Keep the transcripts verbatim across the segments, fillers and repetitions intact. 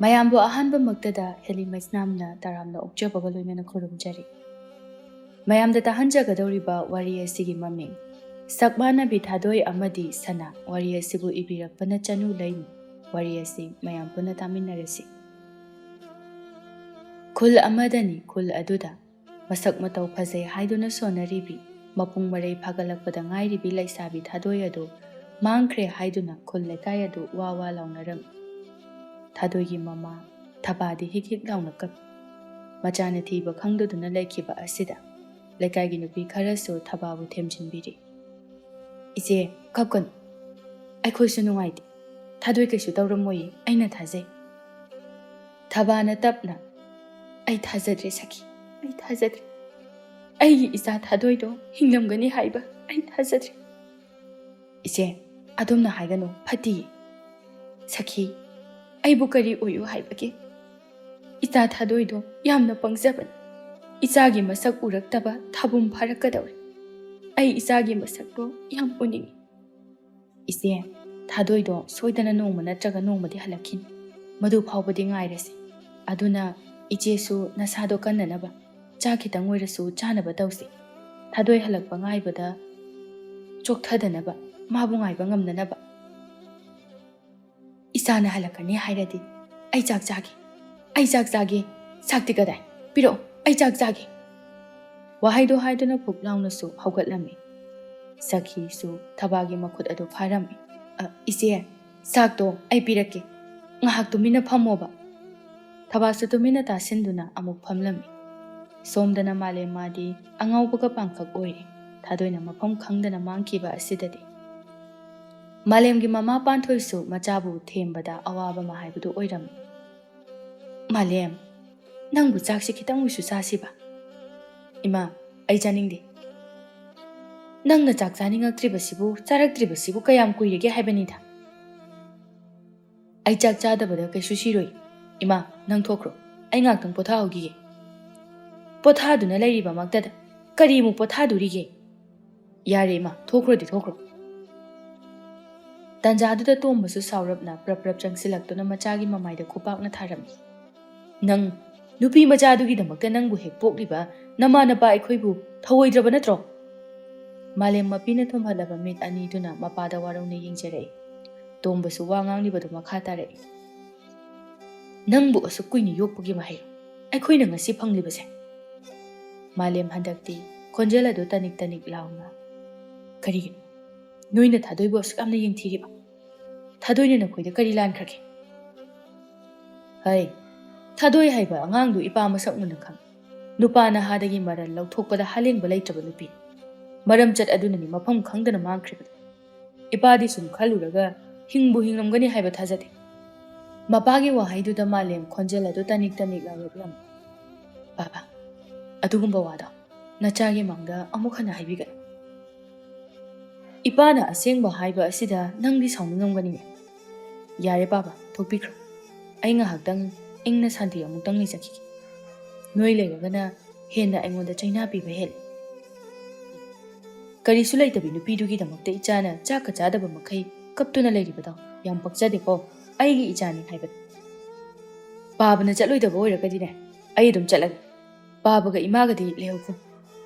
ꯃꯌꯥꯝꯕꯨ ꯑꯍꯥꯟꯕꯃꯛꯇꯗ ꯍꯦꯂꯤ ꯃꯩꯁꯅꯥꯝꯅ ꯇꯔꯥꯝꯅ ꯑꯣꯛꯆꯕꯒ ꯂꯣꯏꯅꯅ ꯈꯨꯔꯨꯝꯖꯔꯤ꯫ ꯃꯌꯥꯝꯗ ꯇꯥꯍꯟꯖꯒꯗꯧꯔꯤꯕ ꯋꯥꯔꯤ ꯑꯁꯤꯒꯤ ꯃꯃꯤꯡ ꯁꯛ ꯃꯥꯟꯅꯕꯤ ꯊꯥꯗꯣꯏ ꯑꯃꯗꯤ ꯁꯅꯥ꯫ ꯋꯥꯔꯤ ꯑꯁꯤꯕꯨ ꯏꯕꯤꯔꯛꯄꯅ ꯆꯅꯨ ꯂꯩꯃ꯫ ꯋꯥꯔꯤ ꯑꯁꯤ ꯃꯌꯥꯝ ꯄꯨꯟꯅ ꯇꯥꯃꯤꯟꯅꯔꯁꯤ꯫ ꯈꯨꯜ ꯑꯃꯗꯅꯤ, ꯈꯨꯜ ꯑꯗꯨꯗ ꯃꯁꯛ ꯃꯇꯧ ꯐꯖꯩ ꯍꯥꯏꯗꯨꯅ ꯁꯣꯟꯅꯔꯤꯕꯤ, ꯃꯄꯨꯡ ꯃꯔꯩ ꯐꯥꯒꯠꯂꯛꯄꯗ ꯉꯥꯏꯔꯤꯕꯤ ꯂꯩꯁꯥꯕꯤ ꯊꯥꯗꯣꯏ ꯑꯗꯨ ꯃꯥꯡꯈ꯭ꯔꯦ ꯍꯥꯏꯗꯨꯅ ꯈꯨꯜ ꯂꯩꯀꯥꯏ ꯑꯗꯨ ꯋꯥ ꯋꯥ ꯂꯥꯎꯅꯔꯝꯃꯤ꯫ ꯊꯥꯗꯣꯏꯒꯤ ꯃꯃꯥ ꯊꯕꯥꯗꯤ ꯍꯤꯛ ꯍꯤꯛ ꯂꯥꯎꯅ ꯀꯞꯄꯤ꯫ ꯃꯆꯥꯅ ꯊꯤꯕ ꯈꯪꯗꯗꯨꯅ ꯂꯩꯈꯤꯕ ꯑꯁꯤꯗ ꯂꯩꯀꯥꯏꯒꯤ ꯅꯨꯄꯤ ꯈꯔꯁꯨ ꯊꯕꯥꯕꯨ ꯊꯦꯝꯖꯤꯟꯕꯤꯔꯤ꯫ "ꯏꯆꯦ, ꯀꯞꯀꯅꯨ꯫ ꯑꯩꯈꯣꯏꯁꯨ ꯅꯨꯡꯉꯥꯏꯇꯦ꯫ ꯊꯥꯗꯣꯏ ꯀꯩꯁꯨ ꯇꯧꯔꯝꯃꯣꯏꯌꯦ, ꯑꯩꯅ ꯊꯥꯖꯩ꯫" ꯊꯕꯥꯅ ꯇꯞꯅ, "ꯑꯩ ꯊꯥꯖꯗ꯭ꯔꯦ ꯁꯈꯤ, ꯑꯩ ꯊꯥꯖꯗ꯭ꯔꯦ꯫ ꯑꯩꯒꯤ ꯏꯆꯥ ꯊꯥꯗꯣꯏꯗꯣ ꯍꯤꯡꯂꯝꯒꯅꯤ ꯍꯥꯏꯕ ꯑꯩ ꯊꯥꯖꯗ꯭ꯔꯦ꯫" "ꯏꯆꯦ, ꯑꯗꯨꯝꯅ ꯍꯥꯏꯒꯅꯨ, ꯐꯠꯇꯤꯌꯦ꯫ ꯁꯈꯤ, ꯑꯩꯕꯨ ꯀꯔꯤ ꯑꯣꯏꯌꯨ ꯍꯥꯏꯕꯒꯦ? ꯏꯆꯥ ꯊꯥꯗꯣꯏꯗꯣ ꯌꯥꯝꯅ ꯄꯪꯖꯕꯅꯤ꯫ ꯏꯆꯥꯒꯤ ꯃꯁꯛ ꯎꯔꯛꯇꯕ ꯊꯥꯕꯨꯝ ꯐꯥꯔꯛꯀꯗꯧꯔꯦ꯫ ꯑꯩ ꯏꯆꯥꯒꯤ ꯃꯁꯛꯇꯣ ꯌꯥꯝ ꯎꯅꯤꯡꯏ꯫" "ꯏꯆꯦ, ꯊꯥꯗꯣꯏꯗꯣ ꯁꯣꯏꯗꯅ ꯅꯣꯡꯃ ꯅꯠꯇ꯭ꯔꯒ ꯅꯣꯡꯃꯗꯤ ꯍꯜꯂꯛꯈꯤꯅꯤ꯫ ꯃꯗꯨ ꯐꯥꯎꯕꯗꯤ ꯉꯥꯏꯔꯁꯤ꯫ ꯑꯗꯨꯅ ꯏꯆꯦꯁꯨ ꯅꯁꯥꯗꯣ ꯀꯟꯅꯅꯕ ꯆꯥꯛ ꯈꯤꯇꯪ ꯑꯣꯏꯔꯁꯨ ꯆꯥꯅꯕ ꯇꯧꯁꯤ꯫ ꯊꯥꯗꯣꯏ ꯍꯜꯂꯛꯄ ꯉꯥꯏꯕꯗ ꯆꯣꯛꯊꯗꯅꯕ, ꯃꯥꯕꯨ ꯉꯥꯏꯕ ꯉꯝꯅꯅꯕ꯫" "ꯏꯆꯥꯅ ꯍꯜꯂꯛꯀꯅꯤ ꯍꯥꯏꯔꯗꯤ ꯑꯩ ꯆꯥꯛ ꯆꯥꯒꯦ, ꯑꯩ ꯆꯥꯛ ꯆꯥꯒꯦ꯫ ꯆꯥꯛꯇꯤ ꯀꯗꯥꯏ? ꯄꯤꯔꯛꯑꯣ, ꯑꯩ ꯆꯥꯛ ꯆꯥꯒꯦ꯫" ꯋꯥꯍꯩꯗꯣ ꯍꯥꯏꯗꯨꯅ ꯐꯨꯛ ꯂꯥꯎꯅꯁꯨ ꯍꯧꯒꯠꯂꯝꯃꯤ꯫ ꯁꯈꯤꯁꯨ ꯊꯕꯥꯒꯤ ꯃꯈꯨꯠ ꯑꯗꯨ ꯐꯥꯔꯝꯃꯤ꯫ "ꯑ, ꯏꯆꯦ, ꯆꯥꯛꯇꯣ ꯑꯩ ꯄꯤꯔꯛꯀꯦ꯫ ꯉꯥꯏꯍꯥꯛ ꯇꯨꯃꯤꯟꯅ ꯐꯝꯃꯣꯕ꯫" ꯊꯕꯥꯁꯨ ꯇꯨꯃꯤꯟꯅ ꯇꯥꯁꯤꯟꯗꯨꯅ ꯑꯃꯨꯛ ꯐꯝꯂꯝꯃꯤ꯫ ꯁꯣꯝꯗꯅ ꯃꯥꯂꯦꯝ ꯃꯥꯗꯤ ꯑꯉꯥꯎꯕꯒ ꯄꯥꯡꯈꯛ ꯑꯣꯏꯔꯦ꯫ ꯊꯥꯗꯣꯏꯅ ꯃꯐꯝ ꯈꯪꯗꯅ ꯃꯥꯡꯈꯤꯕ ꯑꯁꯤꯗꯗꯤ ꯃꯥꯂꯦꯝꯒꯤ ꯃꯃꯥ ꯄꯥꯟꯊꯣꯏꯁꯨ ꯃꯆꯥꯕꯨ ꯊꯦꯝꯕꯗ ꯑꯋꯥꯕ ꯑꯃ ꯍꯥꯏꯕꯗꯨ ꯑꯣꯏꯔꯝꯃꯤ꯫ "ꯃꯥꯂꯦꯝ, ꯅꯪꯕꯨ ꯆꯥꯛꯁꯤ ꯈꯤꯇꯪ ꯑꯣꯏꯁꯨ ꯆꯥꯁꯤꯕ꯫" "ꯏꯃꯥ, ꯑꯩ ꯆꯥꯅꯤꯡꯗꯦ꯫" "ꯅꯪꯅ ꯆꯥꯛ ꯆꯥꯅꯤꯡꯉꯛꯇ꯭ꯔꯤꯕꯁꯤꯕꯨ, ꯆꯥꯔꯛꯇ꯭ꯔꯤꯕꯁꯤꯕꯨ ꯀꯌꯥꯝ ꯀꯨꯏꯔꯒꯦ ꯍꯥꯏꯕꯅꯤꯗ?" "ꯑꯩ ꯆꯥꯛ ꯆꯥꯗꯕꯗ ꯀꯩꯁꯨ ꯁꯤꯔꯣꯏ꯫ ꯏꯃꯥ, ꯅꯪ ꯊꯣꯛꯈ꯭ꯔꯣ, ꯑꯩ ꯉꯥꯛꯇꯪ ꯄꯣꯊꯥꯍꯧꯈꯤꯒꯦ꯫" "ꯄꯣꯊꯥꯗꯨꯅ ꯂꯩꯔꯤꯕꯃꯛꯇꯗ ꯀꯔꯤꯃꯨꯛ ꯄꯣꯊꯥꯗꯣꯔꯤꯒꯦ?" "ꯌꯥꯔꯦ ꯏꯃꯥ, ꯊꯣꯛꯈ꯭ꯔꯣꯗꯤ ꯊꯣꯛꯈ꯭ꯔꯣ꯫" ꯇꯥꯟꯖꯥꯗꯨꯗ ꯇꯣꯝꯕꯁꯨ ꯁꯥꯎꯔꯞꯅ ꯄ꯭ꯔꯞ ꯄ꯭ꯔꯞ ꯆꯪꯁꯤꯜꯂꯛꯇꯨꯅ ꯃꯆꯥꯒꯤ ꯃꯃꯥꯏꯗ ꯈꯨꯄꯥꯛꯅ ꯊꯥꯔꯝꯃꯤ꯫ "ꯅꯪ, ꯅꯨꯄꯤ ꯃꯆꯥꯗꯨꯒꯤꯗꯃꯛꯇ ꯅꯪꯕꯨ ꯍꯦꯛ ꯄꯣꯛꯂꯤꯕ ꯅꯃꯥ ꯅꯄꯥ ꯑꯩꯈꯣꯏꯕꯨ ꯊꯧꯑꯣꯏꯗ꯭ꯔꯕ ꯅꯠꯇ꯭ꯔꯣ?" ꯃꯥꯂꯦꯝ ꯃꯄꯤꯅ ꯊꯨꯝꯍꯠꯂꯕ ꯃꯤꯠ ꯑꯅꯤꯗꯨꯅ ꯃꯄꯥꯗ ꯋꯥꯔꯧꯅ ꯌꯦꯡꯖꯔꯛꯏ꯫ ꯇꯣꯝꯕꯁꯨ ꯋꯥ ꯉꯥꯡꯂꯤꯕꯗꯨ ꯃꯈꯥ ꯇꯥꯔꯛꯏ꯫ "ꯅꯪꯕꯨ ꯑꯁꯨꯛ ꯀꯨꯏꯅ ꯌꯣꯛꯄꯒꯤ ꯃꯍꯩ ꯑꯩꯈꯣꯏꯅ ꯉꯁꯤ ꯐꯪꯂꯤꯕꯁꯦ?" ꯃꯥꯂꯦꯝ ꯍꯟꯗꯛꯇꯤ ꯈꯣꯟꯖꯦꯜ ꯑꯗꯨ ꯇꯅꯤꯛ ꯇꯅꯤꯛ ꯂꯥꯎꯅ, "ꯀꯔꯤꯒꯤꯅꯣ ꯅꯣꯏꯅ ꯊꯥꯗꯣꯏꯕꯨ ꯑꯁꯨꯛ ꯌꯥꯝꯅ ꯌꯦꯡꯊꯤꯔꯤꯕ? ꯊꯥꯗꯣꯏꯅ ꯅꯈꯣꯏꯗ ꯀꯔꯤ ꯂꯥꯟꯈ꯭ꯔꯒꯦ?" "ꯍꯩ, ꯊꯥꯗꯣꯏ ꯍꯥꯏꯕ ꯑꯉꯥꯡꯗꯨ ꯏꯄꯥ ꯃꯁꯛ ꯃꯨꯟꯅ ꯈꯪ꯫ ꯅꯨꯄꯥ ꯅꯍꯥꯗꯒꯤ ꯃꯔꯜ ꯂꯧꯊꯣꯛꯄꯗ ꯍꯥꯂꯦꯡꯕ ꯂꯩꯇ꯭ꯔꯕ ꯅꯨꯄꯤ꯫ ꯃꯔꯝꯆꯠ ꯑꯗꯨꯅꯅꯤ ꯃꯐꯝ ꯈꯪꯗꯅ ꯃꯥꯡꯈ꯭ꯔꯤꯕꯗꯨ꯫ ꯏꯄꯥꯗꯤ ꯁꯨꯝ ꯈꯜꯂꯨꯔꯒ ꯍꯤꯡꯕꯨ ꯍꯤꯡꯂꯝꯒꯅꯤ ꯍꯥꯏꯕ ꯊꯥꯖꯗꯦ꯫" ꯃꯄꯥꯒꯤ ꯋꯥꯍꯩꯗꯨꯗ ꯃꯥꯂꯦꯝ ꯈꯣꯟꯖꯦꯜ ꯑꯗꯨ ꯇꯅꯤꯛ ꯇꯅꯤꯛ ꯂꯥꯎꯔꯛꯂꯝꯃꯤ꯫ "ꯕꯥꯕꯥ, ꯑꯗꯨꯒꯨꯝꯕ ꯋꯥꯗꯣ ꯅꯆꯥꯒꯤ ꯃꯥꯡꯗ ꯑꯃꯨꯛ ꯍꯟꯅ ꯍꯥꯏꯕꯤꯒꯅꯨ꯫ ꯏꯄꯥꯅ ꯑꯁꯦꯡꯕ ꯍꯥꯏꯕ ꯑꯁꯤꯗ ꯅꯪꯗꯤ ꯁꯥꯎꯅꯤꯡꯉꯝꯒꯅꯤꯅꯦ꯫ ꯌꯥꯔꯦ ꯕꯥꯕꯥ, ꯊꯣꯛꯄꯤꯈ꯭ꯔꯣ꯫ ꯑꯩ ꯉꯥꯏꯍꯥꯛꯇꯪ ꯏꯪꯅ ꯁꯥꯟꯇꯤ ꯑꯃꯨꯛꯇꯪ ꯂꯩꯖꯈꯤꯒꯦ꯫ ꯅꯣꯏ ꯂꯩꯔꯒꯅ ꯍꯦꯟꯅ ꯑꯩꯉꯣꯟꯗ ꯆꯩꯅꯥ ꯄꯤꯕ ꯍꯦꯜꯂꯤ꯫" "ꯀꯔꯤꯁꯨ ꯂꯩꯇꯕꯤ ꯅꯨꯄꯤꯗꯨꯒꯤꯗꯃꯛꯇ ꯏꯆꯥꯅ ꯆꯥꯛꯀ ꯆꯥꯗꯕ ꯃꯈꯩ ꯀꯞꯇꯨꯅ ꯂꯩꯔꯤꯕꯗꯣ ꯌꯥꯝ ꯄꯛꯆꯗꯦꯀꯣ꯫ ꯑꯩꯒꯤ ꯏꯆꯥꯅꯤ ꯍꯥꯏꯕꯗ ꯕꯥꯕꯅ ꯆꯠꯂꯣꯏꯗꯕ ꯑꯣꯏꯔꯒꯗꯤꯅꯦ, ꯑꯩ ꯑꯗꯨꯝ ꯆꯠꯂꯒꯦ꯫ ꯕꯥꯕꯒ ꯏꯃꯥꯒꯗꯤ ꯂꯩꯍꯧꯈꯣ꯫"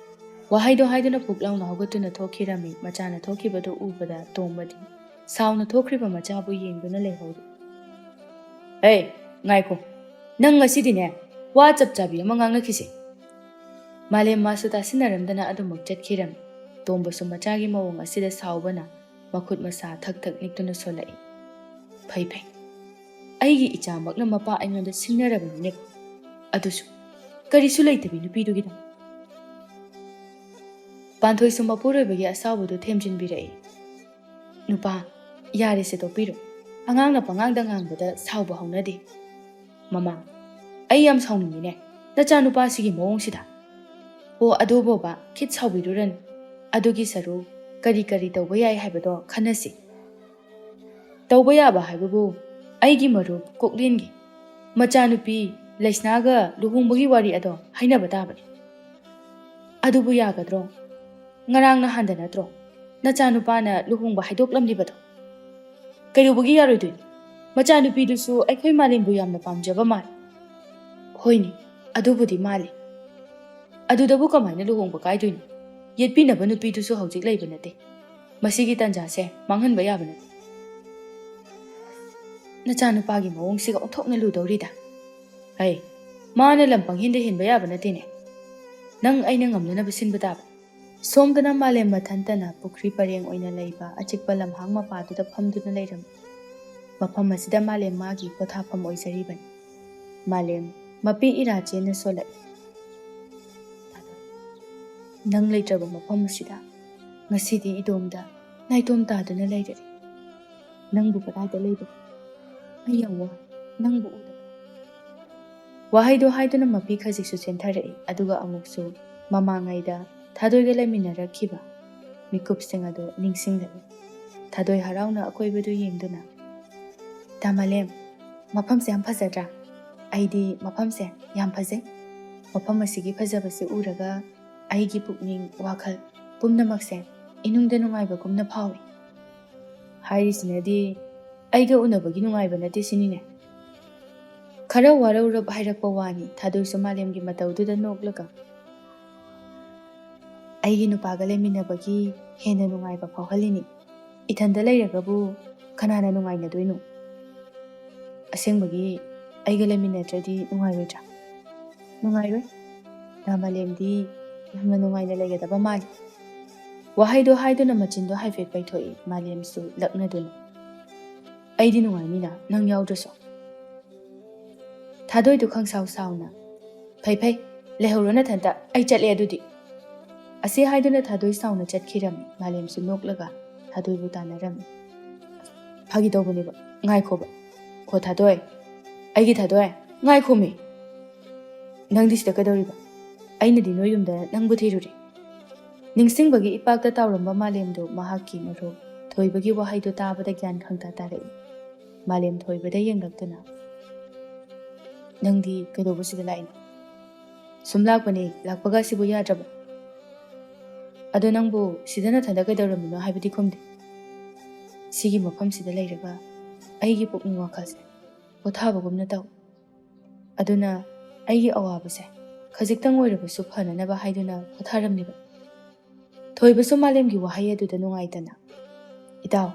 ꯋꯥꯍꯩꯗꯣ ꯍꯥꯏꯗꯨꯅ ꯐꯨꯛ ꯂꯥꯎꯅ ꯍꯧꯒꯠꯇꯨꯅ ꯊꯣꯛꯈꯤꯔꯝꯃꯤ꯫ ꯃꯆꯥꯅ ꯊꯣꯛꯈꯤꯕꯗꯨ ꯎꯕꯗ ꯇꯣꯝꯕꯗꯤ ꯁꯥꯎꯅ ꯊꯣꯛꯈ꯭ꯔꯤꯕ ꯃꯆꯥꯕꯨ ꯌꯦꯡꯗꯨꯅ ꯂꯩꯍꯧꯔꯤ꯫ "ꯍꯦ, ꯉꯥꯏꯈꯣ, ꯅꯪ ꯉꯁꯤꯗꯤꯅꯦ ꯋꯥ ꯆꯞ ꯆꯥꯕꯤ ꯑꯃ ꯉꯥꯡꯅꯈꯤꯁꯦ꯫" ꯃꯥꯂꯦꯝ ꯃꯥꯁꯨ ꯇꯥꯁꯤꯟꯅꯔꯝꯗꯅ ꯑꯗꯨꯃꯛ ꯆꯠꯈꯤꯔꯝꯃꯤ꯫ ꯇꯣꯝꯕꯁꯨ ꯃꯆꯥꯒꯤ ꯃꯑꯣꯡ ꯑꯁꯤꯗ ꯁꯥꯎꯕꯅ ꯃꯈꯨꯠ ꯃꯁꯥ ꯊꯛ ꯊꯛ ꯅꯤꯛꯇꯨꯅ ꯁꯣꯜꯂꯛꯏ꯫ "ꯐꯩ ꯐꯩ, ꯑꯩꯒꯤ ꯏꯆꯥꯃꯛꯅ ꯃꯄꯥ ꯑꯩꯉꯣꯟꯗ ꯁꯤꯡꯅꯔꯕꯅꯤꯅꯦ꯫ ꯑꯗꯨꯁꯨ ꯀꯔꯤꯁꯨ ꯂꯩꯇꯕꯤ ꯅꯨꯄꯤꯗꯨꯒꯤꯗꯃꯛ꯫" ꯄꯥꯟꯊꯣꯏꯁꯨ ꯃꯄꯨꯔꯣꯏꯕꯒꯤ ꯑꯁꯥꯎꯕꯗꯨ ꯊꯦꯝꯖꯤꯟꯕꯤꯔꯛꯏ꯫ "ꯅꯨꯄꯥ, ꯌꯥꯔꯦꯁꯦ ꯇꯣꯛꯄꯤꯔꯣ꯫ ꯑꯉꯥꯡꯅ ꯄꯉꯥꯡꯗ ꯉꯥꯡꯕꯗ ꯁꯥꯎꯕ ꯍꯧꯅꯗꯦ꯫" "ꯃꯃꯥ, ꯑꯩ ꯌꯥꯝ ꯁꯥꯎꯅꯤꯡꯉꯤꯅꯦ ꯅꯆꯥꯅꯨꯄꯥꯁꯤꯒꯤ ꯃꯑꯣꯡꯁꯤꯗ꯫" "ꯑꯣ, ꯑꯗꯨ ꯕꯣꯕꯥ, ꯈꯤꯠ ꯁꯥꯎꯕꯤꯔꯨꯔꯅꯨ꯫ ꯑꯗꯨꯒꯤ ꯁꯔꯨꯛ ꯀꯔꯤ ꯀꯔꯤ ꯇꯧꯕ ꯌꯥꯏ ꯍꯥꯏꯕꯗꯣ ꯈꯟꯅꯁꯤ꯫" "ꯇꯧꯕ ꯌꯥꯕ ꯍꯥꯏꯕꯕꯨ ꯑꯩꯒꯤ ꯃꯔꯨꯞ ꯀꯣꯛꯂꯦꯟꯒꯤ ꯃꯆꯥꯅꯨꯄꯤ ꯂꯩꯁꯅꯥꯒ ꯂꯨꯍꯣꯡꯕꯒꯤ ꯋꯥꯔꯤ ꯑꯗꯣ ꯍꯥꯏꯅꯕ ꯇꯥꯕꯅꯤ꯫" "ꯑꯗꯨꯕꯨ ꯌꯥꯒꯗ꯭ꯔꯣ? ꯉꯔꯥꯡ ꯅꯍꯥꯟꯗ ꯅꯠꯇ꯭ꯔꯣ ꯅꯆꯥꯅꯨꯄꯥꯅ ꯂꯨꯍꯣꯡꯕ ꯍꯥꯏꯗꯣꯛꯂꯝꯂꯤꯕꯗꯣ?" ꯀꯩꯗꯧꯕꯒꯤ ꯌꯥꯔꯣꯏꯗꯣꯏꯅꯣ? ꯃꯆꯥꯅꯨꯄꯤꯗꯨꯁꯨ ꯑꯩꯈꯣꯏ ꯃꯥꯂꯦꯝꯕꯨ ꯌꯥꯝꯅ ꯄꯥꯝꯖꯕ ꯃꯥꯜꯂꯤ꯫ ꯍꯣꯏꯅꯦ, ꯑꯗꯨꯕꯨꯗꯤ ꯃꯥꯜꯂꯤ꯫ ꯑꯗꯨꯗꯕꯨ ꯀꯃꯥꯏꯅ ꯂꯨꯍꯣꯡꯕ ꯀꯥꯏꯗꯣꯏꯅꯣ? ꯌꯦꯠꯄꯤꯅꯕ ꯅꯨꯄꯤꯗꯨꯁꯨ ꯍꯧꯖꯤꯛ ꯂꯩꯕ ꯅꯠꯇꯦ꯫ ꯃꯁꯤꯒꯤ ꯇꯥꯟꯖꯥꯁꯦ ꯃꯥꯡꯍꯟꯕ ꯌꯥꯕ ꯅꯠꯇꯦ꯫ ꯅꯆꯥꯅꯨꯄꯥꯒꯤ ꯃꯑꯣꯡꯁꯤꯒ ꯑꯣꯟꯊꯣꯛꯅ ꯂꯨꯗꯧꯔꯤꯗ꯫ ꯍꯩ, ꯃꯥꯅ ꯂꯝ ꯄꯪꯍꯦꯟꯗ ꯍꯦꯟꯕ ꯌꯥꯕ ꯅꯠꯇꯦꯅꯦ꯫ ꯅꯪ ꯑꯩꯅ ꯉꯝꯅꯅꯕ ꯁꯤꯟꯕ ꯇꯥꯕ꯫ ꯁꯣꯝꯗꯅ ꯃꯥꯂꯦꯝ ꯃꯊꯟꯇꯅ ꯄꯨꯈ꯭ꯔꯤ ꯄꯔꯦꯡ ꯑꯣꯏꯅ ꯂꯩꯕ ꯑꯆꯤꯛꯄ ꯂꯝꯍꯥꯡ ꯃꯄꯥꯗꯨꯗ ꯐꯝꯗꯨꯅ ꯂꯩꯔꯝꯃꯤ꯫ ꯃꯐꯝ ꯑꯁꯤꯗ ꯃꯥꯂꯦꯝ ꯃꯥꯒꯤ ꯄꯣꯊꯥꯐꯝ ꯑꯣꯏꯖꯔꯤꯕꯅꯤ꯫ ꯃꯥꯂꯦꯝ, ꯃꯄꯤ ꯏꯔꯥ ꯆꯦꯟꯅ ꯁꯣꯜꯂꯛꯏ꯫ ꯅꯪ ꯂꯩꯇ꯭ꯔꯕ ꯃꯐꯝ ꯑꯁꯤꯗ ꯉꯁꯤꯗꯤ ꯏꯇꯣꯝꯗ ꯅꯥꯏꯇꯣꯝ ꯇꯥꯗꯨꯅ ꯂꯩꯔꯦ꯫ ꯅꯪꯕꯨ ꯀꯗꯥꯏꯗ ꯂꯩꯕꯅꯣ? ꯑꯩ ꯌꯥꯝ ꯋꯥ, ꯅꯪꯕꯨ ꯎꯗꯕ꯫ ꯋꯥꯍꯩꯗꯨ ꯍꯥꯏꯗꯨꯅ ꯃꯄꯤ ꯈꯖꯤꯛꯁꯨ ꯆꯦꯟꯊꯔꯛꯏ, ꯑꯗꯨꯒ ꯑꯃꯨꯛꯁꯨ ꯃꯃꯥꯡꯉꯩꯗ ꯊꯥꯗꯣꯏꯒ ꯂꯩꯃꯤꯟꯅꯔꯛꯈꯤꯕ ꯃꯤꯀꯨꯞꯁꯤꯡ ꯑꯗꯨ ꯅꯤꯡꯁꯤꯡꯂꯛꯏ꯫ ꯊꯥꯗꯣꯏ ꯍꯔꯥꯎꯅ ꯑꯀꯣꯏꯕꯗꯨ ꯌꯦꯡꯗꯨꯅ, "ꯇꯥꯃꯥꯂꯦꯝ, ꯃꯐꯝꯁꯦ ꯌꯥꯝ ꯐꯖꯗ꯭ꯔꯥ? ꯑꯩꯗꯤ ꯃꯐꯝꯁꯦ ꯌꯥꯝ ꯐꯖꯩ꯫ ꯃꯐꯝ ꯑꯁꯤꯒꯤ ꯐꯖꯕꯁꯦ ꯎꯔꯒ ꯑꯩꯒꯤ ꯄꯨꯛꯅꯤꯡ ꯋꯥꯈꯜ ꯄꯨꯝꯅꯃꯛꯁꯦ ꯏꯅꯨꯡꯗ ꯅꯨꯡꯉꯥꯏꯕꯒꯨꯝꯅ ꯐꯥꯎꯏ꯫ ꯍꯥꯏꯔꯤꯁꯤꯅꯗꯤ ꯑꯩꯒ ꯎꯅꯕꯒꯤ ꯅꯨꯡꯉꯥꯏꯕ ꯅꯠꯇꯦ ꯁꯤꯅꯤꯅꯦ?" ꯈꯔ ꯋꯥꯔꯧꯔꯞ ꯍꯥꯏꯔꯛꯄ ꯋꯥꯅꯤ꯫ ꯊꯥꯗꯣꯏꯁꯨ ꯃꯥꯂꯦꯝꯒꯤ ꯃꯇꯧꯗꯨꯗ ꯅꯣꯛꯂꯒ, "ꯑꯩꯒꯤ ꯅꯨꯄꯥꯒ ꯂꯩꯃꯤꯟꯅꯕꯒꯤ ꯍꯦꯟꯅ ꯅꯨꯡꯉꯥꯏꯕ ꯐꯥꯎꯍꯜꯂꯤꯅꯤ꯫ ꯏꯊꯟꯗ ꯂꯩꯔꯒꯕꯨ ꯀꯅꯥꯅ ꯅꯨꯡꯉꯥꯏꯅꯗꯣꯏꯅꯣ? ꯑꯁꯦꯡꯕꯒꯤ ꯑꯩꯒ ꯂꯩꯃꯤꯟꯅꯗ꯭ꯔꯗꯤ ꯅꯨꯡꯉꯥꯏꯔꯣꯏꯗ꯭ꯔꯥ?" "ꯅꯨꯡꯉꯥꯏꯔꯣꯏ꯫ ꯇꯥꯃꯥꯂꯦꯝꯗꯤ ꯌꯥꯝꯅ ꯅꯨꯡꯉꯥꯏꯅ ꯂꯩꯒꯗꯕ ꯃꯥꯜꯂꯤ꯫" ꯋꯥꯍꯩꯗꯣ ꯍꯥꯏꯗꯨꯅ ꯃꯆꯤꯟꯗꯣ ꯍꯥꯏꯐꯦꯠ ꯄꯩꯊꯣꯛꯏ, ꯃꯥꯂꯦꯝꯁꯨ ꯂꯛꯅꯗꯨꯅ꯫ "ꯑꯩꯗꯤ ꯅꯨꯡꯉꯥꯏꯅꯤꯅ, ꯅꯪ ꯌꯥꯎꯗ꯭ꯔꯁꯨ꯫" ꯊꯥꯗꯣꯏꯗꯨ ꯈꯪꯁꯥꯎ ꯁꯥꯎꯅ, "ꯐꯩ ꯐꯩ, ꯂꯩꯍꯧꯔꯣ ꯅꯊꯟꯇ, ꯑꯩ ꯆꯠꯂꯦ ꯑꯗꯨꯗꯤ꯫" ꯑꯁꯤ ꯍꯥꯏꯗꯨꯅ ꯊꯥꯗꯣꯏ ꯁꯥꯎꯅ ꯆꯠꯈꯤꯔꯝꯃꯤ꯫ ꯃꯥꯂꯦꯝꯁꯨ ꯅꯣꯛꯂꯒ ꯊꯥꯗꯣꯏꯕꯨ ꯇꯥꯟꯅꯔꯝꯃꯤ꯫ "ꯐꯥꯒꯤ ꯇꯧꯕꯅꯦꯕ, ꯉꯥꯏꯈꯣꯕ꯫ ꯍꯣ ꯊꯥꯗꯣꯏ, ꯑꯩꯒꯤ ꯊꯥꯗꯣꯏ, ꯉꯥꯏꯈꯣꯃꯤ꯫ ꯅꯪꯗꯤ ꯁꯤꯗ ꯀꯩꯗꯧꯔꯤꯕ? ꯑꯩꯅꯗꯤ ꯅꯣꯏ ꯌꯨꯝꯗ ꯅꯪꯕꯨ ꯊꯤꯔꯨꯔꯦ꯫" ꯅꯤꯡꯁꯤꯡꯕꯒꯤ ꯏꯄꯥꯛꯇ ꯇꯥꯎꯔꯝꯕ ꯃꯥꯂꯦꯝꯗꯨ ꯃꯍꯥꯛꯀꯤ ꯃꯔꯨꯞ ꯊꯣꯏꯕꯒꯤ ꯋꯥꯍꯩꯗꯨ ꯇꯥꯕꯗ ꯒ꯭ꯌꯥꯟ ꯈꯪꯇꯥ ꯇꯥꯔꯛꯏ꯫ ꯃꯥꯂꯦꯝ ꯊꯣꯏꯕꯗ ꯌꯦꯡꯂꯛꯇꯨꯅ, "ꯅꯪꯗꯤ ꯀꯩꯗꯧꯕ ꯁꯤꯗ ꯂꯥꯛꯏꯅꯣ?" "ꯁꯨꯝ ꯂꯥꯛꯄꯅꯦ, ꯂꯥꯛꯄꯒ ꯁꯤꯕꯨ ꯌꯥꯗ꯭ꯔꯕ?" "ꯑꯗꯣ ꯅꯪꯕꯨ ꯁꯤꯗ ꯅꯊꯟꯗ ꯀꯩꯗꯧꯔꯝꯃꯤꯅꯣ ꯍꯥꯏꯕꯗꯤ ꯈꯨꯝꯗꯦ?" ꯁꯤꯒꯤ ꯃꯐꯝꯁꯤꯗ ꯂꯩꯔꯒ ꯑꯩꯒꯤ ꯄꯨꯛꯅꯤꯡ ꯋꯥꯈꯜꯁꯦ ꯄꯣꯊꯥꯕꯒꯨꯝꯅ ꯇꯧ꯫ ꯑꯗꯨꯅ ꯑꯩꯒꯤ ꯑꯋꯥꯕꯁꯦ ꯈꯖꯤꯛꯇꯪ ꯑꯣꯏꯔꯕꯁꯨ ꯐꯅꯅꯕ ꯍꯥꯏꯗꯨꯅ ꯄꯣꯊꯥꯔꯝꯂꯤꯕ꯫ ꯊꯣꯏꯕꯁꯨ ꯃꯥꯂꯦꯝꯒꯤ ꯋꯥꯍꯩ ꯑꯗꯨꯗ ꯅꯨꯡꯉꯥꯏꯇꯅ, "ꯏꯇꯥꯎ,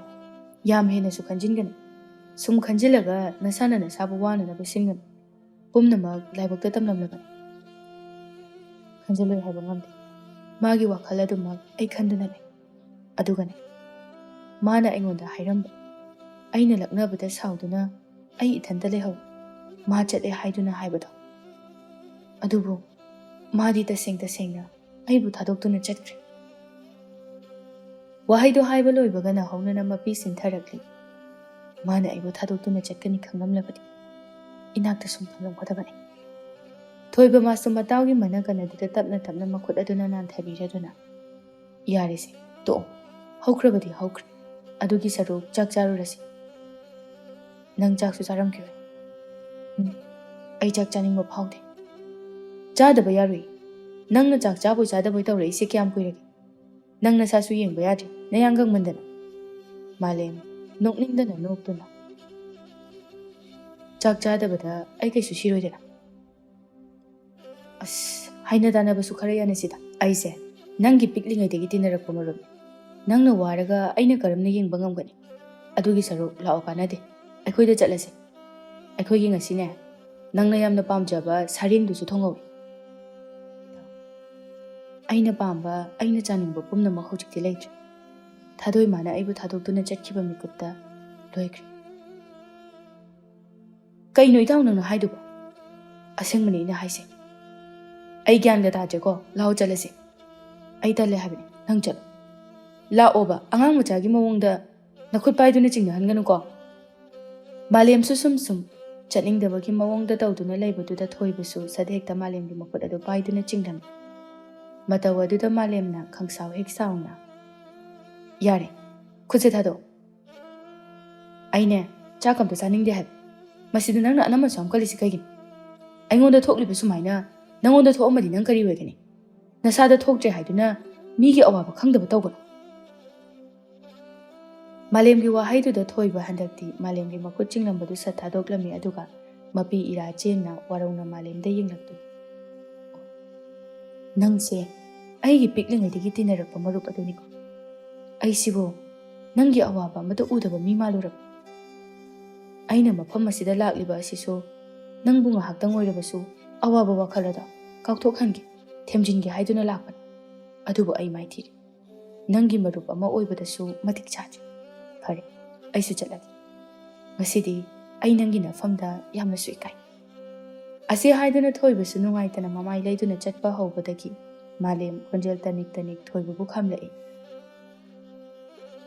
ꯌꯥꯝ ꯍꯦꯟꯅꯁꯨ ꯈꯟꯖꯤꯟꯒꯅꯨ꯫ ꯁꯨꯝ ꯈꯟꯖꯤꯜꯂꯒ ꯅꯁꯥꯅ ꯅꯁꯥꯕꯨ ꯋꯥꯅꯅꯕ ꯁꯤꯟꯒꯅꯨ꯫ ꯄꯨꯝꯅꯃꯛ ꯂꯥꯏꯕꯛꯇ ꯇꯝꯂꯝꯂꯕꯅꯤ꯫ ꯈꯟꯖꯤꯜꯂꯣꯏ ꯍꯥꯏꯕ ꯉꯝꯗꯦ꯫ ꯃꯥꯒꯤ ꯋꯥꯈꯜ ꯑꯗꯨꯃꯛ ꯑꯩ ꯈꯟꯗꯨꯅ ꯂꯩ꯫ ꯑꯗꯨꯒꯅꯦ, ꯃꯥꯅ ꯑꯩꯉꯣꯟꯗ ꯍꯥꯏꯔꯝꯕ, ꯑꯩꯅ ꯂꯛꯅꯕꯗ ꯁꯥꯎꯗꯨꯅ ꯑꯩ ꯏꯊꯟꯇ ꯂꯩꯍꯧ, ꯃꯥ ꯆꯠꯂꯦ ꯍꯥꯏꯗꯨꯅ ꯍꯥꯏꯕꯗꯣ꯫ ꯑꯗꯨꯕꯨ ꯃꯥꯗꯤ ꯇꯁꯦꯡ ꯇꯁꯦꯡꯅ ꯑꯩꯕꯨ ꯊꯥꯗꯣꯛꯇꯨꯅ ꯆꯠꯈ꯭ꯔꯦ꯫" ꯋꯥꯍꯩꯗꯣ ꯍꯥꯏꯕ ꯂꯣꯏꯕꯒ ꯅꯥꯍꯧꯅꯅ ꯃꯄꯤ ꯁꯤꯟꯊꯔꯛꯂꯤ꯫ ꯃꯥꯅ ꯑꯩꯕꯨ ꯊꯥꯗꯣꯛꯇꯨꯅ ꯆꯠꯀꯅꯤ ꯈꯪꯂꯝꯂꯕꯗꯤ ꯏꯅꯥꯛꯇ ꯁꯨꯝ ꯊꯝꯂꯝꯒꯗꯕꯅꯤ꯫ ꯊꯣꯏꯕ ꯃꯥꯁꯨ ꯃꯇꯥꯎꯒꯤ ꯃꯅꯒꯟ ꯑꯗꯨꯗ ꯇꯞꯅ ꯇꯞꯅ ꯃꯈꯨꯠ ꯑꯗꯨꯅ ꯅꯥꯟꯊꯕꯤꯔꯗꯨꯅ, "ꯌꯥꯔꯦꯁꯦ, ꯇꯣꯛꯑꯣ꯫ ꯍꯧꯈ꯭ꯔꯕꯗꯤ ꯍꯧꯈ꯭ꯔꯦ꯫ ꯑꯗꯨꯒꯤ ꯁꯔꯨꯛ ꯆꯥꯛ ꯆꯥꯔꯨꯔꯁꯤ꯫ ꯅꯪ ꯆꯥꯛꯁꯨ ꯆꯥꯔꯝꯈꯤꯔꯣꯏ꯫" "ꯎꯝ, ꯑꯩ ꯆꯥꯛ ꯆꯥꯅꯤꯡꯕ ꯐꯥꯎꯗꯦ꯫" "ꯆꯥꯗꯕ ꯌꯥꯔꯣꯏ꯫ ꯅꯪꯅ ꯆꯥꯛ ꯆꯥꯕꯣꯏ ꯆꯥꯗꯕꯣꯏ ꯇꯧꯔꯛꯏꯁꯦ ꯀꯌꯥꯝ ꯀꯨꯏꯔꯒꯦ? ꯅꯪ ꯅꯁꯥꯁꯨ ꯌꯦꯡꯕ ꯌꯥꯗ꯭ꯔꯤ, ꯅꯌꯥꯡ ꯀꯪꯃꯟꯗꯅ꯫" ꯃꯥꯂꯦꯝ, ꯅꯣꯛꯅꯤꯡꯗꯅ ꯅꯣꯛꯇꯨꯅ, "ꯆꯥꯛ ꯆꯥꯗꯕꯗ ꯑꯩ ꯀꯩꯁꯨ ꯁꯤꯔꯣꯏꯗꯅ꯫" "ꯑꯁ, ꯍꯥꯏꯅ ꯇꯥꯅꯕꯁꯨ ꯈꯔ ꯌꯥꯅꯁꯤꯗ꯫ ꯑꯩꯁꯦ ꯅꯪꯒꯤ ꯄꯤꯛꯂꯤꯉꯩꯗꯒꯤ ꯇꯤꯟꯅꯔꯛꯄ ꯃꯔꯨꯞꯅꯤ꯫ ꯅꯪꯅ ꯋꯥꯔꯒ ꯑꯩꯅ ꯀꯔꯝꯅ ꯌꯦꯡꯕ ꯉꯝꯒꯅꯤ? ꯑꯗꯨꯒꯤ ꯁꯔꯨꯛ ꯂꯥꯛꯑꯣ, ꯀꯥꯟꯅꯗꯦ꯫ ꯑꯩꯈꯣꯏꯗ ꯆꯠꯂꯁꯤ꯫ ꯑꯩꯈꯣꯏꯒꯤ ꯉꯁꯤꯅꯦ, ꯅꯪꯅ ꯌꯥꯝꯅ ꯄꯥꯝꯖꯕ ꯁꯥꯔꯦꯡꯗꯨꯁꯨ ꯊꯣꯡꯍꯧꯏ꯫" ꯑꯩꯅ ꯄꯥꯝꯕ, ꯑꯩꯅ ꯆꯥꯅꯤꯡꯕ ꯄꯨꯝꯅꯃꯛ ꯍꯧꯖꯤꯛꯇꯤ ꯂꯩꯇ꯭ꯔꯦ꯫ ꯊꯥꯗꯣꯏ ꯃꯥꯅ ꯑꯩꯕꯨ ꯊꯥꯗꯣꯛꯇꯨꯅ ꯆꯠꯈꯤꯕ ꯃꯤꯀꯨꯞꯇ ꯂꯣꯏꯈ꯭ꯔꯦ꯫ "ꯀꯩꯅꯣ ꯏꯇꯥꯎ ꯅꯪꯅ ꯍꯥꯏꯗꯨꯕꯣ?" "ꯑꯁꯦꯡꯕꯅꯤ ꯑꯩꯅ ꯍꯥꯏꯁꯦ꯫ ꯑꯩ ꯒ꯭ꯌꯥꯟꯒ ꯇꯥꯗ꯭ꯔꯦꯀꯣ, ꯂꯥꯛꯑꯣ ꯆꯠꯂꯁꯦ꯫" "ꯑꯩ ꯇꯜꯂꯦ ꯍꯥꯏꯕꯅꯤ, ꯅꯪ ꯆꯠꯂꯣ꯫" "ꯂꯥꯛꯑꯣꯕ, ꯑꯉꯥꯡ ꯃꯆꯥꯒꯤ ꯃꯑꯣꯡꯗ ꯅꯈꯨꯠ ꯄꯥꯏꯗꯨꯅ ꯆꯤꯡꯅꯍꯟꯒꯅꯨꯀꯣ꯫" ꯃꯥꯂꯦꯝꯁꯨ ꯁꯨꯝ ꯁꯨꯝ ꯆꯠꯅꯤꯡꯗꯕꯒꯤ ꯃꯑꯣꯡꯗ ꯇꯧꯗꯨꯅ ꯂꯩꯕꯗꯨꯗ ꯊꯣꯏꯕꯁꯨ ꯁꯠ ꯍꯦꯛꯇ ꯃꯥꯂꯦꯝꯒꯤ ꯃꯈꯨꯠ ꯑꯗꯨ ꯄꯥꯏꯗꯨꯅ ꯆꯤꯡꯂꯝꯃꯤ꯫ ꯃꯇꯧ ꯑꯗꯨꯗ ꯃꯥꯂꯦꯝꯅ ꯈꯪꯁꯥꯎ ꯍꯦꯛ ꯁꯥꯎꯅ, "ꯌꯥꯔꯦ, ꯈꯨꯠꯁꯦ ꯊꯥꯗꯣꯛꯑꯣ꯫ ꯑꯩꯅꯦ, ꯆꯥꯛ ꯑꯝꯇ ꯆꯥꯅꯤꯡꯗꯦ ꯍꯥꯏꯕ꯫ ꯃꯁꯤꯗ ꯅꯪꯅ ꯑꯅꯝ ꯑꯁꯨꯛ ꯌꯥꯝ ꯀꯜꯂꯤꯁꯤ ꯀꯩꯒꯤꯅꯣ? ꯑꯩꯉꯣꯟꯗ ꯊꯣꯛꯂꯤꯕ ꯁꯨꯃꯥꯏꯅ ꯅꯪꯉꯣꯟꯗ ꯊꯣꯛꯑꯝꯃꯗꯤ ꯅꯪ ꯀꯔꯤ ꯑꯣꯏꯒꯅꯤ? ꯅꯁꯥꯗ ꯊꯣꯛꯇ꯭ꯔꯦ ꯍꯥꯏꯗꯨꯅ ꯃꯤꯒꯤ ꯑꯋꯥꯕ ꯈꯪꯗꯕ ꯇꯧꯒꯅꯨ꯫" ꯃꯥꯂꯦꯝꯒꯤ ꯋꯥꯍꯩꯗꯨꯗ ꯊꯣꯏꯕ ꯍꯟꯗꯛꯇꯤ ꯃꯥꯂꯦꯝꯒꯤ ꯃꯈꯨꯠ ꯆꯤꯡꯂꯝꯕꯗꯨ ꯁꯠ ꯊꯥꯗꯣꯛꯂꯝꯃꯤ, ꯑꯗꯨꯒ ꯃꯄꯤ ꯏꯔꯥ ꯆꯦꯟꯅ ꯋꯥꯔꯧꯅ ꯃꯥꯂꯦꯝꯗ ꯌꯦꯡꯂꯛꯇꯨꯅ, "ꯅꯪꯁꯦ ꯑꯩꯒꯤ ꯄꯤꯛꯂꯤꯉꯩꯗꯒꯤ ꯇꯤꯟꯅꯔꯛꯄ ꯃꯔꯨꯞ ꯑꯗꯨꯅꯤꯀꯣ꯫ ꯑꯩꯁꯤꯕꯨ ꯅꯪꯒꯤ ꯑꯋꯥꯕ ꯑꯃꯠꯇ ꯎꯗꯕ ꯃꯤ ꯃꯥꯜꯂꯨꯔꯕ? ꯑꯩꯅ ꯃꯐꯝ ꯑꯁꯤꯗ ꯂꯥꯛꯂꯤꯕ ꯑꯁꯤꯁꯨ ꯅꯪꯕꯨ ꯉꯥꯏꯍꯥꯛꯇꯪ ꯑꯣꯏꯔꯕꯁꯨ ꯑꯋꯥꯕ ꯋꯥꯈꯜ ꯑꯗꯣ ꯀꯥꯎꯊꯣꯛꯍꯟꯒꯦ, ꯊꯦꯝꯖꯤꯟꯒꯦ ꯍꯥꯏꯗꯨꯅ ꯂꯥꯛꯄꯅꯤ꯫ ꯑꯗꯨꯕꯨ ꯑꯩ ꯃꯥꯏꯊꯤꯔꯦ꯫ ꯅꯪꯒꯤ ꯃꯔꯨꯞ ꯑꯃ ꯑꯣꯏꯕꯗꯁꯨ ꯃꯇꯤꯛ ꯆꯥꯗ꯭ꯔꯦ꯫ ꯐꯔꯦ, ꯑꯩꯁꯨ ꯆꯠꯂꯒꯦ꯫ ꯉꯁꯤꯗꯤ ꯑꯩ ꯅꯪꯒꯤ ꯅꯐꯝꯗ ꯌꯥꯝꯅꯁꯨ ꯏꯀꯥꯏ꯫" ꯑꯁꯤ ꯍꯥꯏꯗꯨꯅ ꯊꯣꯏꯕꯁꯨ ꯅꯨꯡꯉꯥꯏꯇꯅ ꯃꯃꯥꯏ ꯂꯩꯗꯨꯅ ꯆꯠꯄ ꯍꯧꯕꯗꯒꯤ ꯃꯥꯂꯦꯝ ꯈꯣꯟꯖꯦꯜ ꯇꯅꯤꯛ ꯇꯅꯤꯛ ꯊꯣꯏꯕꯕꯨ ꯈꯝꯂꯛꯏ꯫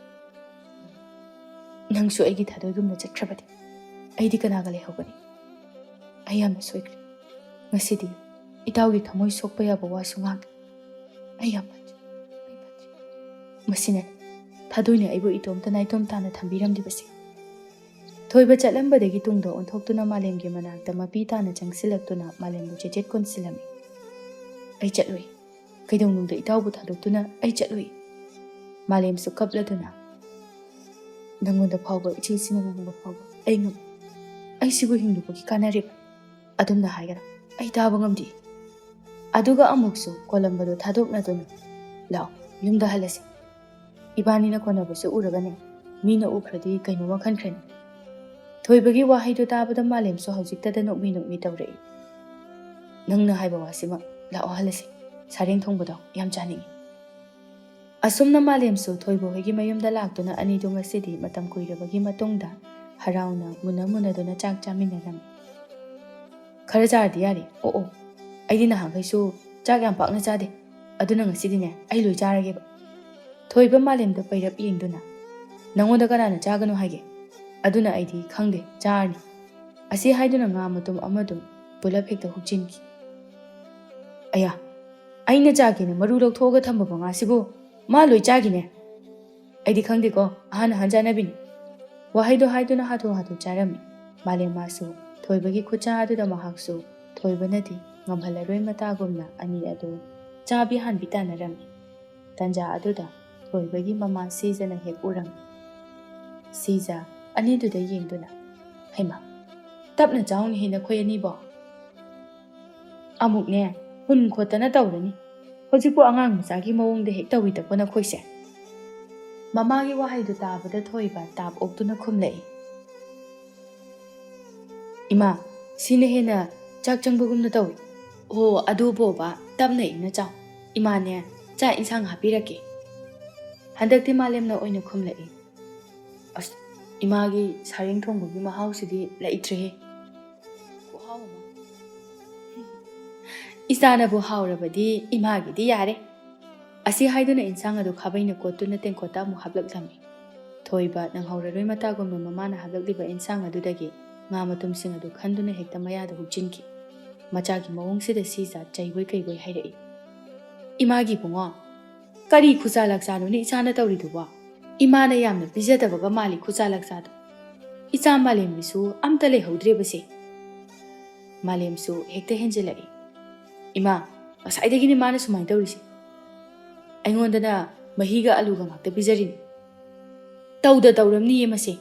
"ꯅꯪꯁꯨ ꯑꯩꯒꯤ ꯊꯥꯗꯣꯏꯒꯨꯝꯅ ꯆꯠꯈ꯭ꯔꯕꯗꯤ ꯑꯩꯗꯤ ꯀꯅꯥꯒ ꯂꯩꯍꯧꯒꯅꯤ? ꯑꯩ ꯌꯥꯝꯅ ꯁꯣꯏꯈ꯭ꯔꯦ꯫ ꯉꯁꯤꯗꯤ ꯏꯇꯥꯎꯒꯤ ꯊꯃꯣꯏ ꯁꯣꯛꯄ ꯌꯥꯕ ꯋꯥꯁꯨ ꯉꯥꯡꯗꯦ꯫ ꯑꯩ ꯌꯥꯝ ꯐꯠꯇ꯭ꯔꯦ, ꯑꯩ ꯐꯠꯇ꯭ꯔꯦ꯫ ꯃꯁꯤꯅꯅꯤ ꯊꯥꯗꯣꯏꯅ ꯑꯩꯕꯨ ꯏꯇꯣꯝꯇ ꯅꯥꯏꯇꯣꯝ ꯇꯥꯅ ꯊꯝꯕꯤꯔꯝꯂꯤꯕꯁꯦ꯫" ꯊꯣꯏꯕ ꯆꯠꯂꯝꯕꯗꯒꯤ ꯇꯨꯡꯗ ꯑꯣꯟꯊꯣꯛꯇꯨꯅ ꯃꯥꯂꯦꯝꯒꯤ ꯃꯅꯥꯛꯇ ꯃꯄꯤ ꯇꯥꯅ ꯆꯪꯁꯤꯜꯂꯛꯇꯨꯅ ꯃꯥꯂꯦꯝꯕꯨ ꯆꯦꯆꯦꯠ ꯀꯣꯟꯁꯤꯜꯂꯝꯃꯤ꯫ "ꯑꯩ ꯆꯠꯂꯨꯏ꯫ ꯀꯩꯗꯧꯅꯨꯡꯗ ꯏꯇꯥꯎꯕꯨ ꯊꯥꯗꯣꯛꯇꯨꯅ ꯑꯩ ꯆꯠꯂꯨꯏ꯫" ꯃꯥꯂꯦꯝꯁꯨ ꯀꯞꯂꯗꯨꯅ, "ꯅꯪꯉꯣꯟꯗ ꯐꯥꯎꯕ, ꯏꯆꯦꯁꯤꯅ ꯉꯥꯡꯕ ꯐꯥꯎꯕ ꯑꯩ ꯉꯝ-, ꯑꯩꯁꯤꯕꯨ ꯍꯤꯡꯂꯨꯕꯒꯤ ꯀꯥꯟꯅꯔꯤꯕ? ꯑꯗꯨꯝꯅ ꯍꯥꯏꯒꯅꯨ, ꯑꯩ ꯇꯥꯕ ꯉꯝꯗꯦ꯫" ꯑꯗꯨꯒ ꯑꯃꯨꯛꯁꯨ ꯀꯣꯂꯝꯕꯗꯨ ꯊꯥꯗꯣꯛꯅꯗꯨꯅ, "ꯂꯥꯛꯑꯣ, ꯌꯨꯝꯗ ꯍꯜꯂꯁꯤ꯫ ꯏꯕꯥꯅꯤꯅ ꯀꯣꯟꯅꯕꯁꯨ ꯎꯔꯒꯅꯦ, ꯃꯤꯅ ꯎꯈ꯭ꯔꯗꯤ ꯀꯩꯅꯣꯝꯃ ꯈꯟꯈ꯭ꯔꯅꯤ꯫" ꯊꯣꯏꯕꯒꯤ ꯋꯥꯍꯩꯗꯨ ꯇꯥꯕꯗ ꯃꯥꯂꯦꯝꯁꯨ ꯍꯧꯖꯤꯛꯇꯗ ꯅꯣꯛꯃꯤ ꯅꯣꯛꯃꯤ ꯇꯧꯔꯛꯏ꯫ "ꯅꯪꯅ ꯍꯥꯏꯕ ꯋꯥꯁꯤꯃꯛ, ꯂꯥꯛꯑꯣ ꯍꯜꯂꯁꯤ꯫ ꯁꯥꯔꯦꯡ ꯊꯣꯡꯕꯗꯣ ꯌꯥꯝ ꯆꯥꯅꯤꯡꯏ꯫" ꯑꯁꯨꯝꯅ ꯃꯥꯂꯦꯝꯁꯨ ꯊꯣꯏꯕ ꯍꯣꯏꯒꯤ ꯃꯌꯨꯝꯗ ꯂꯥꯛꯇꯨꯅ ꯑꯅꯤꯗꯨ ꯉꯁꯤꯗꯤ ꯃꯇꯝ ꯀꯨꯏꯔꯕꯒꯤ ꯃꯇꯨꯡꯗ ꯍꯔꯥꯎꯅ ꯃꯨꯟꯅ ꯃꯨꯟꯅꯗꯨꯅ ꯆꯥꯛ ꯆꯥꯃꯤꯟꯅꯔꯝꯃꯤ꯫ "ꯈꯔ ꯆꯥꯔꯗꯤ ꯌꯥꯔꯦ꯫ ꯑꯣ ꯑꯣ, ꯑꯩꯗꯤ ꯅꯍꯥꯟꯈꯩꯁꯨ ꯆꯥꯛ ꯌꯥꯝ ꯄꯥꯛꯅ ꯆꯥꯗꯦ, ꯑꯗꯨꯅ ꯉꯁꯤꯗꯤꯅꯦ ꯑꯩ ꯂꯣꯏ ꯆꯥꯔꯒꯦꯕ꯫" ꯊꯣꯏꯕ ꯃꯥꯂꯦꯝꯗ ꯄꯩꯔꯞ ꯌꯦꯡꯗꯨꯅ, "ꯅꯪꯉꯣꯟꯗ ꯀꯅꯥꯅ ꯆꯥꯒꯅꯨ ꯍꯥꯏꯒꯦ? ꯑꯗꯨꯅ ꯑꯩꯗꯤ ꯈꯪꯗꯦ, ꯆꯥꯔꯅꯤ꯫" ꯑꯁꯤ ꯍꯥꯏꯗꯨꯅ ꯉꯥ ꯃꯇꯨꯝ ꯑꯃꯗꯨ ꯄꯨꯂꯞ ꯍꯦꯛꯇ ꯍꯨꯛꯆꯤꯟꯈꯤ꯫ "ꯑꯌꯥ, ꯑꯩꯅ ꯆꯥꯒꯦꯅ ꯃꯔꯨ ꯂꯧꯊꯣꯛꯑꯒ ꯊꯝꯕ ꯉꯥꯁꯤꯕꯨ ꯃꯥ ꯂꯣꯏ ꯆꯥꯈꯤꯅꯦ꯫ ꯑꯩꯗꯤ ꯈꯪꯗꯦꯀꯣ, ꯑꯍꯥꯟ ꯑꯍꯥꯟ ꯆꯥꯅꯕꯤꯅꯤ꯫" ꯋꯥꯍꯩꯗꯣ ꯍꯥꯏꯗꯨꯅ ꯍꯥꯊꯨ ꯍꯥꯊꯨ ꯆꯥꯔꯝꯃꯤ꯫ ꯃꯥꯂꯦꯝ ꯃꯥꯁꯨ ꯊꯣꯏꯕꯒꯤ ꯈꯨꯠꯆꯥ ꯑꯗꯨꯗ ꯃꯍꯥꯛꯁꯨ ꯊꯣꯏꯕꯅꯗꯤ ꯉꯝꯍꯜꯂꯔꯣꯏ ꯃꯇꯥꯒꯨꯝꯅ ꯑꯅꯤ ꯑꯗꯨ ꯆꯥꯕꯤ ꯍꯥꯟꯕꯤ ꯇꯥꯟꯅꯔꯝꯃꯤ꯫ ꯇꯟꯖꯥ ꯑꯗꯨꯗ ꯊꯣꯏꯕꯒꯤ ꯃꯃꯥ ꯁꯤꯖꯅ ꯍꯦꯛ ꯎꯔꯝꯃꯤ꯫ ꯁꯤꯖ ꯑꯅꯤꯗꯨꯗ ꯌꯦꯡꯗꯨꯅ, "ꯍꯩꯃꯥ, ꯇꯞꯅ ꯆꯥꯎꯅꯦꯍꯦ ꯅꯈꯣꯏ ꯑꯅꯤꯕꯣ꯫ ꯑꯃꯨꯛꯅꯦ ꯍꯨꯟ ꯈꯣꯠꯇꯅ ꯇꯧꯔꯅꯤ꯫ ꯍꯧꯖꯤꯛꯄꯨ ꯑꯉꯥꯡ ꯃꯆꯥꯒꯤ ꯃꯑꯣꯡꯗ ꯍꯦꯛ ꯇꯧꯏꯗꯀꯣ ꯅꯈꯣꯏꯁꯦ?" ꯃꯃꯥꯒꯤ ꯋꯥꯍꯩꯗꯨ ꯇꯥꯕꯗ ꯊꯣꯏꯕ ꯇꯥꯞ ꯑꯣꯛꯇꯨꯅ ꯈꯨꯝꯂꯛꯏ, "ꯏꯃꯥ, ꯁꯤꯅ ꯍꯦꯟꯅ ꯆꯥꯛ ꯆꯪꯕꯒꯨꯝꯅ ꯇꯧꯏ꯫ ꯍꯣ, ꯑꯗꯨꯕꯣꯕ, ꯇꯞꯅ ꯏꯪꯅ ꯆꯥꯎ꯫ ꯏꯃꯥꯅꯦ ꯆꯥꯛ ꯏꯟꯁꯥꯡ ꯍꯥꯞꯄꯤꯔꯛꯀꯦ꯫" ꯍꯟꯗꯛꯇꯤ ꯃꯥꯂꯦꯝꯅ ꯑꯣꯏꯅ ꯈꯨꯝꯂꯛꯏ, "ꯑꯁ, ꯏꯃꯥꯒꯤ ꯁꯥꯔꯦꯡ ꯊꯣꯡꯕꯒꯤ ꯃꯍꯥꯎꯁꯤꯗꯤ ꯂꯩꯇ꯭ꯔꯦꯍꯦ꯫ ꯈꯨꯍꯥꯎ ꯑꯃ꯫ ꯏꯆꯥꯅꯕꯨ ꯍꯥꯎꯔꯕꯗꯤ ꯏꯃꯥꯒꯤꯗꯤ ꯌꯥꯔꯦ꯫" ꯑꯁꯤ ꯍꯥꯏꯗꯨꯅ ꯏꯟꯁꯥꯡ ꯑꯗꯨ ꯈꯥꯕꯩꯅ ꯀꯣꯠꯇꯨꯅ ꯇꯦꯡꯀꯣꯠꯇ ꯑꯃꯨꯛ ꯍꯥꯞꯂꯛꯂꯝꯃꯤ꯫ ꯊꯣꯏꯕ ꯅꯪꯍꯧꯔꯔꯣꯏ ꯃꯇꯥꯒꯨꯝꯅ ꯃꯃꯥꯅ ꯍꯥꯞꯂꯛꯂꯤꯕ ꯏꯟꯁꯥꯡ ꯑꯗꯨꯗꯒꯤ ꯉꯥ ꯃꯇꯨꯝꯁꯤꯡ ꯑꯗꯨ ꯈꯟꯗꯨꯅ ꯍꯦꯛꯇ ꯃꯌꯥꯗ ꯍꯨꯛꯆꯤꯟꯈꯤ꯫ ꯃꯆꯥꯒꯤ ꯃꯑꯣꯡꯁꯤꯗ ꯁꯤꯖ ꯆꯩꯕꯣꯏ ꯀꯩꯕꯣꯏ ꯍꯥꯏꯔꯛꯏ, "ꯏꯃꯥꯒꯤ ꯏꯕꯨꯡꯉꯣ, ꯀꯔꯤ ꯈꯨꯆꯥ ꯂꯥꯛꯆꯥꯅꯣꯅꯦ ꯏꯆꯥꯅ ꯇꯧꯔꯤꯗꯨꯕꯣ? ꯏꯃꯥꯅ ꯌꯥꯝꯅ ꯄꯤꯖꯗꯕꯒ ꯃꯥꯜꯂꯤ ꯈꯨꯆꯥ ꯂꯥꯛꯆꯥꯗꯣ꯫ ꯏꯆꯥ ꯃꯥꯂꯦꯝꯒꯤꯁꯨ ꯑꯝꯇ ꯂꯩꯍꯧꯗ꯭ꯔꯦꯕꯁꯦ꯫" ꯃꯥꯂꯦꯝꯁꯨ ꯍꯦꯛꯇ ꯍꯦꯟꯖꯤꯜꯂꯛꯏ, "ꯏꯃꯥ, ꯉꯁꯥꯏꯗꯒꯤꯅꯦ ꯃꯥꯅ ꯁꯨꯃꯥꯏꯅ ꯇꯧꯔꯤꯁꯦ꯫ ꯑꯩꯉꯣꯟꯗꯅ ꯃꯍꯤꯒ ꯑꯂꯨꯒ ꯉꯥꯛꯇ ꯄꯤꯖꯔꯤꯅꯤ꯫ ꯇꯧꯗ ꯇꯧꯔꯝꯅꯤꯌꯦ ꯃꯁꯦ꯫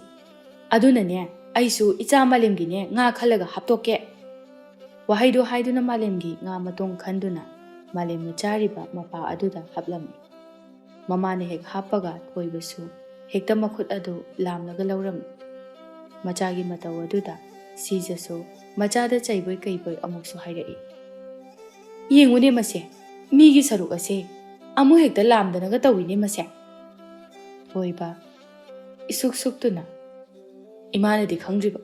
ꯑꯗꯨꯅꯅꯦ, ꯑꯩꯁꯨ ꯏꯆꯥ ꯃꯥꯂꯦꯝꯒꯤꯅꯦ ꯉꯥ ꯈꯜꯂꯒ ꯍꯥꯞꯇꯣꯛꯀꯦ꯫" ꯋꯥꯍꯩꯗꯨ ꯍꯥꯏꯗꯨꯅ ꯃꯥꯂꯦꯝꯒꯤ ꯉꯥ ꯃꯇꯣꯡ ꯈꯟꯗꯨꯅ ꯃꯥꯂꯦꯝꯅ ꯆꯥꯔꯤꯕ ꯃꯄꯥ ꯑꯗꯨꯗ ꯍꯥꯞꯂꯝꯃꯤ꯫ ꯃꯃꯥꯅ ꯍꯦꯛ ꯍꯥꯞꯄꯒ ꯊꯣꯏꯕꯁꯨ ꯍꯦꯛꯇ ꯃꯈꯨꯠ ꯑꯗꯨ ꯂꯥꯝꯂꯒ ꯂꯧꯔꯝꯃꯤ꯫ ꯃꯆꯥꯒꯤ ꯃꯇꯧ ꯑꯗꯨꯗ ꯁꯤꯖꯁꯨ ꯃꯆꯥꯗ ꯆꯩꯕꯣꯏ ꯀꯩꯕꯣꯏ ꯑꯃꯨꯛꯁꯨ ꯍꯥꯏꯔꯛꯏ, "ꯌꯦꯡꯉꯨꯅꯦ ꯃꯁꯦ, ꯃꯤꯒꯤ ꯁꯔꯨꯛ ꯑꯁꯦ ꯑꯃꯨꯛ ꯍꯦꯛꯇ ꯂꯥꯝꯗꯅꯒ ꯇꯧꯏꯅꯦ ꯃꯁꯦ꯫" ꯊꯣꯏꯕ ꯏꯁꯨꯛ ꯁꯨꯛꯇꯨꯅ, "ꯏꯃꯥꯅꯗꯤ ꯈꯪꯗ꯭ꯔꯤꯕ꯫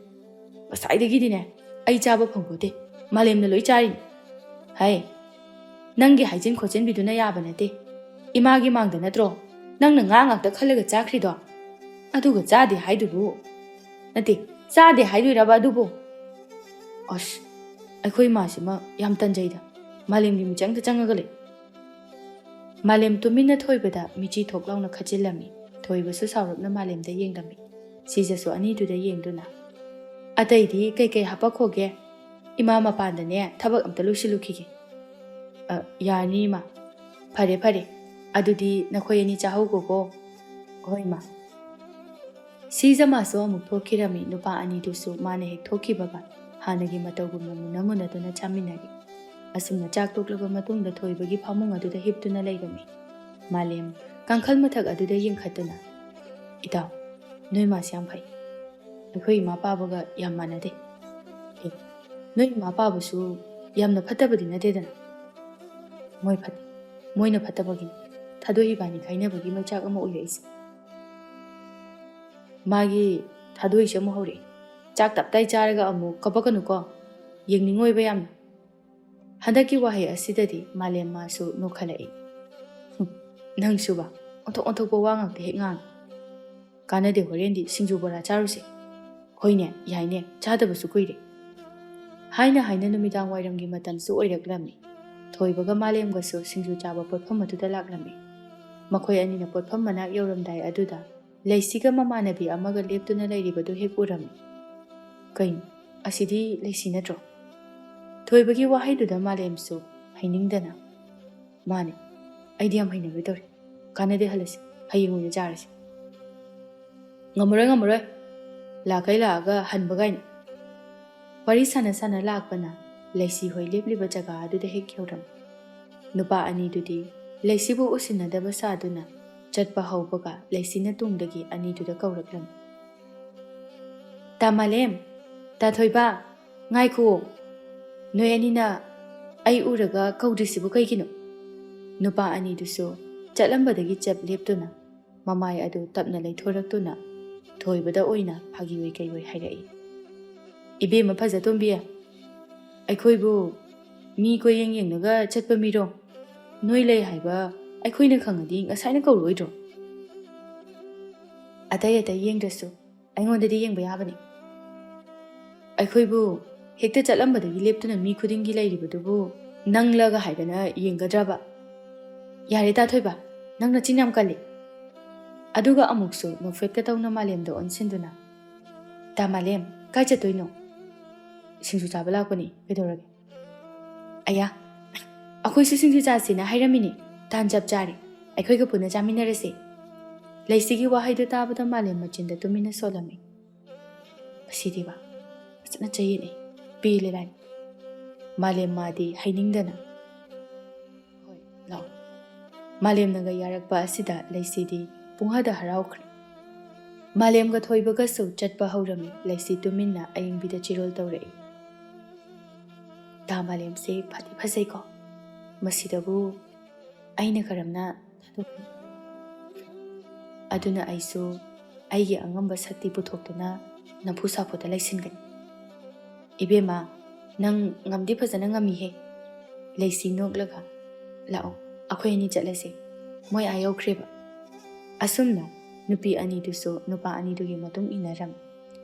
ꯉꯁꯥꯏꯗꯒꯤꯗꯤꯅꯦ ꯑꯩ ꯆꯥꯕ ꯐꯪꯄꯣꯠꯇꯦ, ꯃꯥꯂꯦꯝꯅ ꯂꯣꯏ ꯆꯥꯔꯤꯅꯤ꯫ ꯍꯥꯏ, ꯅꯪꯒꯤ ꯍꯥꯏꯖꯤꯟ ꯈꯣꯠꯆꯤꯟꯕꯤꯗꯨꯅ ꯌꯥꯕ ꯅꯠꯇꯦ꯫ ꯏꯃꯥꯒꯤ ꯃꯥꯡꯗ ꯅꯠꯇ꯭ꯔꯣ ꯅꯪꯅ ꯉꯥ ꯉꯥꯛꯇ ꯈꯜꯂꯒ ꯆꯥꯈ꯭ꯔꯤꯗꯣ? ꯑꯗꯨꯒ ꯆꯥꯗꯦ ꯍꯥꯏꯗꯨꯕꯨ, ꯅꯠꯇꯦ, ꯆꯥꯗꯦ ꯍꯥꯏꯗꯣꯏꯔꯕ ꯑꯗꯨꯕꯨ? ꯑꯁ, ꯑꯩꯈꯣꯏ ꯏꯃꯥꯁꯤꯃ ꯌꯥꯝ ꯇꯟꯖꯩꯗ, ꯃꯥꯂꯦꯝꯒꯤ ꯃꯤꯆꯪꯗ ꯆꯪꯉꯒ ꯂꯩ꯫" ꯃꯥꯂꯦꯝ ꯇꯨꯃꯤꯟꯅ ꯊꯣꯏꯕꯗ ꯃꯤꯆꯤ ꯊꯣꯛ ꯂꯥꯎꯅ ꯈꯠꯆꯤꯜꯂꯝꯃꯤ꯫ ꯊꯣꯏꯕꯁꯨ ꯁꯥꯎꯔꯞꯅ ꯃꯥꯂꯦꯝꯗ ꯌꯦꯡꯂꯝꯃꯤ꯫ ꯁꯤꯖꯁꯨ ꯑꯅꯤꯗꯨꯗ ꯌꯦꯡꯗꯨꯅ, "ꯑꯇꯩꯗꯤ ꯀꯩꯀꯩ ꯍꯥꯄꯛꯈꯣꯒꯦ? ꯏꯃꯥ ꯃꯄꯥꯟꯗꯅꯦ ꯊꯕꯛ ꯑꯝꯇ ꯂꯣꯏꯁꯤꯜꯂꯨꯈꯤꯒꯦ꯫" "ꯑ, ꯌꯥꯅꯤ ꯏꯃꯥ꯫ ꯐꯔꯦ, ꯐꯔꯦ꯫ ꯑꯗꯨꯗꯤ ꯅꯈꯣꯏ ꯑꯅꯤ ꯆꯥꯍꯧꯒꯣꯀꯣ꯫" "ꯍꯣꯏ ꯏꯃꯥ꯫" ꯁꯤꯖꯃꯥꯁꯨ ꯑꯃꯨꯛ ꯊꯣꯛꯈꯤꯔꯝꯃꯤ꯫ ꯅꯨꯄꯥ ꯑꯅꯤꯗꯨꯁꯨ ꯃꯥꯅ ꯍꯦꯛ ꯊꯣꯛꯈꯤꯕꯒ ꯍꯥꯟꯅꯒꯤ ꯃꯇꯧꯒꯨꯝꯅ ꯃꯨꯟꯅ ꯃꯨꯟꯅꯗꯨꯅ ꯆꯥꯃꯤꯟꯅꯔꯤ꯫ ꯑꯁꯨꯝꯅ ꯆꯥꯛ ꯇꯣꯛꯂꯕ ꯃꯇꯨꯡꯗ ꯊꯣꯏꯕꯒꯤ ꯐꯃꯨꯡ ꯑꯗꯨꯗ ꯍꯤꯞꯇꯨꯅ ꯂꯩꯔꯝꯃꯤ꯫ ꯃꯥꯂꯦꯝ ꯀꯥꯡꯈꯜ ꯃꯊꯛ ꯑꯗꯨꯗ ꯌꯦꯡꯈꯠꯇꯨꯅ, "ꯏꯇꯥꯎ, ꯅꯣꯏ ꯃꯥꯁꯤ ꯌꯥꯝ ꯐꯩ꯫ ꯑꯩꯈꯣꯏ ꯏꯃꯥ ꯄꯥꯕꯒ ꯌꯥꯝ ꯃꯥꯟꯅꯗꯦ꯫ ꯑꯦ, ꯅꯣꯏ ꯏꯃꯥ ꯄꯥꯕꯁꯨ ꯌꯥꯝꯅ ꯐꯠꯇꯕꯗꯤ ꯅꯠꯇꯦꯗꯅ?" "ꯃꯣꯏ ꯐꯠꯇꯦ꯫ ꯃꯣꯏꯅ ꯐꯠꯇꯕꯒꯤꯅꯤ ꯊꯥꯗꯣꯏ ꯏꯕꯥꯅꯤ ꯈꯥꯏꯅꯕꯒꯤ ꯃꯩꯆꯥꯛ ꯑꯃ ꯑꯣꯏꯔꯛꯏꯁꯦ꯫" ꯃꯥꯒꯤ ꯊꯥꯗꯣꯏꯁꯦ ꯑꯃꯨꯛ ꯍꯧꯔꯛꯑꯦ꯫ "ꯆꯥꯛ ꯇꯞꯇꯥꯏ ꯆꯥꯔꯒ ꯑꯃꯨꯛ ꯀꯞꯄꯛꯀꯅꯨꯀꯣ꯫ ꯌꯦꯡꯅꯤꯡꯉꯣꯏꯕ ꯌꯥꯝꯅ꯫" ꯍꯟꯗꯛꯀꯤ ꯋꯥꯍꯩ ꯑꯁꯤꯗꯗꯤ ꯃꯥꯂꯦꯝ ꯃꯥꯁꯨ ꯅꯣꯛꯈꯠꯂꯛꯏ꯫ "ꯍꯨꯝ, ꯅꯪꯁꯨꯕ ꯑꯣꯟꯊꯣꯛ ꯑꯣꯟꯊꯣꯛꯄ ꯋꯥ ꯉꯥꯛꯇ ꯍꯦꯛ ꯉꯥꯡꯉꯤ꯫ ꯀꯥꯟꯅꯗꯦ, ꯍꯣꯔꯦꯟꯗꯤ ꯁꯤꯡꯖꯨ ꯕꯣꯔꯥ ꯆꯥꯔꯨꯁꯦ꯫" "ꯍꯣꯏꯅꯦ, ꯌꯥꯏꯅꯦ, ꯆꯥꯗꯕꯁꯨ ꯀꯨꯏꯔꯦ꯫" ꯍꯥꯏꯅ ꯍꯥꯏꯅ ꯅꯨꯃꯤꯗꯥꯡ ꯋꯥꯏꯔꯝꯒꯤ ꯃꯇꯝꯁꯨ ꯑꯣꯏꯔꯛꯂꯝꯃꯤ꯫ ꯊꯣꯏꯕꯒ ꯃꯥꯂꯦꯝꯒꯁꯨ ꯁꯤꯡꯖꯨ ꯆꯥꯕ ꯄꯣꯠꯐꯝ ꯑꯗꯨꯗ ꯂꯥꯛꯂꯝꯃꯤ꯫ ꯃꯈꯣꯏ ꯑꯅꯤꯅ ꯄꯣꯠꯐꯝ ꯃꯅꯥꯛ ꯌꯧꯔꯝꯗꯥꯏ ꯑꯗꯨꯗ ꯂꯩꯁꯤꯒ ꯃꯃꯥꯟꯅꯕꯤ ꯑꯃꯒ ꯂꯦꯞꯇꯨꯅ ꯂꯩꯔꯤꯕꯗꯨ ꯍꯦꯛ ꯎꯔꯝꯃꯤ꯫ "ꯀꯩꯅꯣ, ꯑꯁꯤꯗꯤ ꯂꯩꯁꯤ ꯅꯠꯇ꯭ꯔꯣ?" ꯊꯣꯏꯕꯒꯤ ꯋꯥꯍꯩꯗꯨꯗ ꯃꯥꯂꯦꯝꯁꯨ ꯍꯩꯅꯤꯡꯗꯅ, "ꯃꯥꯅꯦ, ꯑꯩꯗꯤ ꯌꯥꯝ ꯍꯩꯅꯔꯣꯏꯗꯧꯔꯤ꯫ ꯀꯥꯟꯅꯗꯦ, ꯍꯜꯂꯁꯤ, ꯍꯌꯦꯡ ꯑꯣꯏꯅ ꯆꯥꯔꯁꯤ꯫" "ꯉꯝꯃꯔꯣꯏ, ꯉꯝꯃꯔꯣꯏ, ꯂꯥꯛꯈꯩ ꯂꯥꯛꯑꯒ ꯍꯟꯕ ꯀꯥꯏꯅ꯫" ꯋꯥꯔꯤ ꯁꯥꯟꯅ ꯁꯥꯟꯅ ꯂꯥꯛꯄꯅ ꯂꯩꯁꯤ ꯍꯣꯏ ꯂꯦꯞꯂꯤꯕ ꯖꯒꯥ ꯑꯗꯨꯗ ꯍꯦꯛ ꯌꯧꯔꯝꯃꯤ꯫ ꯅꯨꯄꯥ ꯑꯅꯤꯗꯨꯗꯤ ꯂꯩꯁꯤꯕꯨ ꯎꯁꯤꯟꯅꯗꯕ ꯁꯥꯗꯨꯅ ꯆꯠꯄ ꯍꯧꯕꯒ ꯂꯩꯁꯤꯅ ꯇꯨꯡꯗꯒꯤ ꯑꯅꯤꯗꯨꯗ ꯀꯧꯔꯛꯂꯝꯃꯤ꯫ "ꯇꯥ ꯃꯥꯂꯦꯝ, ꯇꯥ ꯊꯣꯏꯕ, ꯉꯥꯏꯈꯨꯑꯣ꯫ ꯅꯣꯏ ꯑꯅꯤꯅ ꯑꯩ ꯎꯔꯒ ꯀꯧꯗ꯭ꯔꯤꯁꯤꯕꯨ ꯀꯩꯒꯤꯅꯣ?" ꯅꯨꯄꯥ ꯑꯅꯤꯗꯨꯁꯨ ꯆꯠꯂꯝꯕꯗꯒꯤ ꯆꯞ ꯂꯦꯞꯇꯨꯅ ꯃꯃꯥꯏ ꯑꯗꯨ ꯇꯞꯅ ꯂꯩꯊꯣꯔꯛꯇꯨꯅ ꯊꯣꯏꯕꯗ ꯑꯣꯏꯅ ꯐꯥꯒꯤ ꯑꯣꯏ ꯀꯩ ꯑꯣꯏ ꯍꯥꯏꯔꯛꯏ꯫ "ꯏꯕꯦꯝꯃ ꯐꯖꯇꯣꯝꯕꯤ, ꯑꯩꯈꯣꯏꯕꯨ ꯃꯤ ꯀꯣꯏꯌꯦꯡ ꯌꯦꯡꯂꯒ ꯆꯠꯄ ꯃꯤꯔꯣ? ꯅꯣꯏ ꯂꯩ ꯍꯥꯏꯕ ꯑꯩꯈꯣꯏꯅ ꯈꯪꯉꯗꯤ ꯉꯁꯥꯏꯅ ꯀꯧꯔꯣꯏꯗ꯭ꯔꯣ?" "ꯑꯇꯩ ꯑꯇꯩ ꯌꯦꯡꯗ꯭ꯔꯁꯨ ꯑꯩꯉꯣꯟꯗꯗꯤ ꯌꯦꯡꯕ ꯌꯥꯕꯅꯤ꯫ ꯑꯩꯈꯣꯏꯕꯨ ꯍꯦꯛꯇ ꯆꯠꯂꯝꯕꯗꯒꯤ ꯂꯦꯞꯇꯨꯅ ꯃꯤ ꯈꯨꯗꯤꯡꯒꯤ ꯂꯩꯔꯤꯕꯗꯨꯕꯨ ꯅꯪꯂꯒ ꯍꯥꯏꯗꯅ ꯌꯦꯡꯒꯗ꯭ꯔꯕ? ꯌꯥꯔꯦ ꯇꯥ ꯊꯣꯏꯕ, ꯅꯪ ꯅꯆꯤꯟ ꯌꯥꯝ ꯀꯜꯂꯤ꯫" ꯑꯗꯨꯒ ꯑꯃꯨꯛꯁꯨ ꯅꯣꯛꯐꯦꯠꯀ ꯇꯧꯅ ꯃꯥꯂꯦꯝꯗ ꯑꯣꯟꯁꯤꯟꯗꯨꯅ, "ꯇꯥ ꯃꯥꯂꯦꯝ, ꯀꯥꯏ ꯆꯠꯇꯣꯏꯅꯣ?" "ꯁꯤꯡꯖꯨ ꯆꯥꯕ ꯂꯥꯛꯄꯅꯤ, ꯀꯩꯗꯧꯔꯒꯦ?" "ꯑꯌꯥ, ꯑꯩꯈꯣꯏꯁꯨ ꯁꯤꯡꯖꯨ ꯆꯥꯁꯦꯅ ꯍꯥꯏꯔꯝꯃꯤꯅꯦ꯫ ꯇꯥꯟ ꯆꯞ ꯆꯥꯔꯦ, ꯑꯩꯈꯣꯏꯒ ꯄꯨꯟꯅ ꯆꯥꯃꯤꯟꯅꯔꯁꯦ꯫" ꯂꯩꯁꯤꯒꯤ ꯋꯥꯍꯩꯗꯨ ꯇꯥꯕꯗ ꯃꯥꯂꯦꯝ ꯃꯆꯤꯟꯗ ꯇꯨꯃꯤꯟꯅ ꯁꯣꯜꯂꯝꯃꯤ꯫ "ꯑꯁꯤꯗꯤꯕ ꯐꯖꯅ ꯆꯌꯦꯠꯅꯩ꯫ ꯄꯦꯜꯂꯦ ꯂꯥꯏ꯫" ꯃꯥꯂꯦꯝ ꯃꯥꯗꯤ ꯍꯩꯅꯤꯡꯗꯅ, "ꯍꯣꯏ, ꯂꯥꯛꯑꯣ꯫" ꯃꯥꯂꯦꯝꯅꯒ ꯌꯥꯔꯛꯄ ꯑꯁꯤꯗ ꯂꯩꯁꯤꯗꯤ ꯄꯨꯡꯍꯗ ꯍꯔꯥꯎꯈ꯭ꯔꯦ꯫ ꯃꯥꯂꯦꯝꯒ ꯊꯣꯏꯕꯒꯁꯨ ꯆꯠꯄ ꯍꯧꯔꯝꯃꯤ꯫ ꯂꯩꯁꯤ ꯇꯨꯃꯤꯟꯅ ꯑꯌꯤꯡꯕꯤꯗ ꯆꯤꯔꯣꯜ ꯇꯧꯔꯛꯏ꯫ "ꯇꯥ ꯃꯥꯂꯦꯝꯁꯦ ꯐꯗꯤ ꯐꯖꯩꯀꯣ꯫ ꯃꯁꯤꯗꯕꯨ ꯑꯩꯅ ꯀꯔꯝꯅ ꯊꯥꯗꯣꯛꯀꯅꯤ? ꯑꯗꯨꯅ ꯑꯩꯁꯨ ꯑꯩꯒꯤ ꯑꯉꯝꯕ ꯁꯛꯇꯤ ꯄꯨꯊꯣꯛꯇꯨꯅ ꯅꯝꯐꯨ ꯁꯥꯐꯨꯗ ꯂꯩꯁꯤꯟꯒꯅꯤ꯫" "ꯏꯕꯦꯝꯃ, ꯅꯪ ꯉꯝꯗꯤ ꯐꯖꯅ ꯉꯝꯃꯤꯍꯦ꯫" ꯂꯩꯁꯤ ꯅꯣꯛꯂꯒ, "ꯂꯥꯛꯑꯣ, ꯑꯩꯈꯣꯏ ꯑꯅꯤ ꯆꯠꯂꯁꯦ꯫ ꯃꯣꯏ ꯑꯥ ꯌꯧꯈ꯭ꯔꯦꯕ꯫" ꯑꯁꯨꯝꯅ ꯅꯨꯄꯤ ꯑꯅꯤꯗꯨꯁꯨ ꯅꯨꯄꯥ ꯑꯅꯤꯗꯨꯒꯤ ꯃꯇꯨꯡ ꯏꯟꯅꯔꯝꯃꯤ꯫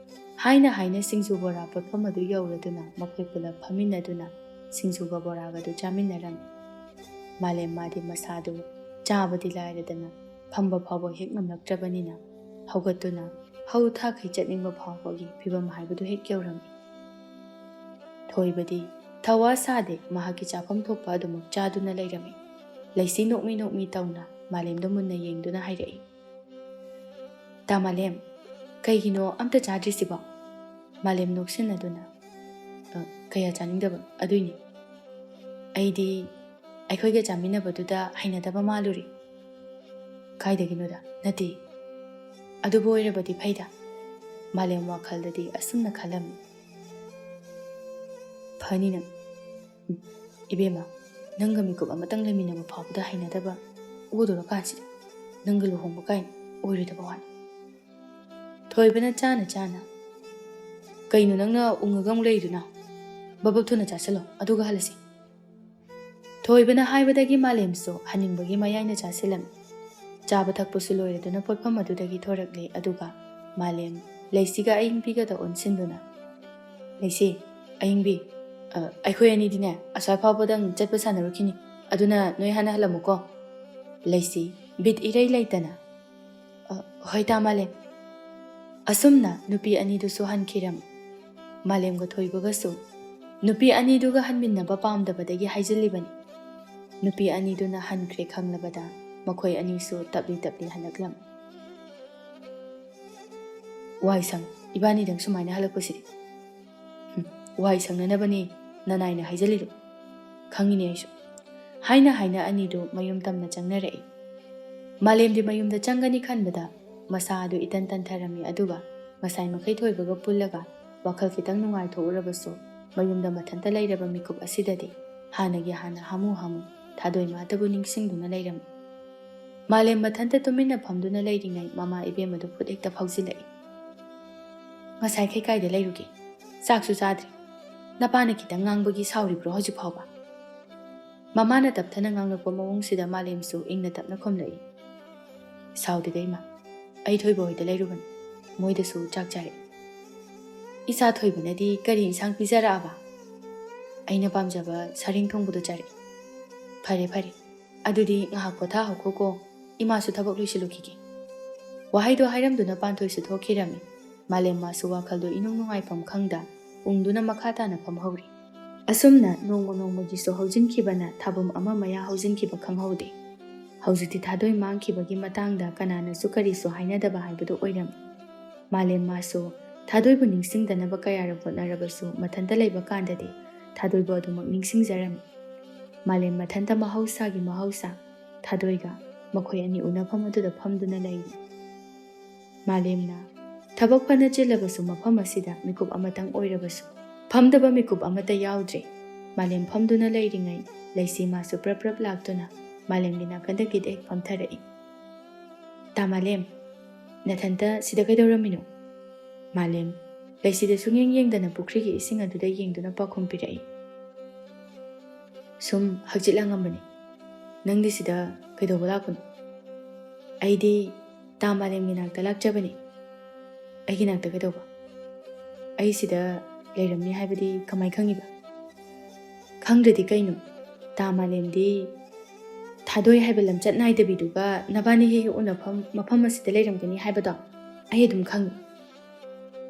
ꯍꯥꯏꯅ ꯍꯥꯏꯅ ꯁꯤꯡꯖꯨ ꯕꯣꯔꯥ ꯄꯣꯠꯐꯝ ꯑꯗꯨ ꯌꯧꯔꯗꯨꯅ ꯃꯈꯣꯏ ꯄꯨꯂꯞ ꯐꯝꯃꯤꯟꯅꯗꯨꯅ ꯁꯤꯡꯖꯨꯒ ꯕꯣꯔꯥꯒꯗꯨ ꯆꯥꯃꯤꯟꯅꯔꯝꯃꯤ꯫ ꯃꯥꯂꯦꯝ ꯃꯥꯗꯤ ꯃꯁꯥꯗꯨ ꯆꯥꯕꯗꯤ ꯂꯥꯏꯔꯗꯅ ꯐꯝꯕ ꯐꯥꯎꯕ ꯍꯦꯛ ꯉꯝꯂꯛꯇ꯭ꯔꯕꯅꯤꯅ ꯍꯧꯒꯠꯇꯨꯅ ꯍꯧ ꯊꯥꯈꯩ ꯆꯠꯅꯤꯡꯕ ꯐꯥꯎꯕꯒꯤ ꯐꯤꯕꯝ ꯍꯥꯏꯕꯗꯨ ꯍꯦꯛ ꯌꯧꯔꯝꯃꯤ꯫ ꯊꯣꯏꯕꯗꯤ ꯊꯋꯥ ꯁꯥꯗꯦ, ꯃꯍꯥꯛꯀꯤ ꯆꯥꯐꯝ ꯊꯣꯛꯄ ꯑꯗꯨꯃꯛ ꯆꯥꯗꯨꯅ ꯂꯩꯔꯝꯃꯤ꯫ ꯂꯩꯁꯤ ꯅꯣꯛꯃꯤ ꯅꯣꯛꯃꯤ ꯇꯧꯅ ꯃꯥꯂꯦꯝꯗ ꯃꯨꯟꯅ ꯌꯦꯡꯗꯨꯅ ꯍꯥꯏꯔꯛꯏ, "ꯇꯥ ꯃꯥꯂꯦꯝ, ꯀꯩꯒꯤꯅꯣ ꯑꯝꯇ ꯆꯥꯗ꯭ꯔꯤꯁꯤꯕꯣ?" ꯃꯥꯂꯦꯝ ꯅꯣꯛꯁꯤꯟꯅꯗꯨꯅ, "ꯑ, ꯀꯌꯥ ꯆꯥꯅꯤꯡꯗꯕ ꯑꯗꯨꯏꯅꯤ꯫ ꯑꯩꯗꯤ ꯑꯩꯈꯣꯏꯒ ꯆꯥꯃꯤꯟꯅꯕꯗꯨꯗ ꯍꯩꯅꯗꯕ ꯃꯥꯜꯂꯨꯔꯦ꯫" "ꯀꯥꯏꯗꯒꯤꯅꯣꯗ? ꯅꯠꯇꯦ꯫ ꯑꯗꯨꯕꯨ ꯑꯣꯏꯔꯕꯗꯤ ꯐꯩꯗ꯫" ꯃꯥꯂꯦꯝ ꯋꯥꯈꯜꯗꯗꯤ ꯑꯁꯨꯝꯅ ꯈꯜꯂꯝꯃꯤ, "ꯐꯅꯤ ꯅꯪ꯫ ꯏꯕꯦꯝꯃ, ꯅꯪꯒ ꯃꯤꯀꯨꯞ ꯑꯃꯇꯪ ꯂꯩꯃꯤꯟꯅꯕ ꯐꯥꯎꯕꯗ ꯍꯩꯅꯗꯕ ꯑꯣꯗꯣꯔꯀꯥꯟꯁꯤꯗ ꯅꯪꯒ ꯂꯨꯍꯣꯡꯕ ꯀꯥꯏꯅ ꯑꯣꯏꯔꯣꯏꯗꯕ ꯋꯥꯅꯤ꯫" ꯊꯣꯏꯕꯅ ꯆꯥꯅ ꯆꯥꯅ, "ꯀꯩꯅꯣ ꯅꯪꯅ ꯎꯪꯉꯒ ꯑꯃꯨꯛ ꯂꯩꯗꯨꯅ? ꯕꯕꯞ ꯊꯨꯅ ꯆꯥꯁꯤꯜꯂꯣ, ꯑꯗꯨꯒ ꯍꯜꯂꯁꯤ꯫" ꯊꯣꯏꯕꯅ ꯍꯥꯏꯕꯗꯒꯤ ꯃꯥꯂꯦꯝꯁꯨ ꯍꯟꯅꯤꯡꯕꯒꯤ ꯃꯌꯥꯏꯅ ꯆꯥꯁꯤꯜꯂꯝꯃꯤ꯫ ꯆꯥꯕ ꯊꯛꯄꯁꯨ ꯂꯣꯏꯔꯗꯨꯅ ꯄꯣꯠꯐꯝ ꯑꯗꯨꯗꯒꯤ ꯊꯣꯔꯛꯂꯦ, ꯑꯗꯨꯒ ꯃꯥꯂꯦꯝ ꯂꯩꯁꯤꯒ ꯑꯌꯤꯡꯕꯤꯒꯗ ꯑꯣꯟꯁꯤꯟꯗꯨꯅ, "ꯂꯩꯁꯤ, ꯑꯌꯤꯡꯕꯤ, ꯑ, ꯑꯩꯈꯣꯏ ꯑꯅꯤꯗꯤꯅꯦ ꯑꯁ꯭ꯋꯥꯏ ꯐꯥꯎꯕꯗꯪ ꯆꯠꯄ ꯁꯥꯟꯅꯔꯨꯈꯤꯅꯤ, ꯑꯗꯨꯅ ꯅꯣꯏ ꯍꯥꯟꯅ ꯍꯜꯂꯝꯃꯨꯀꯣ꯫" ꯂꯩꯁꯤ ꯕꯤꯠ ꯏꯔꯩ ꯂꯩꯇꯅ, "ꯑ, ꯍꯣꯏ ꯇꯥ ꯃꯥꯂꯦꯝ꯫" ꯑꯁꯨꯝꯅ ꯅꯨꯄꯤ ꯑꯅꯤꯗꯨꯁꯨ ꯍꯟꯈꯤꯔꯝꯃꯤ꯫ ꯃꯥꯂꯦꯝꯒ ꯊꯣꯏꯕꯒꯁꯨ ꯅꯨꯄꯤ ꯑꯅꯤꯗꯨꯒ ꯍꯟꯃꯤꯟꯅꯕ ꯄꯥꯝꯗꯕꯗꯒꯤ ꯍꯥꯏꯖꯤꯜꯂꯤꯕꯅꯤ꯫ ꯅꯨꯄꯤ ꯑꯅꯤꯗꯨꯅ ꯍꯟꯈ꯭ꯔꯦ ꯈꯪꯂꯕꯗ ꯃꯈꯣꯏ ꯑꯅꯤꯁꯨ ꯇꯞꯂꯤ ꯇꯞꯂꯤ ꯍꯜꯂꯛꯂꯝꯃꯤ꯫ "ꯋꯥꯏ ꯁꯪ, ꯏꯕꯥꯅꯤꯗꯪ ꯁꯨꯃꯥꯏꯅ ꯍꯜꯂꯛꯄꯁꯤꯗꯤ?" "ꯍꯨꯝ, ꯋꯥꯏ ꯁꯪꯅꯅꯕꯅꯤ ꯅꯅꯥꯏꯅ ꯍꯥꯏꯖꯜꯂꯤꯗꯣ꯫ ꯈꯪꯉꯤꯅꯦ ꯑꯩꯁꯨ"꯫ ꯍꯥꯏꯅ ꯍꯥꯏꯅ ꯑꯅꯤꯗꯨ ꯃꯌꯨꯝ ꯇꯝꯅ ꯆꯪꯅꯔꯛꯏ꯫ ꯃꯥꯂꯦꯝꯗꯤ ꯃꯌꯨꯝꯗ ꯆꯪꯒꯅꯤ ꯈꯟꯕꯗ ꯃꯁꯥ ꯑꯗꯨ ꯏꯇꯟ ꯇꯟꯊꯔꯝꯃꯤ, ꯑꯗꯨꯒ ꯉꯁꯥꯏ ꯃꯈꯩ ꯊꯣꯏꯕꯒ ꯄꯨꯜꯂꯒ ꯋꯥꯈꯜ ꯈꯤꯇꯪ ꯅꯨꯡꯉꯥꯏꯊꯣꯛꯎꯔꯕꯁꯨ ꯃꯌꯨꯝꯗ ꯃꯊꯟꯇ ꯂꯩꯔꯕ ꯃꯤꯀꯨꯞ ꯑꯁꯤꯗꯗꯤ ꯍꯥꯟꯅꯒꯤ ꯍꯥꯟꯅ ꯍꯥꯃꯨ ꯍꯥꯃꯨ ꯊꯥꯗꯣꯏꯃꯥꯇꯕꯨ ꯅꯤꯡꯁꯤꯡꯗꯨꯅ ꯂꯩꯔꯝꯃꯤ꯫ ꯃꯥꯂꯦꯝ ꯃꯊꯟꯇ ꯇꯨꯃꯤꯟꯅ ꯐꯝꯗꯨꯅ ꯂꯩꯔꯤꯉꯩ ꯃꯃꯥ ꯏꯕꯦꯝꯃꯗꯨ ꯈꯨꯠ ꯍꯦꯛꯇ ꯐꯥꯎꯖꯤꯜꯂꯛꯏ꯫ "ꯉꯁꯥꯏꯈꯩ ꯀꯥꯏꯗ ꯂꯩꯔꯨꯒꯦ? ꯆꯥꯛꯁꯨ ꯆꯥꯗ꯭ꯔꯤ꯫ ꯅꯄꯥꯅ ꯈꯤꯇꯪ ꯉꯥꯡꯕꯒꯤ ꯁꯥꯎꯔꯤꯕ꯭ꯔꯣ ꯍꯧꯖꯤꯛ ꯐꯥꯎꯕ?" ꯃꯃꯥꯅ ꯇꯞꯊꯅ ꯉꯥꯡꯂꯛꯄ ꯃꯑꯣꯡꯁꯤꯗ ꯃꯥꯂꯦꯝꯁꯨ ꯏꯪꯅ ꯇꯞꯅ ꯈꯨꯝꯂꯛꯏ꯫ "ꯁꯥꯎꯗꯦꯗ ꯏꯃꯥ, ꯑꯩ ꯊꯣꯏꯕ ꯍꯣꯏꯗ ꯂꯩꯔꯨꯕꯅꯤ꯫ ꯃꯣꯏꯗꯁꯨ ꯆꯥꯛ ꯆꯥꯔꯛꯏ"꯫ "ꯏꯆꯥ ꯊꯣꯏꯕꯅꯗꯤ ꯀꯔꯤ ꯏꯟꯁꯥꯡ ꯄꯤꯖꯔꯛꯑꯕ?" "ꯑꯩꯅ ꯄꯥꯝꯖꯕ ꯁꯥꯔꯦꯡ ꯊꯣꯡꯕꯗꯨ ꯆꯥꯔꯛꯏ"꯫ "ꯐꯔꯦ ꯐꯔꯦ, ꯑꯗꯨꯗꯤ ꯉꯥꯏꯍꯥꯛ ꯄꯣꯊꯥꯍꯧꯈꯣꯀꯣ, ꯏꯃꯥꯁꯨ ꯊꯕꯛ ꯂꯣꯏꯁꯤꯜꯂꯨꯈꯤꯒꯦ"꯫ ꯋꯥꯍꯩꯗꯣ ꯍꯥꯏꯔꯝꯗꯨꯅ ꯄꯥꯟꯊꯣꯏꯁꯨ ꯊꯣꯛꯈꯤꯔꯝꯃꯤ꯫ ꯃꯥꯂꯦꯝ ꯃꯥꯁꯨ ꯋꯥꯈꯜꯗꯣ ꯏꯅꯨꯡ ꯅꯨꯡꯉꯥꯏꯐꯝ ꯈꯪꯗ ꯎꯪꯗꯨꯅ ꯃꯈꯥ ꯇꯥꯅ ꯐꯝꯍꯧꯔꯤ꯫ ꯑꯁꯨꯝꯅ ꯅꯣꯡꯃ ꯅꯣꯡꯃꯒꯤꯁꯨ ꯍꯧꯖꯤꯟꯈꯤꯕꯅ ꯊꯥꯕꯨꯝ ꯑꯃ ꯃꯌꯥ ꯍꯧꯖꯤꯟꯈꯤꯕ ꯈꯪꯍꯧꯗꯦ꯫ ꯍꯧꯖꯤꯛꯇꯤ ꯊꯥꯗꯣꯏ ꯃꯥꯡꯈꯤꯕꯒꯤ ꯃꯇꯥꯡꯗ ꯀꯅꯥꯅꯁꯨ ꯀꯔꯤꯁꯨ ꯍꯥꯏꯅꯗꯕ ꯍꯥꯏꯕꯗꯨ ꯑꯣꯏꯔꯝꯃꯤ꯫ ꯃꯥꯂꯦꯝ ꯃꯥꯁꯨ ꯊꯥꯗꯣꯏꯕꯨ ꯅꯤꯡꯁꯤꯡꯗꯅꯕ ꯀꯌꯥꯔꯛ ꯍꯣꯠꯅꯔꯕꯁꯨ ꯃꯊꯟꯇ ꯂꯩꯕ ꯀꯥꯟꯗꯗꯤ ꯊꯥꯗꯣꯏꯕꯨ ꯑꯗꯨꯃꯛ ꯅꯤꯡꯁꯤꯡꯖꯔꯝꯃꯤ꯫ ꯃꯥꯂꯦꯝ ꯃꯊꯟꯇ ꯃꯍꯧꯁꯥꯒꯤ ꯃꯍꯧꯁꯥ ꯊꯥꯗꯣꯏꯒ ꯃꯈꯣꯏ ꯑꯅꯤ ꯎꯅꯐꯝ ꯑꯗꯨꯗ ꯐꯝꯗꯨꯅ ꯂꯩꯔꯤ꯫ ꯃꯥꯂꯦꯝꯅ ꯊꯕꯛ ꯐꯅ ꯆꯤꯜꯂꯕꯁꯨ ꯃꯐꯝ ꯑꯁꯤꯗ ꯃꯤꯀꯨꯞ ꯑꯃꯇꯪ ꯑꯣꯏꯔꯕꯁꯨ ꯐꯝꯗꯕ ꯃꯤꯀꯨꯞ ꯑꯃꯠꯇ ꯌꯥꯎꯗ꯭ꯔꯦ꯫ ꯃꯥꯂꯦꯝ ꯐꯝꯗꯨꯅ ꯂꯩꯔꯤꯉꯩ ꯂꯩꯆꯤ ꯃꯥꯁꯨ ꯄ꯭ꯔꯞ ꯄ꯭ꯔꯞ ꯂꯥꯛꯇꯨꯅ ꯃꯥꯂꯦꯝꯒꯤ ꯅꯥꯀꯟꯗꯒꯤꯗ ꯍꯦꯛ ꯐꯝꯊꯔꯛꯏ꯫ "ꯇꯥ ꯃꯥꯂꯦꯝ, ꯅꯊꯟꯇ ꯁꯤꯗ ꯀꯩꯗꯧꯔꯝꯃꯤꯅꯣ?" ꯃꯥꯂꯦꯝ ꯂꯩꯆꯤꯗ ꯁꯨꯡꯌꯦꯡ ꯌꯦꯡꯗꯅ ꯄꯨꯈ꯭ꯔꯤꯒꯤ ꯏꯁꯤꯡ ꯑꯗꯨꯗ ꯌꯦꯡꯗꯨꯅ ꯄꯥꯎꯈꯨꯝ ꯄꯤꯔꯛꯏ꯫ "ꯁꯨꯝ ꯍꯛꯆꯤꯠ ꯂꯥꯡꯉꯝꯕꯅꯤ꯫ ꯅꯪꯗꯤ ꯁꯤꯗ ꯀꯩꯗꯧꯕ ꯂꯥꯛꯄꯅꯣ?" "ꯑꯩꯗꯤ ꯇꯥ ꯃꯥꯂꯦꯝꯒꯤ ꯅꯥꯛꯇ ꯂꯥꯛꯆꯕꯅꯤ꯫ ꯑꯩꯒꯤ ꯅꯥꯛꯇ ꯀꯩꯗꯧꯕ? ꯑꯩ ꯁꯤꯗ ꯂꯩꯔꯝꯅꯤ ꯍꯥꯏꯕꯗꯤ ꯀꯃꯥꯏ ꯈꯪꯉꯤꯕ?" "ꯈꯪꯗ꯭ꯔꯗꯤ ꯀꯩꯅꯣ? ꯇꯥ ꯃꯥꯂꯦꯝꯗꯤ ꯊꯥꯗꯣꯏ ꯍꯥꯏꯕ ꯂꯝꯆꯠ ꯅꯥꯏꯗꯕꯤꯗꯨꯒ ꯅꯕꯥꯅꯤ ꯍꯦꯛ ꯍꯦꯛ ꯎꯅꯐꯝ ꯃꯐꯝ ꯑꯁꯤꯗ ꯂꯩꯔꯝꯒꯅꯤ ꯍꯥꯏꯕꯗꯣ ꯑꯩ ꯑꯗꯨꯝ ꯈꯪꯉꯤ"꯫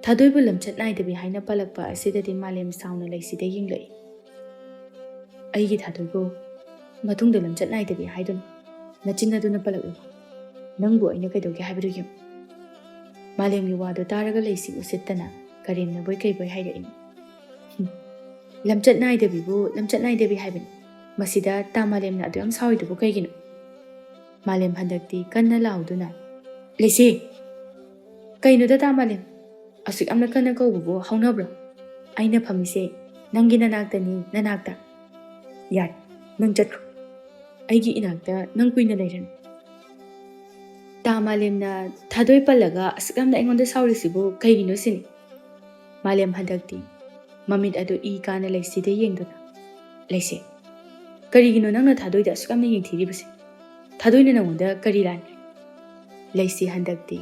ꯊꯥꯗꯣꯏꯕꯨ ꯂꯝꯆꯠ ꯅꯥꯏꯗꯕꯤ ꯍꯥꯏꯅ ꯄꯜꯂꯛꯄ ꯑꯁꯤꯗꯗꯤ ꯃꯥꯂꯦꯝ ꯁꯥꯎꯅ ꯂꯩꯆꯤꯗ ꯌꯦꯡꯂꯛꯏ꯫ "ꯑꯩꯒꯤ ꯊꯥꯗꯣꯏꯕꯨ ꯃꯇꯨꯡꯗ ꯂꯝꯆꯠ ꯅꯥꯏꯗꯕꯤ ꯍꯥꯏꯗꯨꯅ ꯅꯆꯤꯟ ꯑꯗꯨꯅ ꯄꯜꯂꯛꯂꯤꯕ? ꯅꯪꯕꯨ ꯑꯩꯅ ꯀꯩꯗꯧꯒꯦ ꯍꯥꯏꯕꯗꯨ ꯌꯦꯡꯉꯨ"꯫ ꯃꯥꯂꯦꯝꯒꯤ ꯋꯥꯗꯣ ꯇꯥꯔꯒ ꯂꯩꯁꯤ ꯎꯁꯤꯠꯇꯅ ꯀꯔꯦꯝꯅꯕꯣꯏ ꯀꯩꯕꯣꯏ ꯍꯥꯏꯔꯛꯏ꯫ "ꯍꯨꯝ, ꯂꯝꯆꯠ ꯅꯥꯏꯗꯕꯤꯕꯨ ꯂꯝꯆꯠ ꯅꯥꯏꯗꯕꯤ ꯍꯥꯏꯕꯅꯤ꯫ ꯃꯁꯤꯗ ꯇꯥ ꯃꯥꯂꯦꯝꯅ ꯑꯗꯨ ꯌꯥꯝ ꯁꯥꯎꯔꯤꯗꯨꯕꯨ ꯀꯩꯒꯤꯅꯣ?" ꯃꯥꯂꯦꯝ ꯍꯟꯗꯛꯇꯤ ꯀꯟꯅ ꯂꯥꯎꯗꯨꯅ, "ꯂꯩꯁꯤ! ꯀꯩꯅꯣꯗ ꯇꯥ ꯃꯥꯂꯦꯝ? ꯑꯁꯨꯛ ꯌꯥꯝꯅ ꯀꯟꯅ ꯀꯧꯕꯕꯨ ꯍꯧꯅꯕ꯭ꯔꯣ? ꯑꯩꯅ ꯐꯝꯃꯤꯁꯦ ꯅꯪꯒꯤ ꯅꯅꯥꯛꯇꯅꯤ, ꯅꯅꯥꯛꯇ꯫ ꯌꯥꯔꯦ, ꯅꯪ ꯆꯠꯈ꯭ꯔꯣ꯫ ꯑꯩꯒꯤ ꯏꯅꯥꯛꯇ ꯅꯪ ꯀꯨꯏꯅ ꯂꯩꯔꯅꯨ꯫" ꯇꯥ ꯃꯥꯂꯦꯝꯅ ꯊꯥꯗꯣꯏ ꯄꯜꯂꯒ ꯑꯁꯨꯛ ꯌꯥꯝꯅ ꯑꯩꯉꯣꯟꯗ ꯁꯥꯎꯔꯤꯁꯤꯕꯨ ꯀꯩꯒꯤꯅꯣ ꯁꯤꯅꯤ꯫ ꯃꯥꯂꯦꯝ ꯍꯟꯗꯛꯇꯤ ꯃꯃꯤꯠ ꯑꯗꯨ ꯏ ꯀꯥꯅ ꯂꯩꯁꯤꯗ ꯌꯦꯡꯗꯨꯅ, "ꯂꯩꯁꯤ, ꯀꯔꯤꯒꯤꯅꯣ ꯅꯪꯅ ꯊꯥꯗꯣꯏꯗ ꯑꯁꯨꯛ ꯌꯥꯝꯅ ꯌꯦꯡꯊꯤꯔꯤꯕꯁꯦ? ꯊꯥꯗꯣꯏꯅ ꯅꯪꯉꯣꯟꯗ ꯀꯔꯤ ꯂꯥꯟꯈ꯭ꯔꯦ?" ꯂꯩꯁꯤ ꯍꯟꯗꯛꯇꯤ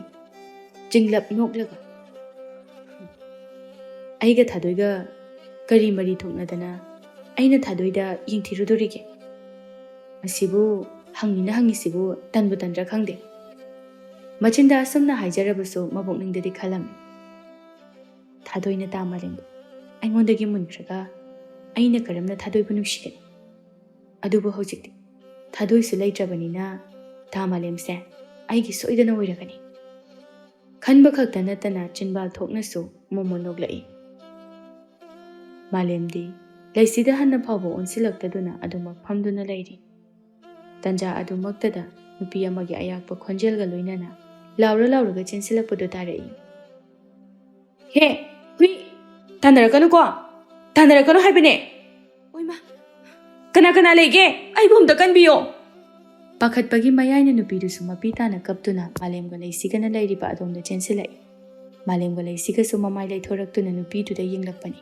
ꯆꯤꯡꯂꯞ ꯅꯣꯛꯂꯒ, "ꯑꯩꯒ ꯊꯥꯗꯣꯏꯒ ꯀꯔꯤ ꯃꯔꯤ ꯊꯣꯛꯅꯗꯅ ꯑꯩꯅ ꯊꯥꯗꯣꯏꯗ ꯌꯦꯡꯊꯤꯔꯨꯗꯣꯔꯤꯒꯦ? ꯃꯁꯤꯕꯨ ꯍꯪꯅꯤꯅ ꯍꯪꯉꯤꯁꯤꯕꯨ ꯇꯟꯕꯨ ꯇꯟꯗ꯭ꯔꯥ ꯈꯪꯗꯦ꯫" ꯃꯆꯤꯟꯗ ꯑꯁꯨꯝꯅ ꯍꯥꯏꯖꯔꯕꯁꯨ ꯃꯕꯨꯛꯅꯤꯡꯗꯗꯤ ꯈꯜꯂꯝꯃꯤ, "ꯊꯥꯗꯣꯏꯅ ꯇꯥ ꯃꯥꯂꯦꯝꯕꯨ ꯑꯩꯉꯣꯟꯗꯒꯤ ꯃꯨꯟꯈ꯭ꯔꯒ ꯑꯩꯅ ꯀꯔꯝꯅ ꯊꯥꯗꯣꯏꯕꯨ ꯅꯨꯡꯁꯤꯒꯅꯤ? ꯑꯗꯨꯕꯨ ꯍꯧꯖꯤꯛꯇꯤ ꯊꯥꯗꯣꯏꯁꯨ ꯂꯩꯇ꯭ꯔꯕꯅꯤꯅ ꯇꯥ ꯃꯥꯂꯦꯝꯁꯦ ꯑꯩꯒꯤ ꯁꯣꯏꯗꯅ ꯑꯣꯏꯔꯒꯅꯤ꯫" ꯈꯟꯕ ꯈꯛꯇ ꯅꯠꯇꯅ ꯆꯤꯟꯕꯥꯜ ꯊꯣꯛꯅꯁꯨ ꯃꯣꯃꯣꯟ ꯅꯣꯛꯂꯛꯏ꯫ ꯃꯥꯂꯦꯝꯗꯤ ꯂꯩꯁꯤꯗ ꯍꯟꯅ ꯐꯥꯎꯕ ꯑꯣꯟꯁꯤꯜꯂꯛꯇꯗꯨꯅ ꯑꯗꯨꯃꯛ ꯐꯝꯗꯨꯅ ꯂꯩꯔꯤ꯫ ꯇꯟꯖꯥ ꯑꯗꯨꯃꯛꯇꯗ ꯅꯨꯄꯤ ꯑꯃꯒꯤ ꯑꯌꯥꯛꯄ ꯈꯣꯟꯖꯦꯜꯒ ꯂꯣꯏꯅꯅ ꯂꯥꯎꯔ ꯂꯥꯎꯔꯒ ꯆꯦꯟꯁꯤꯜꯂꯛꯄꯗꯨ ꯇꯥꯔꯛꯏ꯫ "ꯍꯦ, ꯍꯨꯏ, ꯇꯥꯟꯅꯔꯛꯀꯅꯨꯀꯣ, ꯇꯥꯟꯅꯔꯛꯀꯅꯨ ꯍꯥꯏꯕꯅꯦ꯫ ꯑꯣꯏꯃꯥ, ꯀꯅꯥ ꯀꯅꯥ ꯂꯩꯒꯦ? ꯑꯩꯕꯨ ꯑꯝꯇ ꯀꯟꯕꯤꯌꯣ꯫" ꯄꯥꯈꯠꯄꯒꯤ ꯃꯌꯥꯏꯅ ꯅꯨꯄꯤꯗꯨꯁꯨ ꯃꯄꯤ ꯇꯥꯅ ꯀꯞꯇꯨꯅ ꯃꯥꯂꯦꯝꯒ ꯂꯩꯁꯤꯒꯅ ꯂꯩꯔꯤꯕ ꯑꯗꯣꯝꯗ ꯆꯦꯟꯁꯤꯜꯂꯛꯏ꯫ ꯃꯥꯂꯦꯝꯒ ꯂꯩꯁꯤꯒꯁꯨ ꯃꯃꯥꯏ ꯂꯩꯊꯣꯔꯛꯇꯨꯅ ꯅꯨꯄꯤꯗꯨꯗ ꯌꯦꯡꯂꯛꯄꯅꯤ꯫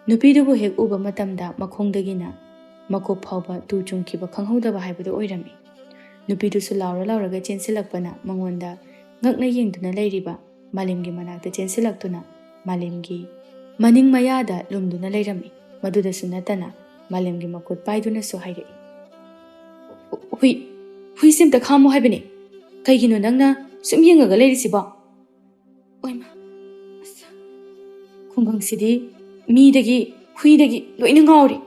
ꯅꯨꯄꯤꯗꯨꯕꯨ ꯍꯦꯛ ꯎꯕ ꯃꯇꯝꯗ ꯃꯈꯣꯡꯗꯒꯤꯅ ꯃꯀꯣꯛ ꯐꯥꯎꯕ ꯇꯨ ꯆꯨꯡꯈꯤꯕ ꯈꯪꯍꯧꯗꯕ ꯍꯥꯏꯕꯗꯨ ꯑꯣꯏꯔꯝꯃꯤ꯫ ꯅꯨꯄꯤꯗꯨꯁꯨ ꯂꯥꯎꯔ ꯂꯥꯎꯔꯒ ꯆꯦꯟꯁꯤꯜꯂꯛꯄꯅ ꯃꯉꯣꯟꯗ ꯉꯛꯅ ꯌꯦꯡꯗꯨꯅ ꯂꯩꯔꯤꯕ ꯃꯥꯂꯦꯝꯒꯤ ꯃꯅꯥꯛꯇ ꯆꯦꯟꯁꯤꯜꯂꯛꯇꯨꯅ ꯃꯥꯂꯦꯝꯒꯤ ꯃꯅꯤꯡ ꯃꯌꯥꯗ ꯂꯨꯝꯗꯨꯅ ꯂꯩꯔꯝꯃꯤ꯫ ꯃꯗꯨꯗꯁꯨ ꯅꯠꯇꯅ ꯃꯥꯂꯦꯝꯒꯤ ꯃꯈꯨꯠ ꯄꯥꯏꯗꯨꯅꯁꯨ ꯍꯥꯏꯔꯛꯏ, "ꯍꯨꯏ, ꯍꯨꯏꯁꯦ ꯑꯝꯇ ꯈꯥꯝꯃꯣ ꯍꯥꯏꯕꯅꯦ꯫ ꯀꯩꯒꯤꯅꯣ ꯅꯪꯅ ꯁꯨꯝ ꯌꯦꯡꯉꯒ ꯂꯩꯔꯤꯁꯤꯕꯣ?" ꯑꯣꯏꯃꯥ, ꯑꯁ, ꯈꯨꯡꯒꯪꯁꯤꯗꯤ ꯃꯤꯗꯒꯤ ꯍꯨꯏꯗꯒꯤ ꯂꯣꯏꯅ ꯉꯥꯎꯔꯦ꯫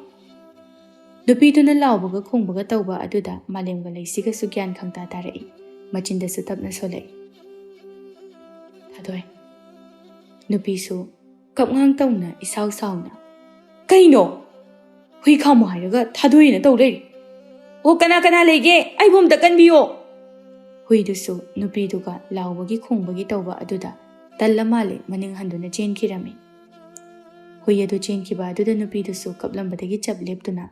ꯅꯨꯄꯤꯗꯨꯅ ꯂꯥꯎꯕꯒ ꯈꯣꯡꯕꯒ ꯇꯧꯕ ꯑꯗꯨꯗ ꯃꯥꯂꯦꯝꯒ ꯂꯩꯁꯤꯒꯁꯨ ꯒ꯭ꯌꯥꯟ ꯈꯪꯇꯥ ꯇꯥꯔꯛꯏ꯫ ꯃꯆꯤꯟꯗꯁꯨ ꯇꯞꯅ ꯁꯣꯜꯂꯛꯏ, "ꯊꯥꯗꯣꯏ!" ꯅꯨꯄꯤꯁꯨ ꯀꯞꯉꯥꯡ ꯇꯧꯅ ꯏꯁꯥꯎ ꯁꯥꯎꯅ, "ꯀꯩꯅꯣ? ꯍꯨꯏ ꯈꯥꯝꯃꯣ ꯍꯥꯏꯔꯒ ꯊꯥꯗꯣꯏꯅ ꯇꯧ ꯂꯩꯔꯦ꯫ ꯑꯣ, ꯀꯅꯥ ꯀꯅꯥ ꯂꯩꯒꯦ? ꯑꯩꯕꯨ ꯑꯝꯇ ꯀꯟꯕꯤꯌꯣ!" ꯍꯨꯏꯗꯨꯁꯨ ꯅꯨꯄꯤꯗꯨꯒ ꯂꯥꯎꯕꯒꯤ ꯈꯣꯡꯕꯒꯤ ꯇꯧꯕ ꯑꯗꯨꯗ ꯇꯜꯂ ꯃꯥꯜꯂꯦ ꯃꯅꯤꯡ ꯍꯟꯗꯨꯅ ꯆꯦꯟꯈꯤꯔꯝꯃꯤ꯫ ꯍꯨꯏ ꯑꯗꯨ ꯆꯦꯟꯈꯤꯕ ꯑꯗꯨꯗ ꯅꯨꯄꯤꯗꯨꯁꯨ ꯀꯞꯂꯝꯕꯗꯒꯤ ꯆꯞ ꯂꯦꯞꯇꯨꯅ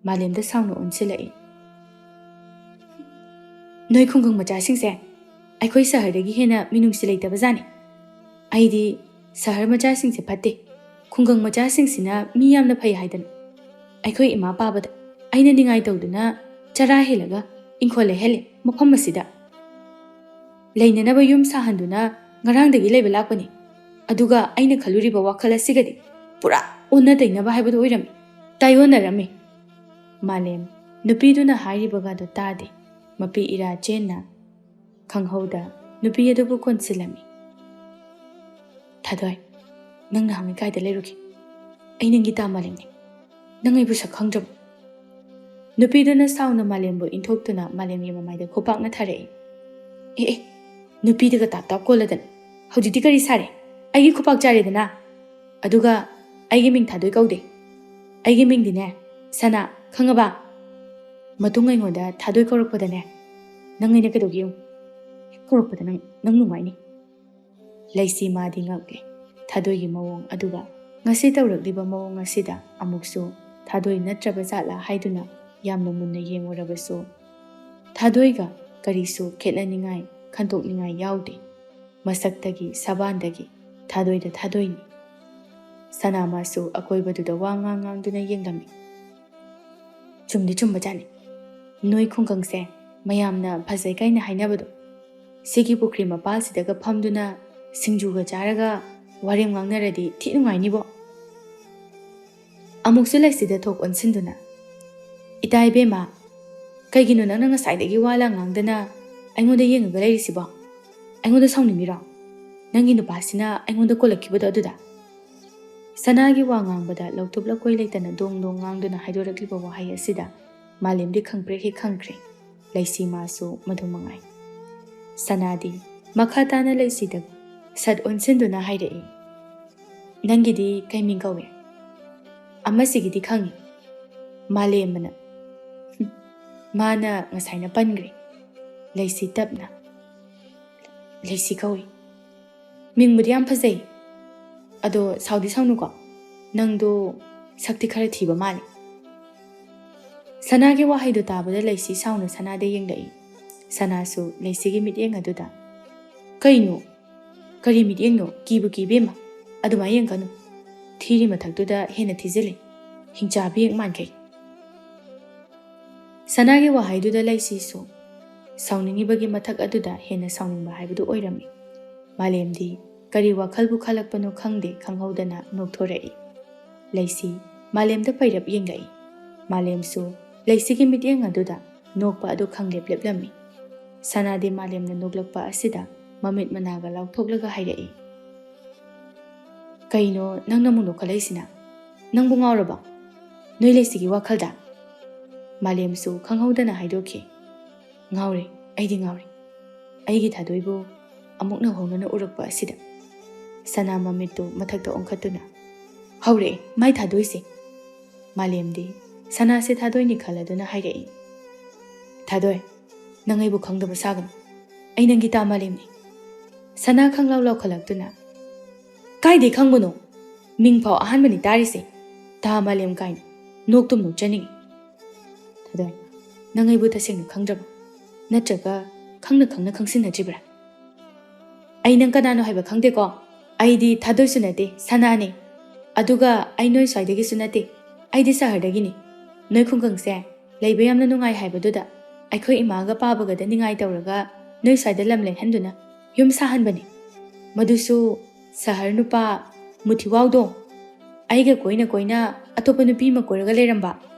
ꯃꯥꯂꯦꯝꯗ ꯁꯥꯎꯅ ꯑꯣꯟꯁꯤꯜꯂꯛꯏ꯫ "ꯅꯣꯏ ꯈꯨꯡꯒꯪ ꯃꯆꯥꯁꯤꯡꯁꯦ ꯑꯩꯈꯣꯏ ꯁꯍꯔꯗꯒꯤ ꯍꯦꯟꯅ ꯃꯤꯅꯨꯡꯁꯤ ꯂꯩꯇꯕꯖꯥꯠꯅꯤ꯫ ꯑꯩꯗꯤ ꯁꯍꯔ ꯃꯆꯥꯁꯤꯡꯁꯦ ꯐꯠꯇꯦ, ꯈꯨꯡꯒꯪ ꯃꯆꯥꯁꯤꯡꯁꯤꯅ ꯃꯤ ꯌꯥꯝꯅ ꯐꯩ ꯍꯥꯏꯗꯅ꯫ ꯑꯩꯈꯣꯏ ꯏꯃꯥ ꯄꯥꯕꯗ ꯑꯩꯅ ꯅꯤꯡꯉꯥꯏ ꯇꯧꯗꯨꯅ ꯆꯔꯥ ꯍꯦꯜꯂꯒ ꯏꯪꯈꯣꯜ ꯂꯩꯍꯜꯂꯦ ꯃꯐꯝ ꯑꯁꯤꯗ꯫ ꯂꯩꯅꯅꯕ ꯌꯨꯝ ꯁꯥꯍꯟꯗꯨꯅ ꯉꯔꯥꯡꯗꯒꯤ ꯂꯩꯕ ꯂꯥꯛꯄꯅꯤ꯫ ꯑꯗꯨꯒ ꯑꯩꯅ ꯈꯜꯂꯨꯔꯤꯕ ꯋꯥꯈꯜ ꯑꯁꯤꯒꯗꯤ ꯄꯨꯔꯥ ꯑꯣꯟꯅ ꯇꯩꯅꯕ ꯍꯥꯏꯕꯗꯨ ꯑꯣꯏꯔꯝꯃꯤ, ꯇꯥꯏꯑꯣꯟꯅꯔꯝꯃꯤ꯫" ꯃꯥꯂꯦꯝ ꯅꯨꯄꯤꯗꯨꯅ ꯍꯥꯏꯔꯤꯕꯒꯗꯨ ꯇꯥꯗꯦ꯫ ꯃꯄꯤ ꯏꯔꯥ ꯆꯦꯟꯅ ꯈꯪꯍꯧꯗ ꯅꯨꯄꯤ ꯑꯗꯨꯕꯨ ꯀꯣꯟꯁꯤꯜꯂꯝꯃꯤ꯫ "ꯊꯥꯗꯣꯏ, ꯅꯪ ꯅꯍꯥꯟꯉꯩ ꯀꯥꯏꯗ ꯂꯩꯔꯨꯒꯦ? ꯑꯩ ꯅꯪꯒꯤ ꯇꯥ ꯃꯥꯂꯦꯝꯅꯤ꯫ ꯅꯪ ꯑꯩꯕꯨ ꯁꯛ ꯈꯪꯗ꯭ꯔꯕꯣ?" ꯅꯨꯄꯤꯗꯨꯅ ꯁꯥꯎꯅ ꯃꯥꯂꯦꯝꯕꯨ ꯏꯟꯊꯣꯛꯇꯨꯅ ꯃꯥꯂꯦꯝꯒꯤ ꯃꯃꯥꯏꯗ ꯈꯨꯄꯥꯛꯅ ꯊꯥꯔꯛꯏ꯫ "ꯑꯦ ꯑꯦ, ꯅꯨꯄꯤꯗꯨꯒ ꯇꯥꯞ ꯇꯥꯞ ꯀꯣꯜꯂꯗꯅ ꯍꯧꯖꯤꯛꯇꯤ ꯀꯔꯤ ꯁꯥꯔꯦ? ꯑꯩꯒꯤ ꯈꯨꯄꯥꯛ ꯆꯥꯔꯦꯗꯅ꯫ ꯑꯗꯨꯒ ꯑꯩꯒꯤ ꯃꯤꯡ ꯊꯥꯗꯣꯏ ꯀꯧꯗꯦ꯫ ꯑꯩꯒꯤ ꯃꯤꯡꯗꯤꯅꯦ, ꯁꯅꯥ, ꯈꯪꯉꯕ? ꯃꯇꯨꯡ ꯑꯩꯉꯣꯟꯗ ꯊꯥꯗꯣꯏ ꯀꯧꯔꯛꯄꯗꯅꯦ, ꯅꯪ ꯑꯩꯅ ꯀꯩꯗꯧꯒꯦ ꯌꯦꯡꯉꯨ꯫ ꯍꯦꯛ ꯀꯧꯔꯛꯄꯗ ꯅꯪ, ꯅꯪ ꯅꯨꯡꯉꯥꯏꯅꯤ꯫" ꯂꯩꯁꯤ ꯃꯥꯗꯤ ꯉꯛꯂꯦ ꯊꯥꯗꯣꯏꯒꯤ ꯃꯑꯣꯡ ꯑꯗꯨꯒ꯫ ꯉꯁꯤ ꯇꯧꯔꯛꯂꯤꯕ ꯃꯑꯣꯡ ꯑꯁꯤꯗ ꯑꯃꯨꯛꯁꯨ ꯊꯥꯗꯣꯏ ꯅꯠꯇ꯭ꯔꯕ ꯖꯥꯠꯂꯥ ꯍꯥꯏꯗꯨꯅ ꯌꯥꯝꯅ ꯃꯨꯟꯅ ꯌꯦꯡꯉꯨꯔꯕꯁꯨ, ꯊꯥꯗꯣꯏꯒ ꯀꯔꯤꯁꯨ ꯈꯦꯠꯅꯅꯤꯡꯉꯥꯏ, ꯈꯟꯗꯣꯛꯅꯤꯡꯉꯥꯏ ꯌꯥꯎꯗꯦ꯫ ꯃꯁꯛꯇꯒꯤ, ꯁꯕꯥꯟꯗꯒꯤ ꯊꯥꯗꯣꯏꯗ ꯊꯥꯗꯣꯏꯅꯤ꯫ ꯁꯅꯥꯃꯥꯁꯨ ꯑꯀꯣꯏꯕꯗꯨꯗ ꯋꯥ ꯉꯥꯡ ꯉꯥꯡꯗꯨꯅ ꯌꯦꯡꯂꯝꯃꯤ꯫ "ꯆꯨꯝꯗꯤ ꯆꯨꯝꯕꯖꯥꯠꯅꯤ꯫ ꯅꯣꯏ ꯈꯨꯡꯒꯪꯁꯦ ꯃꯌꯥꯝꯅ ꯐꯖꯩ ꯀꯥꯏꯅ ꯍꯥꯏꯅꯕꯗꯣ, ꯁꯤꯒꯤ ꯄꯨꯈ꯭ꯔꯤ ꯃꯄꯥꯜꯁꯤꯗꯒ ꯐꯝꯗꯨꯅ ꯁꯤꯡꯖꯨꯒ ꯆꯥꯔꯒ ꯋꯥꯔꯦꯝ ꯉꯥꯡꯅꯔꯗꯤ ꯊꯤ ꯅꯨꯡꯉꯥꯏꯅꯤꯕꯣ꯫" ꯑꯃꯨꯛꯁꯨ ꯂꯩꯁꯤꯗ ꯊꯣꯛ ꯑꯣꯟꯁꯤꯟꯗꯨꯅ, "ꯏꯇꯥ ꯏꯕꯦꯝꯃ, ꯀꯩꯒꯤꯅꯣ ꯅꯪꯅ ꯉꯁꯥꯏꯗꯒꯤ ꯋꯥ ꯂꯥꯡ ꯉꯥꯡꯗꯅ ꯑꯩꯉꯣꯟꯗ ꯌꯦꯡꯉꯒ ꯂꯩꯔꯤꯁꯤꯕꯣ? ꯑꯩꯉꯣꯟꯗ ꯁꯥꯎꯅꯤꯡꯉꯤꯔꯣ? ꯅꯪꯒꯤ ꯅꯨꯄꯥꯁꯤꯅ ꯑꯩꯉꯣꯟꯗ ꯀꯣꯜꯂꯛꯈꯤꯕꯗꯣ ꯑꯗꯨꯗ?" ꯁꯅꯥꯒꯤ ꯋꯥ ꯉꯥꯡꯕꯗ ꯂꯧꯊꯣꯛ ꯂꯧꯀꯣꯏ ꯂꯩꯇꯅ ꯗꯣꯡ ꯗꯣꯡ ꯉꯥꯡꯗꯨꯅ ꯍꯥꯏꯗꯣꯔꯛꯂꯤꯕ ꯋꯥꯍꯩ ꯑꯁꯤꯗ ꯃꯥꯂꯦꯝꯗꯤ ꯈꯪꯄ꯭ꯔꯦꯛ ꯍꯦꯛ ꯈꯪꯈ꯭ꯔꯦ꯫ ꯂꯩꯁꯤ ꯃꯥꯁꯨ ꯃꯗꯨ ꯃꯉꯥꯏ꯫ ꯁꯅꯥꯗꯤ ꯃꯈꯥ ꯇꯥꯅ ꯂꯩꯁꯤꯗ ꯁꯠ ꯑꯣꯟꯁꯤꯟꯗꯨꯅ ꯍꯥꯏꯔꯛꯏ, "ꯅꯪꯒꯤꯗꯤ ꯀꯩ ꯃꯤꯡ ꯀꯧꯏ?" "ꯑꯃꯁꯤꯒꯤꯗꯤ ꯈꯪꯏ, ꯃꯥꯂꯦꯝ ꯑꯅ꯫" "ꯍꯨꯝ, ꯃꯥꯅ ꯉꯁꯥꯏꯅ ꯄꯟꯈ꯭ꯔꯦ꯫" ꯂꯩꯁꯤ ꯇꯞꯅ, "ꯂꯩꯁꯤ ꯀꯧꯏ꯫ ꯃꯤꯡꯕꯨꯗꯤ ꯌꯥꯝ ꯐꯖꯩ꯫ ꯑꯗꯣ ꯁꯥꯎꯗꯤ ꯁꯥꯎꯅꯨꯀꯣ, ꯅꯪꯗꯣ ꯁꯛꯇꯤ ꯈꯔ ꯊꯤꯕ ꯃꯥꯜꯂꯤ꯫" ꯁꯅꯥꯒꯤ ꯋꯥꯍꯩꯗꯨ ꯇꯥꯕꯗ ꯂꯩꯁꯤ ꯁꯥꯎꯅ ꯁꯅꯥꯗ ꯌꯦꯡꯂꯛꯏ꯫ ꯁꯅꯥꯁꯨ ꯂꯩꯁꯤꯒꯤ ꯃꯤꯠꯌꯦꯡ ꯑꯗꯨꯗ, "ꯀꯩꯅꯣ? ꯀꯔꯤ ꯃꯤꯠꯌꯦꯡꯅꯣ? ꯀꯤꯕꯨ ꯀꯤ ꯏꯕꯦꯝꯃ꯫ ꯑꯗꯨꯃꯥꯏ ꯌꯦꯡꯒꯅꯨ꯫ ꯊꯤꯔꯤ ꯃꯊꯛꯇꯨꯗ ꯍꯦꯟꯅ ꯊꯤꯖꯤꯜꯂꯤ꯫ ꯍꯤꯡꯆꯥꯕꯤ ꯍꯦꯛ ꯃꯥꯟꯈꯩ꯫" ꯁꯅꯥꯒꯤ ꯋꯥꯍꯩꯗꯨꯗ ꯂꯩꯁꯤꯁꯨ ꯁꯥꯎꯅꯤꯡꯉꯤꯕꯒꯤ ꯃꯊꯛ ꯑꯗꯨꯗ ꯍꯦꯟꯅ ꯁꯥꯎꯅꯤꯡꯕ ꯍꯥꯏꯕꯗꯨ ꯑꯣꯏꯔꯝꯃꯤ꯫ ꯃꯥꯂꯦꯝꯗꯤ ꯀꯔꯤ ꯋꯥꯈꯜꯕꯨ ꯈꯜꯂꯛꯄꯅꯣ ꯈꯪꯗꯦ, ꯈꯪꯍꯧꯗꯅ ꯅꯣꯛꯊꯣꯔꯛꯏ꯫ ꯂꯩꯁꯤ ꯃꯥꯂꯦꯝꯗ ꯄꯩꯔꯞ ꯌꯦꯡꯂꯛꯏ꯫ ꯃꯥꯂꯦꯝꯁꯨ ꯂꯩꯁꯤꯒꯤ ꯃꯤꯠꯌꯦꯡ ꯑꯗꯨꯗ ꯅꯣꯛꯄ ꯑꯗꯨ ꯈꯪꯂꯦꯞ ꯂꯦꯞꯂꯝꯃꯤ꯫ ꯁꯅꯥꯗꯤ ꯃꯥꯂꯦꯝꯅ ꯅꯣꯛꯂꯛꯄ ꯑꯁꯤꯗ ꯃꯃꯤꯠ ꯃꯅꯥꯒ ꯂꯥꯎꯊꯣꯛꯂꯒ ꯍꯥꯏꯔꯛꯏ, "ꯀꯩꯅꯣ ꯅꯪꯅ ꯑꯃꯨꯛ ꯅꯣꯛꯈꯠꯂꯛꯏꯁꯤꯅ? ꯅꯪꯕꯨ ꯉꯥꯎꯔꯕꯣ? ꯅꯣꯏ ꯂꯩꯁꯤꯒꯤ ꯋꯥꯈꯜꯗ?" ꯃꯥꯂꯦꯝꯁꯨ ꯈꯪꯍꯧꯗꯅ ꯍꯥꯏꯗꯣꯛꯈꯤ, "ꯉꯥꯎꯔꯦ, ꯑꯩꯗꯤ ꯉꯥꯎꯔꯦ꯫ ꯑꯩꯒꯤ ꯊꯥꯗꯣꯏꯕꯨ ꯑꯃꯨꯛ ꯅꯧꯍꯧꯅꯅ ꯎꯔꯛꯄ ꯑꯁꯤꯗ꯫" ꯁꯅꯥ ꯃꯃꯤꯠꯇꯨ ꯃꯊꯛꯇ ꯑꯣꯟꯈꯠꯇꯨꯅ, "ꯍꯧꯔꯛꯑꯦ ꯃꯥꯏ ꯊꯥꯗꯣꯏꯁꯦ꯫" ꯃꯥꯂꯦꯝꯗꯤ ꯁꯅꯥꯁꯦ ꯊꯥꯗꯣꯏꯅꯤ ꯈꯜꯂꯗꯨꯅ ꯍꯥꯏꯔꯛꯏ, "ꯊꯥꯗꯣꯏ, ꯅꯪ ꯑꯩꯕꯨ ꯈꯪꯗꯕ ꯁꯥꯒꯅꯨ꯫ ꯑꯩ ꯅꯪꯒꯤ ꯇꯥ ꯃꯥꯂꯦꯝꯅꯤ꯫" ꯁꯅꯥ ꯈꯪꯂꯥꯎ ꯂꯥꯎꯈꯠꯂꯛꯇꯨꯅ, "ꯀꯥꯏꯗꯩ ꯈꯪꯕꯅꯣ? ꯃꯤꯡ ꯐꯥꯎ ꯑꯍꯥꯟꯕꯅꯤ ꯇꯥꯔꯤꯁꯦ꯫ ꯇꯥ ꯃꯥꯂꯦꯝ ꯀꯥꯏꯅ꯫ ꯅꯣꯛꯇꯨꯝ ꯅꯣꯛꯆꯅꯤꯡꯉꯤ꯫" "ꯊꯥꯗꯣꯏ, ꯅꯪ ꯑꯩꯕꯨ ꯇꯁꯦꯡꯅ ꯈꯪꯗ꯭ꯔꯕ? ꯅꯠꯇ꯭ꯔꯒ ꯈꯪꯅ ꯈꯪꯅ ꯈꯪꯁꯤꯟꯅꯗ꯭ꯔꯤꯕ꯭ꯔꯥ?" "ꯑꯩ ꯅꯪ ꯀꯅꯥꯅꯣ ꯍꯥꯏꯕ ꯈꯪꯗꯦꯀꯣ꯫ ꯑꯩꯗꯤ ꯊꯥꯗꯣꯏꯁꯨ ꯅꯠꯇꯦ, ꯁꯅꯥꯅꯦ꯫ ꯑꯗꯨꯒ ꯑꯩ ꯅꯣꯏ ꯁ꯭ꯋꯥꯏꯗꯒꯤꯁꯨ ꯅꯠꯇꯦ꯫ ꯑꯩꯗꯤ ꯁꯍꯔꯗꯒꯤꯅꯤ꯫ ꯅꯣꯏ ꯈꯨꯡꯒꯪꯁꯦ ꯂꯩꯕ ꯌꯥꯝꯅ ꯅꯨꯡꯉꯥꯏ ꯍꯥꯏꯕꯗꯨꯗ ꯑꯩꯈꯣꯏ ꯏꯃꯥꯒ ꯄꯥꯕꯒꯗ ꯅꯤꯡꯉꯥꯏ ꯇꯧꯔꯒ ꯅꯣꯏ ꯁ꯭ꯋꯥꯏꯗ ꯂꯝ ꯂꯩꯍꯟꯗꯨꯅ ꯌꯨꯝ ꯁꯥꯍꯟꯕꯅꯤ꯫ ꯃꯗꯨꯁꯨ ꯁꯍꯔ ꯅꯨꯄꯥ ꯃꯨꯊꯤꯋꯥꯎꯗꯣ ꯑꯩꯒ ꯀꯣꯏꯅ ꯀꯣꯏꯅ ꯑꯇꯣꯞꯄ ꯅꯨꯄꯤ ꯑꯃ ꯀꯣꯏꯔꯒ ꯂꯩꯔꯝꯕ꯫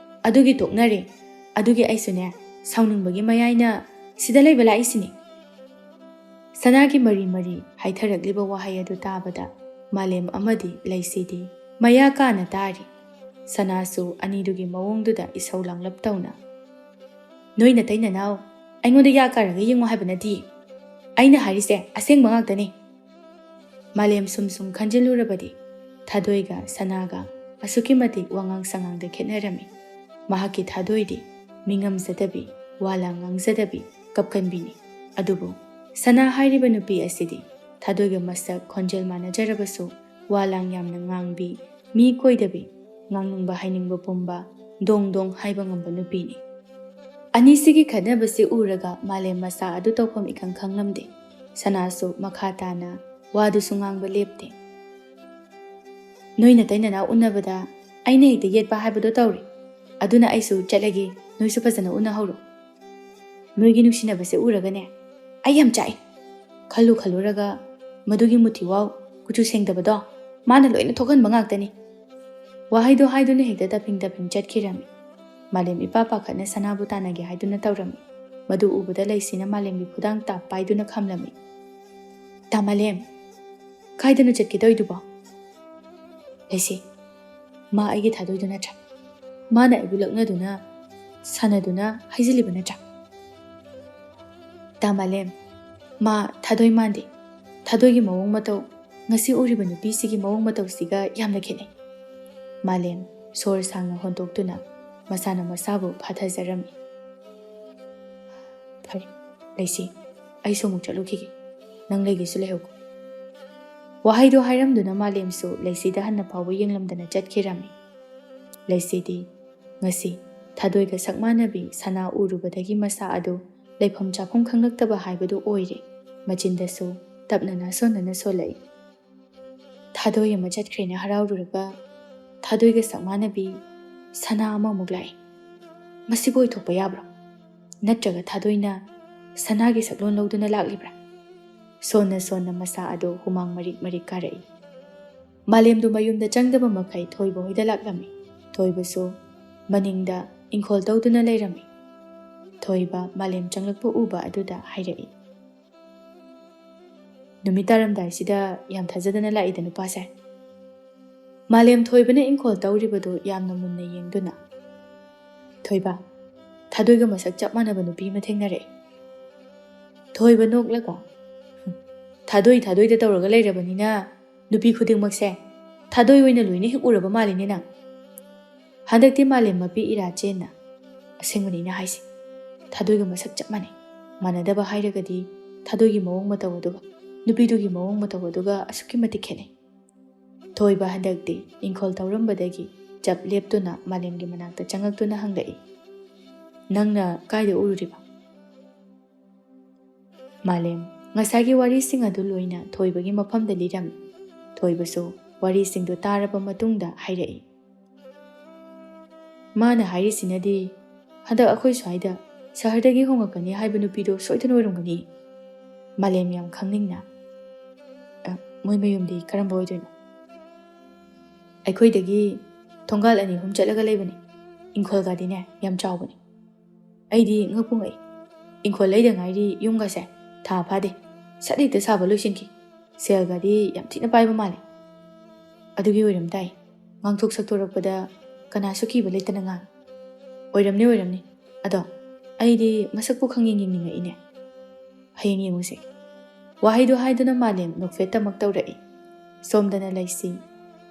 ꯑꯗꯨꯒꯤ ꯇꯣꯛꯅꯔꯦ꯫ ꯑꯗꯨꯒꯤ ꯑꯩꯁꯨꯅꯦ ꯁꯥꯎꯅꯤꯡꯕꯒꯤ ꯃꯌꯥꯏꯅ ꯁꯤꯗ ꯂꯩꯕ ꯂꯥꯛꯏꯁꯤꯅꯤ꯫" ꯁꯅꯥꯒꯤ ꯃꯔꯤ ꯃꯔꯤ ꯍꯥꯏꯊꯔꯛꯂꯤꯕ ꯋꯥꯍꯩ ꯑꯗꯨ ꯇꯥꯕꯗ ꯃꯥꯂꯦꯝ ꯑꯃꯗꯤ ꯂꯩꯁꯤꯗꯤ ꯃꯌꯥ ꯀꯥꯅ ꯇꯥꯔꯤ꯫ ꯁꯅꯥꯁꯨ ꯑꯅꯤꯗꯨꯒꯤ ꯃꯑꯣꯡꯗꯨꯗ ꯏꯁꯧ ꯂꯥꯡꯂꯞ ꯇꯧꯅ, "ꯅꯣꯏ ꯅꯇꯩ ꯅꯅꯥꯎ ꯑꯩꯉꯣꯟꯗ ꯌꯥ ꯀꯥꯔꯒ ꯌꯦꯡꯉꯣ ꯍꯥꯏꯕ ꯅꯠꯇꯤꯌꯦ꯫ ꯑꯩꯅ ꯍꯥꯏꯔꯤꯁꯦ ꯑꯁꯦꯡꯕ ꯉꯥꯛꯇꯅꯤ꯫" ꯃꯥꯂꯦꯝ ꯁꯨꯝ ꯁꯨꯝ ꯈꯟꯖꯤꯜꯂꯨꯔꯕꯗꯤ ꯊꯥꯗꯣꯏꯒ ꯁꯅꯥꯒ ꯑꯁꯨꯛꯀꯤ ꯃꯇꯤꯛ ꯋꯥꯉꯥꯡ ꯁꯉꯥꯡꯗ ꯈꯦꯠꯅꯔꯝꯃꯤ꯫ ꯃꯍꯥꯛꯀꯤ ꯊꯥꯗꯣꯏꯗꯤ ꯃꯤꯉꯝꯖꯗꯕꯤ, ꯋꯥ ꯂꯥꯡ ꯉꯥꯡꯖꯗꯕꯤ, ꯀꯞꯀꯟꯕꯤꯅꯤ꯫ ꯑꯗꯨꯕꯨ ꯁꯅꯥ ꯍꯥꯏꯔꯤꯕ ꯅꯨꯄꯤ ꯑꯁꯤꯗꯤ ꯊꯥꯗꯣꯏꯒ ꯃꯁꯛ ꯈꯣꯟꯖꯦꯜ ꯃꯥꯟꯅꯖꯔꯕꯁꯨ ꯋꯥ ꯂꯥꯡ ꯌꯥꯝꯅ ꯉꯥꯡꯕꯤ, ꯃꯤ ꯀꯣꯏꯗꯕꯤ, ꯉꯥꯡꯅꯤꯡꯕ ꯍꯥꯏꯅꯤꯡꯕ ꯄꯨꯝꯕ ꯗꯣꯡ ꯗꯣꯡ ꯍꯥꯏꯕ ꯉꯝꯕ ꯅꯨꯄꯤꯅꯤ꯫ ꯑꯅꯤꯁꯤꯒꯤ ꯈꯠꯅꯕꯁꯤ ꯎꯔꯒ ꯃꯥꯂꯦꯝ ꯃꯁꯥ ꯑꯗꯨ ꯇꯧꯐꯝ ꯏꯈꯪ ꯈꯪꯂꯝꯗꯦ꯫ ꯁꯅꯥꯁꯨ ꯃꯈꯥ ꯇꯥꯅ ꯋꯥꯗꯨꯁꯨ ꯉꯥꯡꯕ ꯂꯦꯞꯇꯦ꯫ "ꯅꯣꯏ ꯅꯇꯩ ꯅꯅꯥꯎ ꯎꯅꯕꯗ ꯑꯩꯅ ꯍꯦꯛꯇ ꯌꯦꯠꯄ ꯍꯥꯏꯕꯗꯣ ꯇꯧꯔꯦ꯫ ꯑꯗꯨꯅ ꯑꯩꯁꯨ ꯆꯠꯂꯒꯦ, ꯅꯣꯏꯁꯨ ꯐꯖꯅ ꯎꯅꯍꯧꯔꯣ꯫ ꯅꯣꯏꯒꯤ ꯅꯨꯡꯁꯤꯅꯕꯁꯦ ꯎꯔꯒꯅꯦ ꯑꯩ ꯌꯥꯝ ꯆꯥꯛꯏ꯫ ꯈꯜꯂꯨ ꯈꯜꯂꯨꯔꯒ ꯃꯗꯨꯒꯤ ꯃꯨꯊꯤꯋꯥꯎ, ꯀꯨꯆꯨ ꯁꯦꯡꯗꯕꯗꯣ ꯃꯥꯅ ꯂꯣꯏꯅ ꯊꯣꯛꯍꯟꯕ ꯉꯥꯛꯇꯅꯤ"꯫ ꯋꯥꯍꯩꯗꯣ ꯍꯥꯏꯗꯨꯅ ꯍꯦꯛꯇ ꯇꯞꯐꯤꯡ ꯇꯞꯐꯤꯡ ꯆꯠꯈꯤꯔꯝꯃꯤ꯫ ꯃꯥꯂꯦꯝ ꯏꯄꯥ ꯄꯥꯈꯠꯅ ꯁꯅꯥꯕꯨ ꯇꯥꯟꯅꯒꯦ ꯍꯥꯏꯗꯨꯅ ꯇꯧꯔꯝꯃꯤ꯫ ꯃꯗꯨ ꯎꯕꯗ ꯂꯩꯁꯤꯅ ꯃꯥꯂꯦꯝꯒꯤ ꯈꯨꯗꯥꯡ ꯇꯥꯞ ꯄꯥꯏꯗꯨꯅ ꯈꯝꯂꯝꯃꯤ꯫ "ꯇꯥ ꯃꯥꯂꯦꯝ, ꯀꯥꯏꯗꯅꯣ ꯆꯠꯀꯦ ꯇꯧꯔꯤꯗꯨꯕꯣ?" "ꯂꯩꯁꯤ, ꯃꯥ ꯑꯩꯒꯤ ꯊꯥꯗꯣꯏꯗꯨ ꯅꯠꯇ꯭ꯔꯥ? ꯃꯥꯅ ꯑꯩꯕꯨ ꯂꯛꯅꯗꯨꯅ, ꯁꯥꯟꯅꯗꯨꯅ ꯍꯥꯏꯖꯤꯜꯂꯤꯕ ꯅꯠꯇ꯭ꯔꯥ?" "ꯇꯥ ꯃꯥꯂꯦꯝ, ꯃꯥ ꯊꯥꯗꯣꯏ ꯃꯥꯟꯗꯦ꯫ ꯊꯥꯗꯣꯏꯒꯤ ꯃꯑꯣꯡ ꯃꯇꯧ, ꯉꯁꯤ ꯎꯔꯤꯕ ꯅꯨꯄꯤꯁꯤꯒꯤ ꯃꯑꯣꯡ ꯃꯇꯧꯁꯤꯒ ꯌꯥꯝꯅ ꯈꯦꯠꯅꯩ"꯫ ꯃꯥꯂꯦꯝ ꯁꯣꯔ ꯁꯥꯡꯅ ꯍꯣꯟꯗꯣꯛꯇꯨꯅ ꯃꯁꯥꯅ ꯃꯁꯥꯕꯨ ꯐꯥꯊꯖꯔꯝꯃꯤ꯫ "ꯐꯔꯦ, ꯂꯩꯁꯤ, ꯑꯩꯁꯨ ꯑꯃꯨꯛ ꯆꯠꯂꯨꯈꯤꯒꯦ꯫ ꯅꯪ ꯂꯩꯒꯦꯁꯨ ꯂꯩꯍꯧꯀꯣ"꯫ ꯋꯥꯍꯩꯗꯣ ꯍꯥꯏꯔꯝꯗꯨꯅ ꯃꯥꯂꯦꯝꯁꯨ ꯂꯩꯁꯤꯗ ꯍꯟꯅ ꯐꯥꯎꯕ ꯌꯦꯡꯂꯝꯗꯅ ꯆꯠꯈꯤꯔꯝꯃꯤ꯫ ꯂꯩꯁꯤꯗꯤ ꯉꯁꯤ ꯊꯥꯗꯣꯏꯒ ꯁꯛ ꯃꯥꯟꯅꯕꯤ ꯁꯅꯥ ꯎꯔꯨꯕꯗꯒꯤ ꯃꯁꯥ ꯑꯗꯨ ꯂꯩꯐꯝ ꯆꯥꯐꯝ ꯈꯪꯂꯛꯇꯕ ꯍꯥꯏꯕꯗꯨ ꯑꯣꯏꯔꯦ꯫ ꯃꯆꯤꯟꯗꯁꯨ ꯇꯞꯅ ꯅꯥꯁꯣꯟꯅꯅ ꯁꯣꯜꯂꯛꯏ꯫ "ꯊꯥꯗꯣꯏ ꯑꯃ ꯆꯠꯈ꯭ꯔꯦꯅ ꯍꯔꯥꯎꯔꯨꯔꯒ ꯊꯥꯗꯣꯏꯒ ꯁꯛ ꯃꯥꯟꯅꯕꯤ ꯁꯅꯥ ꯑꯃꯃꯨꯛ ꯂꯥꯛꯏ꯫ ꯃꯁꯤꯕꯨ ꯑꯣꯏꯊꯣꯛꯄ ꯌꯥꯕ꯭ꯔꯣ? ꯅꯠꯇ꯭ꯔꯒ ꯊꯥꯗꯣꯏꯅ ꯁꯅꯥꯒꯤ ꯁꯛꯂꯣꯟ ꯂꯧꯗꯨꯅ ꯂꯥꯛꯂꯤꯕ꯭ꯔꯥ?" ꯁꯣꯟꯅ ꯁꯣꯟꯅ ꯃꯁꯥ ꯑꯗꯨ ꯍꯨꯃꯥꯡ ꯃꯔꯤꯛ ꯃꯔꯤꯛ ꯀꯥꯔꯛꯏ꯫ ꯃꯥꯂꯦꯝꯗꯨ ꯃꯌꯨꯝꯗ ꯆꯪꯗꯕ ꯃꯈꯩ ꯊꯣꯏꯕ ꯍꯣꯏꯗ ꯂꯥꯛꯂꯝꯃꯤ꯫ ꯊꯣꯏꯕꯁꯨ ꯃꯅꯤꯡꯗ ꯏꯪꯈꯣꯜ ꯇꯧꯗꯨꯅ ꯂꯩꯔꯝꯃꯤ꯫ ꯊꯣꯏꯕ ꯃꯥꯂꯦꯝ ꯆꯪꯂꯛꯄ ꯎꯕ ꯑꯗꯨꯗ ꯍꯥꯏꯔꯛꯏ꯫ "ꯅꯨꯃꯤꯠ ꯇꯥꯔꯝꯗꯥꯏꯁꯤꯗ ꯌꯥꯝ ꯊꯥꯖꯗꯅ ꯂꯥꯛꯏꯗ ꯅꯨꯄꯥꯁꯦ"꯫ ꯃꯥꯂꯦꯝ ꯊꯣꯏꯕꯅ ꯏꯪꯈꯣꯜ ꯇꯧꯔꯤꯕꯗꯨ ꯌꯥꯝꯅ ꯃꯨꯟꯅ ꯌꯦꯡꯗꯨꯅ, "ꯊꯣꯏꯕ, ꯊꯥꯗꯣꯏꯒ ꯃꯁꯛ ꯆꯞ ꯃꯥꯟꯅꯕ ꯅꯨꯄꯤ ꯑꯃ ꯊꯦꯡꯅꯔꯛꯑꯦ"꯫ ꯊꯣꯏꯕ ꯅꯣꯛꯂꯒ, "ꯍꯨꯝ, ꯊꯥꯗꯣꯏ ꯊꯥꯗꯣꯏꯗ ꯇꯧꯔꯒ ꯂꯩꯔꯕꯅꯤꯅ ꯅꯨꯄꯤ ꯈꯨꯗꯤꯡꯃꯛꯁꯦ ꯊꯥꯗꯣꯏ ꯑꯣꯏꯅ ꯂꯣꯏꯅ ꯍꯦꯛ ꯎꯔꯕ ꯃꯥꯜꯂꯤꯅꯦ ꯅꯪ꯫ ꯍꯟꯗꯛꯇꯤ ꯃꯥꯂꯦꯝ ꯃꯄꯤ ꯏꯔꯥ ꯆꯦꯟꯅ꯫ ꯑꯁꯦꯡꯕꯅꯤ ꯑꯩꯅ ꯍꯥꯏꯁꯦ꯫ ꯊꯥꯗꯣꯏꯒ ꯃꯁꯛ ꯆꯞ ꯃꯥꯟꯅꯩ꯫ ꯃꯥꯟꯅꯗꯕ ꯍꯥꯏꯔꯒꯗꯤ ꯊꯥꯗꯣꯏꯒꯤ ꯃꯑꯣꯡ ꯃꯇꯧ ꯑꯗꯨꯒ ꯅꯨꯄꯤꯗꯨꯒꯤ ꯃꯑꯣꯡ ꯃꯇꯧ ꯑꯗꯨꯒ ꯑꯁꯨꯛꯀꯤ ꯃꯇꯤꯛ ꯈꯦꯠꯅꯩ꯫ ꯊꯣꯏꯕ ꯍꯟꯗꯛꯇꯤ ꯏꯪꯈꯣꯜ ꯇꯧꯔꯝꯕꯗꯒꯤ ꯆꯞ ꯂꯦꯞꯇꯨꯅ ꯃꯥꯂꯦꯝꯒꯤ ꯃꯅꯥꯛꯇ ꯆꯪꯉꯛꯇꯨꯅ ꯍꯪꯂꯛꯏ, "ꯅꯪꯅ ꯀꯥꯏꯗ ꯎꯔꯨꯔꯤꯕ?" ꯃꯥꯂꯦꯝ ꯉꯁꯥꯏꯒꯤ ꯋꯥꯔꯤꯁꯤꯡ ꯑꯗꯨ ꯂꯣꯏꯅ ꯊꯣꯏꯕꯒꯤ ꯃꯐꯝꯗ ꯂꯤꯔꯝꯃꯤ꯫ ꯊꯣꯏꯕꯁꯨ ꯋꯥꯔꯤꯁꯤꯡꯗꯨ ꯇꯥꯔꯕ ꯃꯇꯨꯡꯗ ꯍꯥꯏꯔꯛꯏ, "ꯃꯥꯅ ꯍꯥꯏꯔꯤꯁꯤꯅꯗꯤ ꯍꯟꯗꯛ ꯑꯩꯈꯣꯏ ꯁ꯭ꯋꯥꯏꯗ ꯁꯍꯔꯗꯒꯤ ꯍꯣꯡꯉꯛꯀꯅꯤ ꯍꯥꯏꯕ ꯅꯨꯄꯤꯗꯣ ꯁꯣꯏꯗꯅ ꯑꯣꯏꯔꯝꯒꯅꯤ꯫" ꯃꯥꯂꯦꯝ ꯌꯥꯝ ꯈꯪꯅꯤꯡꯅ, "ꯑ, ꯃꯣꯏ ꯃꯌꯨꯝꯗꯤ ꯀꯔꯝꯕ ꯑꯣꯏꯗꯣꯏꯅꯣ?" "ꯑꯩꯈꯣꯏꯗꯒꯤ ꯊꯣꯡꯒꯥꯜ ꯑꯅꯤ ꯑꯍꯨꯝ ꯆꯠꯂꯒ ꯂꯩꯕꯅꯤ꯫ ꯏꯪꯈꯣꯜꯒꯗꯤꯅꯦ ꯌꯥꯝ ꯆꯥꯎꯕꯅꯤ꯫" ꯑꯩꯗꯤ ꯉꯛꯄꯨ ꯉꯛꯏ꯫ ꯏꯪꯈꯣꯜ ꯂꯩꯗ ꯉꯥꯏꯔꯤ ꯌꯨꯝꯒꯁꯦ ꯊꯥ ꯐꯥꯗꯦ꯫ ꯁꯠ ꯍꯦꯛꯇ ꯁꯥꯕ ꯂꯣꯏꯁꯤꯟꯈꯤ꯫ ꯁꯦꯜꯒꯗꯤ ꯌꯥꯝ ꯊꯤꯅ ꯄꯥꯏꯕ ꯃꯥꯜꯂꯦ꯫ ꯑꯗꯨꯒꯤ ꯑꯣꯏꯔꯝ ꯇꯥꯏ꯫ ꯉꯥꯡꯊꯣꯛ ꯁꯛꯇꯣꯔꯛꯄꯗ ꯀꯅꯥꯁꯨ ꯀꯤꯕ ꯂꯩꯇꯅ ꯉꯥꯡꯉꯤ꯫ ꯑꯣꯏꯔꯝꯅꯤ, ꯑꯣꯏꯔꯝꯅꯤ꯫ ꯑꯗꯣ ꯑꯩꯗꯤ ꯃꯁꯛꯄꯨ ꯈꯪꯌꯦꯡ ꯌꯦꯡꯅꯤꯡꯉꯛꯏꯅꯦ꯫ ꯍꯌꯦꯡ ꯌꯦꯡꯉꯨꯁꯦ꯫ ꯋꯥꯍꯩꯗꯨ ꯍꯥꯏꯗꯨꯅ ꯃꯥꯂꯦꯝ ꯅꯣꯛꯐꯦꯠꯇꯃꯛ ꯇꯧꯔꯛꯏ꯫ ꯁꯣꯝꯗꯅ ꯂꯩꯁꯤ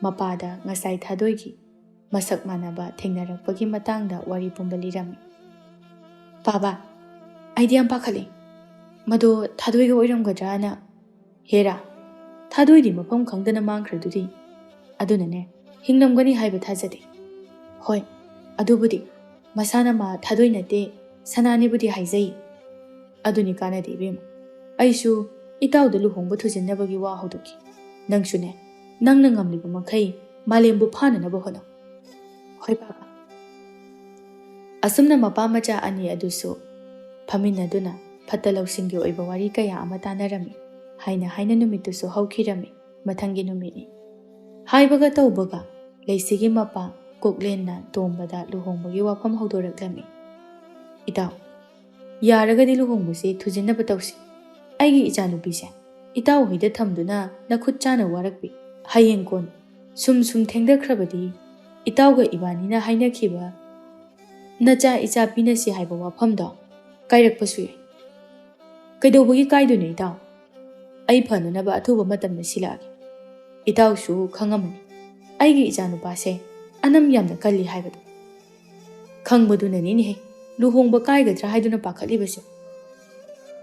ꯃꯄꯥꯗ ꯉꯁꯥꯏ ꯊꯥꯗꯣꯏꯒꯤ ꯃꯁꯛ ꯃꯥꯟꯅꯕ ꯊꯦꯡꯅꯔꯛꯄꯒꯤ ꯃꯇꯥꯡꯗ ꯋꯥꯔꯤ ꯄꯨꯝꯕ ꯂꯤꯔꯝꯃꯤ꯫ "ꯄꯥꯕ, ꯑꯩꯗꯤ ꯌꯥꯝ ꯄꯥꯈꯠꯂꯤ꯫ ꯃꯗꯣ ꯊꯥꯗꯣꯏꯒ ꯑꯣꯏꯔꯝꯒꯗ꯭ꯔꯥꯅ꯫" "ꯍꯦꯔꯥ, ꯊꯥꯗꯣꯏꯗꯤ ꯃꯐꯝ ꯈꯪꯗꯅ ꯃꯥꯡꯈ꯭ꯔꯗꯨꯗꯤ꯫ ꯑꯗꯨꯅꯅꯦ, ꯍꯤꯡꯂꯝꯒꯅꯤ ꯍꯥꯏꯕ ꯊꯥꯖꯗꯦ꯫" "ꯍꯣꯏ, ꯑꯗꯨꯕꯨꯗꯤ ꯃꯁꯥꯅ ꯃꯥ ꯊꯥꯗꯣꯏ ꯅꯠꯇꯦ, ꯁꯅꯥꯅꯦꯕꯨꯗꯤ ꯍꯥꯏꯖꯩ꯫" "ꯑꯗꯨꯅꯤ ꯀꯥꯟꯅꯗꯦ ꯏꯕꯦꯝꯃ꯫ ꯑꯩꯁꯨ ꯏꯇꯥꯎꯗ ꯂꯨꯍꯣꯡꯕ ꯊꯨꯖꯤꯟꯅꯕꯒꯤ ꯋꯥ ꯍꯧꯗꯣꯛꯈꯤ꯫ ꯅꯪꯁꯨꯅꯦ, ꯅꯪꯅ ꯉꯝꯂꯤꯕ ꯃꯈꯩ ꯃꯥꯂꯦꯝꯕꯨ ꯐꯥꯅꯅꯕ ꯍꯣꯠꯅꯧ꯫" "ꯍꯣꯏ ꯄꯥꯕ꯫" ꯑꯁꯨꯝꯅ ꯃꯄꯥ ꯃꯆꯥ ꯑꯅꯤ ꯑꯗꯨꯁꯨ ꯐꯝꯃꯤꯟꯅꯗꯨꯅ ꯐꯠꯇ ꯂꯧꯁꯤꯡꯒꯤ ꯑꯣꯏꯕ ꯋꯥꯔꯤ ꯀꯌꯥ ꯑꯃ ꯇꯥꯟꯅꯔꯝꯃꯤ꯫ ꯍꯥꯏꯅ ꯍꯥꯏꯅ ꯅꯨꯃꯤꯠꯇꯨꯁꯨ ꯍꯧꯈꯤꯔꯝꯃꯤ꯫ ꯃꯊꯪꯒꯤ ꯅꯨꯃꯤꯠꯅꯤ꯫ ꯍꯥꯏꯕꯒ ꯇꯧꯕꯒ ꯂꯩꯁꯤꯒꯤ ꯃꯄꯥ ꯀꯣꯛꯂꯦꯟꯅ ꯇꯣꯝꯕꯗ ꯂꯨꯍꯣꯡꯕꯒꯤ ꯋꯥꯐꯝ ꯍꯧꯗꯣꯔꯛꯂꯝꯃꯤ꯫ "ꯏꯇꯥꯎ, ꯌꯥꯔꯒꯗꯤ ꯂꯨꯍꯣꯡꯕꯁꯤ ꯊꯨꯖꯤꯟꯅꯕ ꯇꯧꯁꯤ꯫ ꯑꯩꯒꯤ ꯏꯆꯥꯅꯨꯄꯤꯁꯦ ꯏꯇꯥꯎ ꯍꯣꯏꯗ ꯊꯝꯗꯨꯅ ꯅꯈꯨꯠ ꯆꯥꯅ ꯋꯥꯔꯛꯄꯤ꯫ ꯍꯌꯦꯡ ꯀꯣꯟ ꯁꯨꯝ ꯁꯨꯝ ꯊꯦꯡꯊꯈ꯭ꯔꯕꯗꯤ ꯏꯇꯥꯎꯒ ꯏꯕꯥꯅꯤꯅ ꯍꯥꯏꯅꯈꯤꯕ ꯅꯆꯥ ꯏꯆꯥ ꯄꯤꯅꯁꯤ ꯍꯥꯏꯕ ꯋꯥꯐꯝꯗꯣ ꯀꯥꯏꯔꯛꯄꯁꯨ ꯌꯥꯏ꯫" "ꯀꯩꯗꯧꯕꯒꯤ ꯀꯥꯏꯗꯣꯏꯅꯣ ꯏꯇꯥꯎ? ꯑꯩ ꯐꯅꯅꯕ ꯑꯊꯨꯕ ꯃꯇꯝꯗ ꯁꯤꯜꯂꯛꯑꯒꯦ꯫ ꯏꯇꯥꯎꯁꯨ ꯈꯪꯉꯝꯃꯅꯤ, ꯑꯩꯒꯤ ꯏꯆꯥꯅꯨꯄꯥꯁꯦ ꯑꯅꯝ ꯌꯥꯝꯅ ꯀꯜꯂꯤ ꯍꯥꯏꯕꯗꯣ꯫ ꯈꯪꯕꯗꯨꯅꯅꯤꯅꯦꯍꯦ, ꯂꯨꯍꯣꯡꯕ ꯀꯥꯏꯒꯗ꯭ꯔꯥ ꯍꯥꯏꯗꯨꯅ ꯄꯥꯈꯠꯂꯤꯕꯁꯦ꯫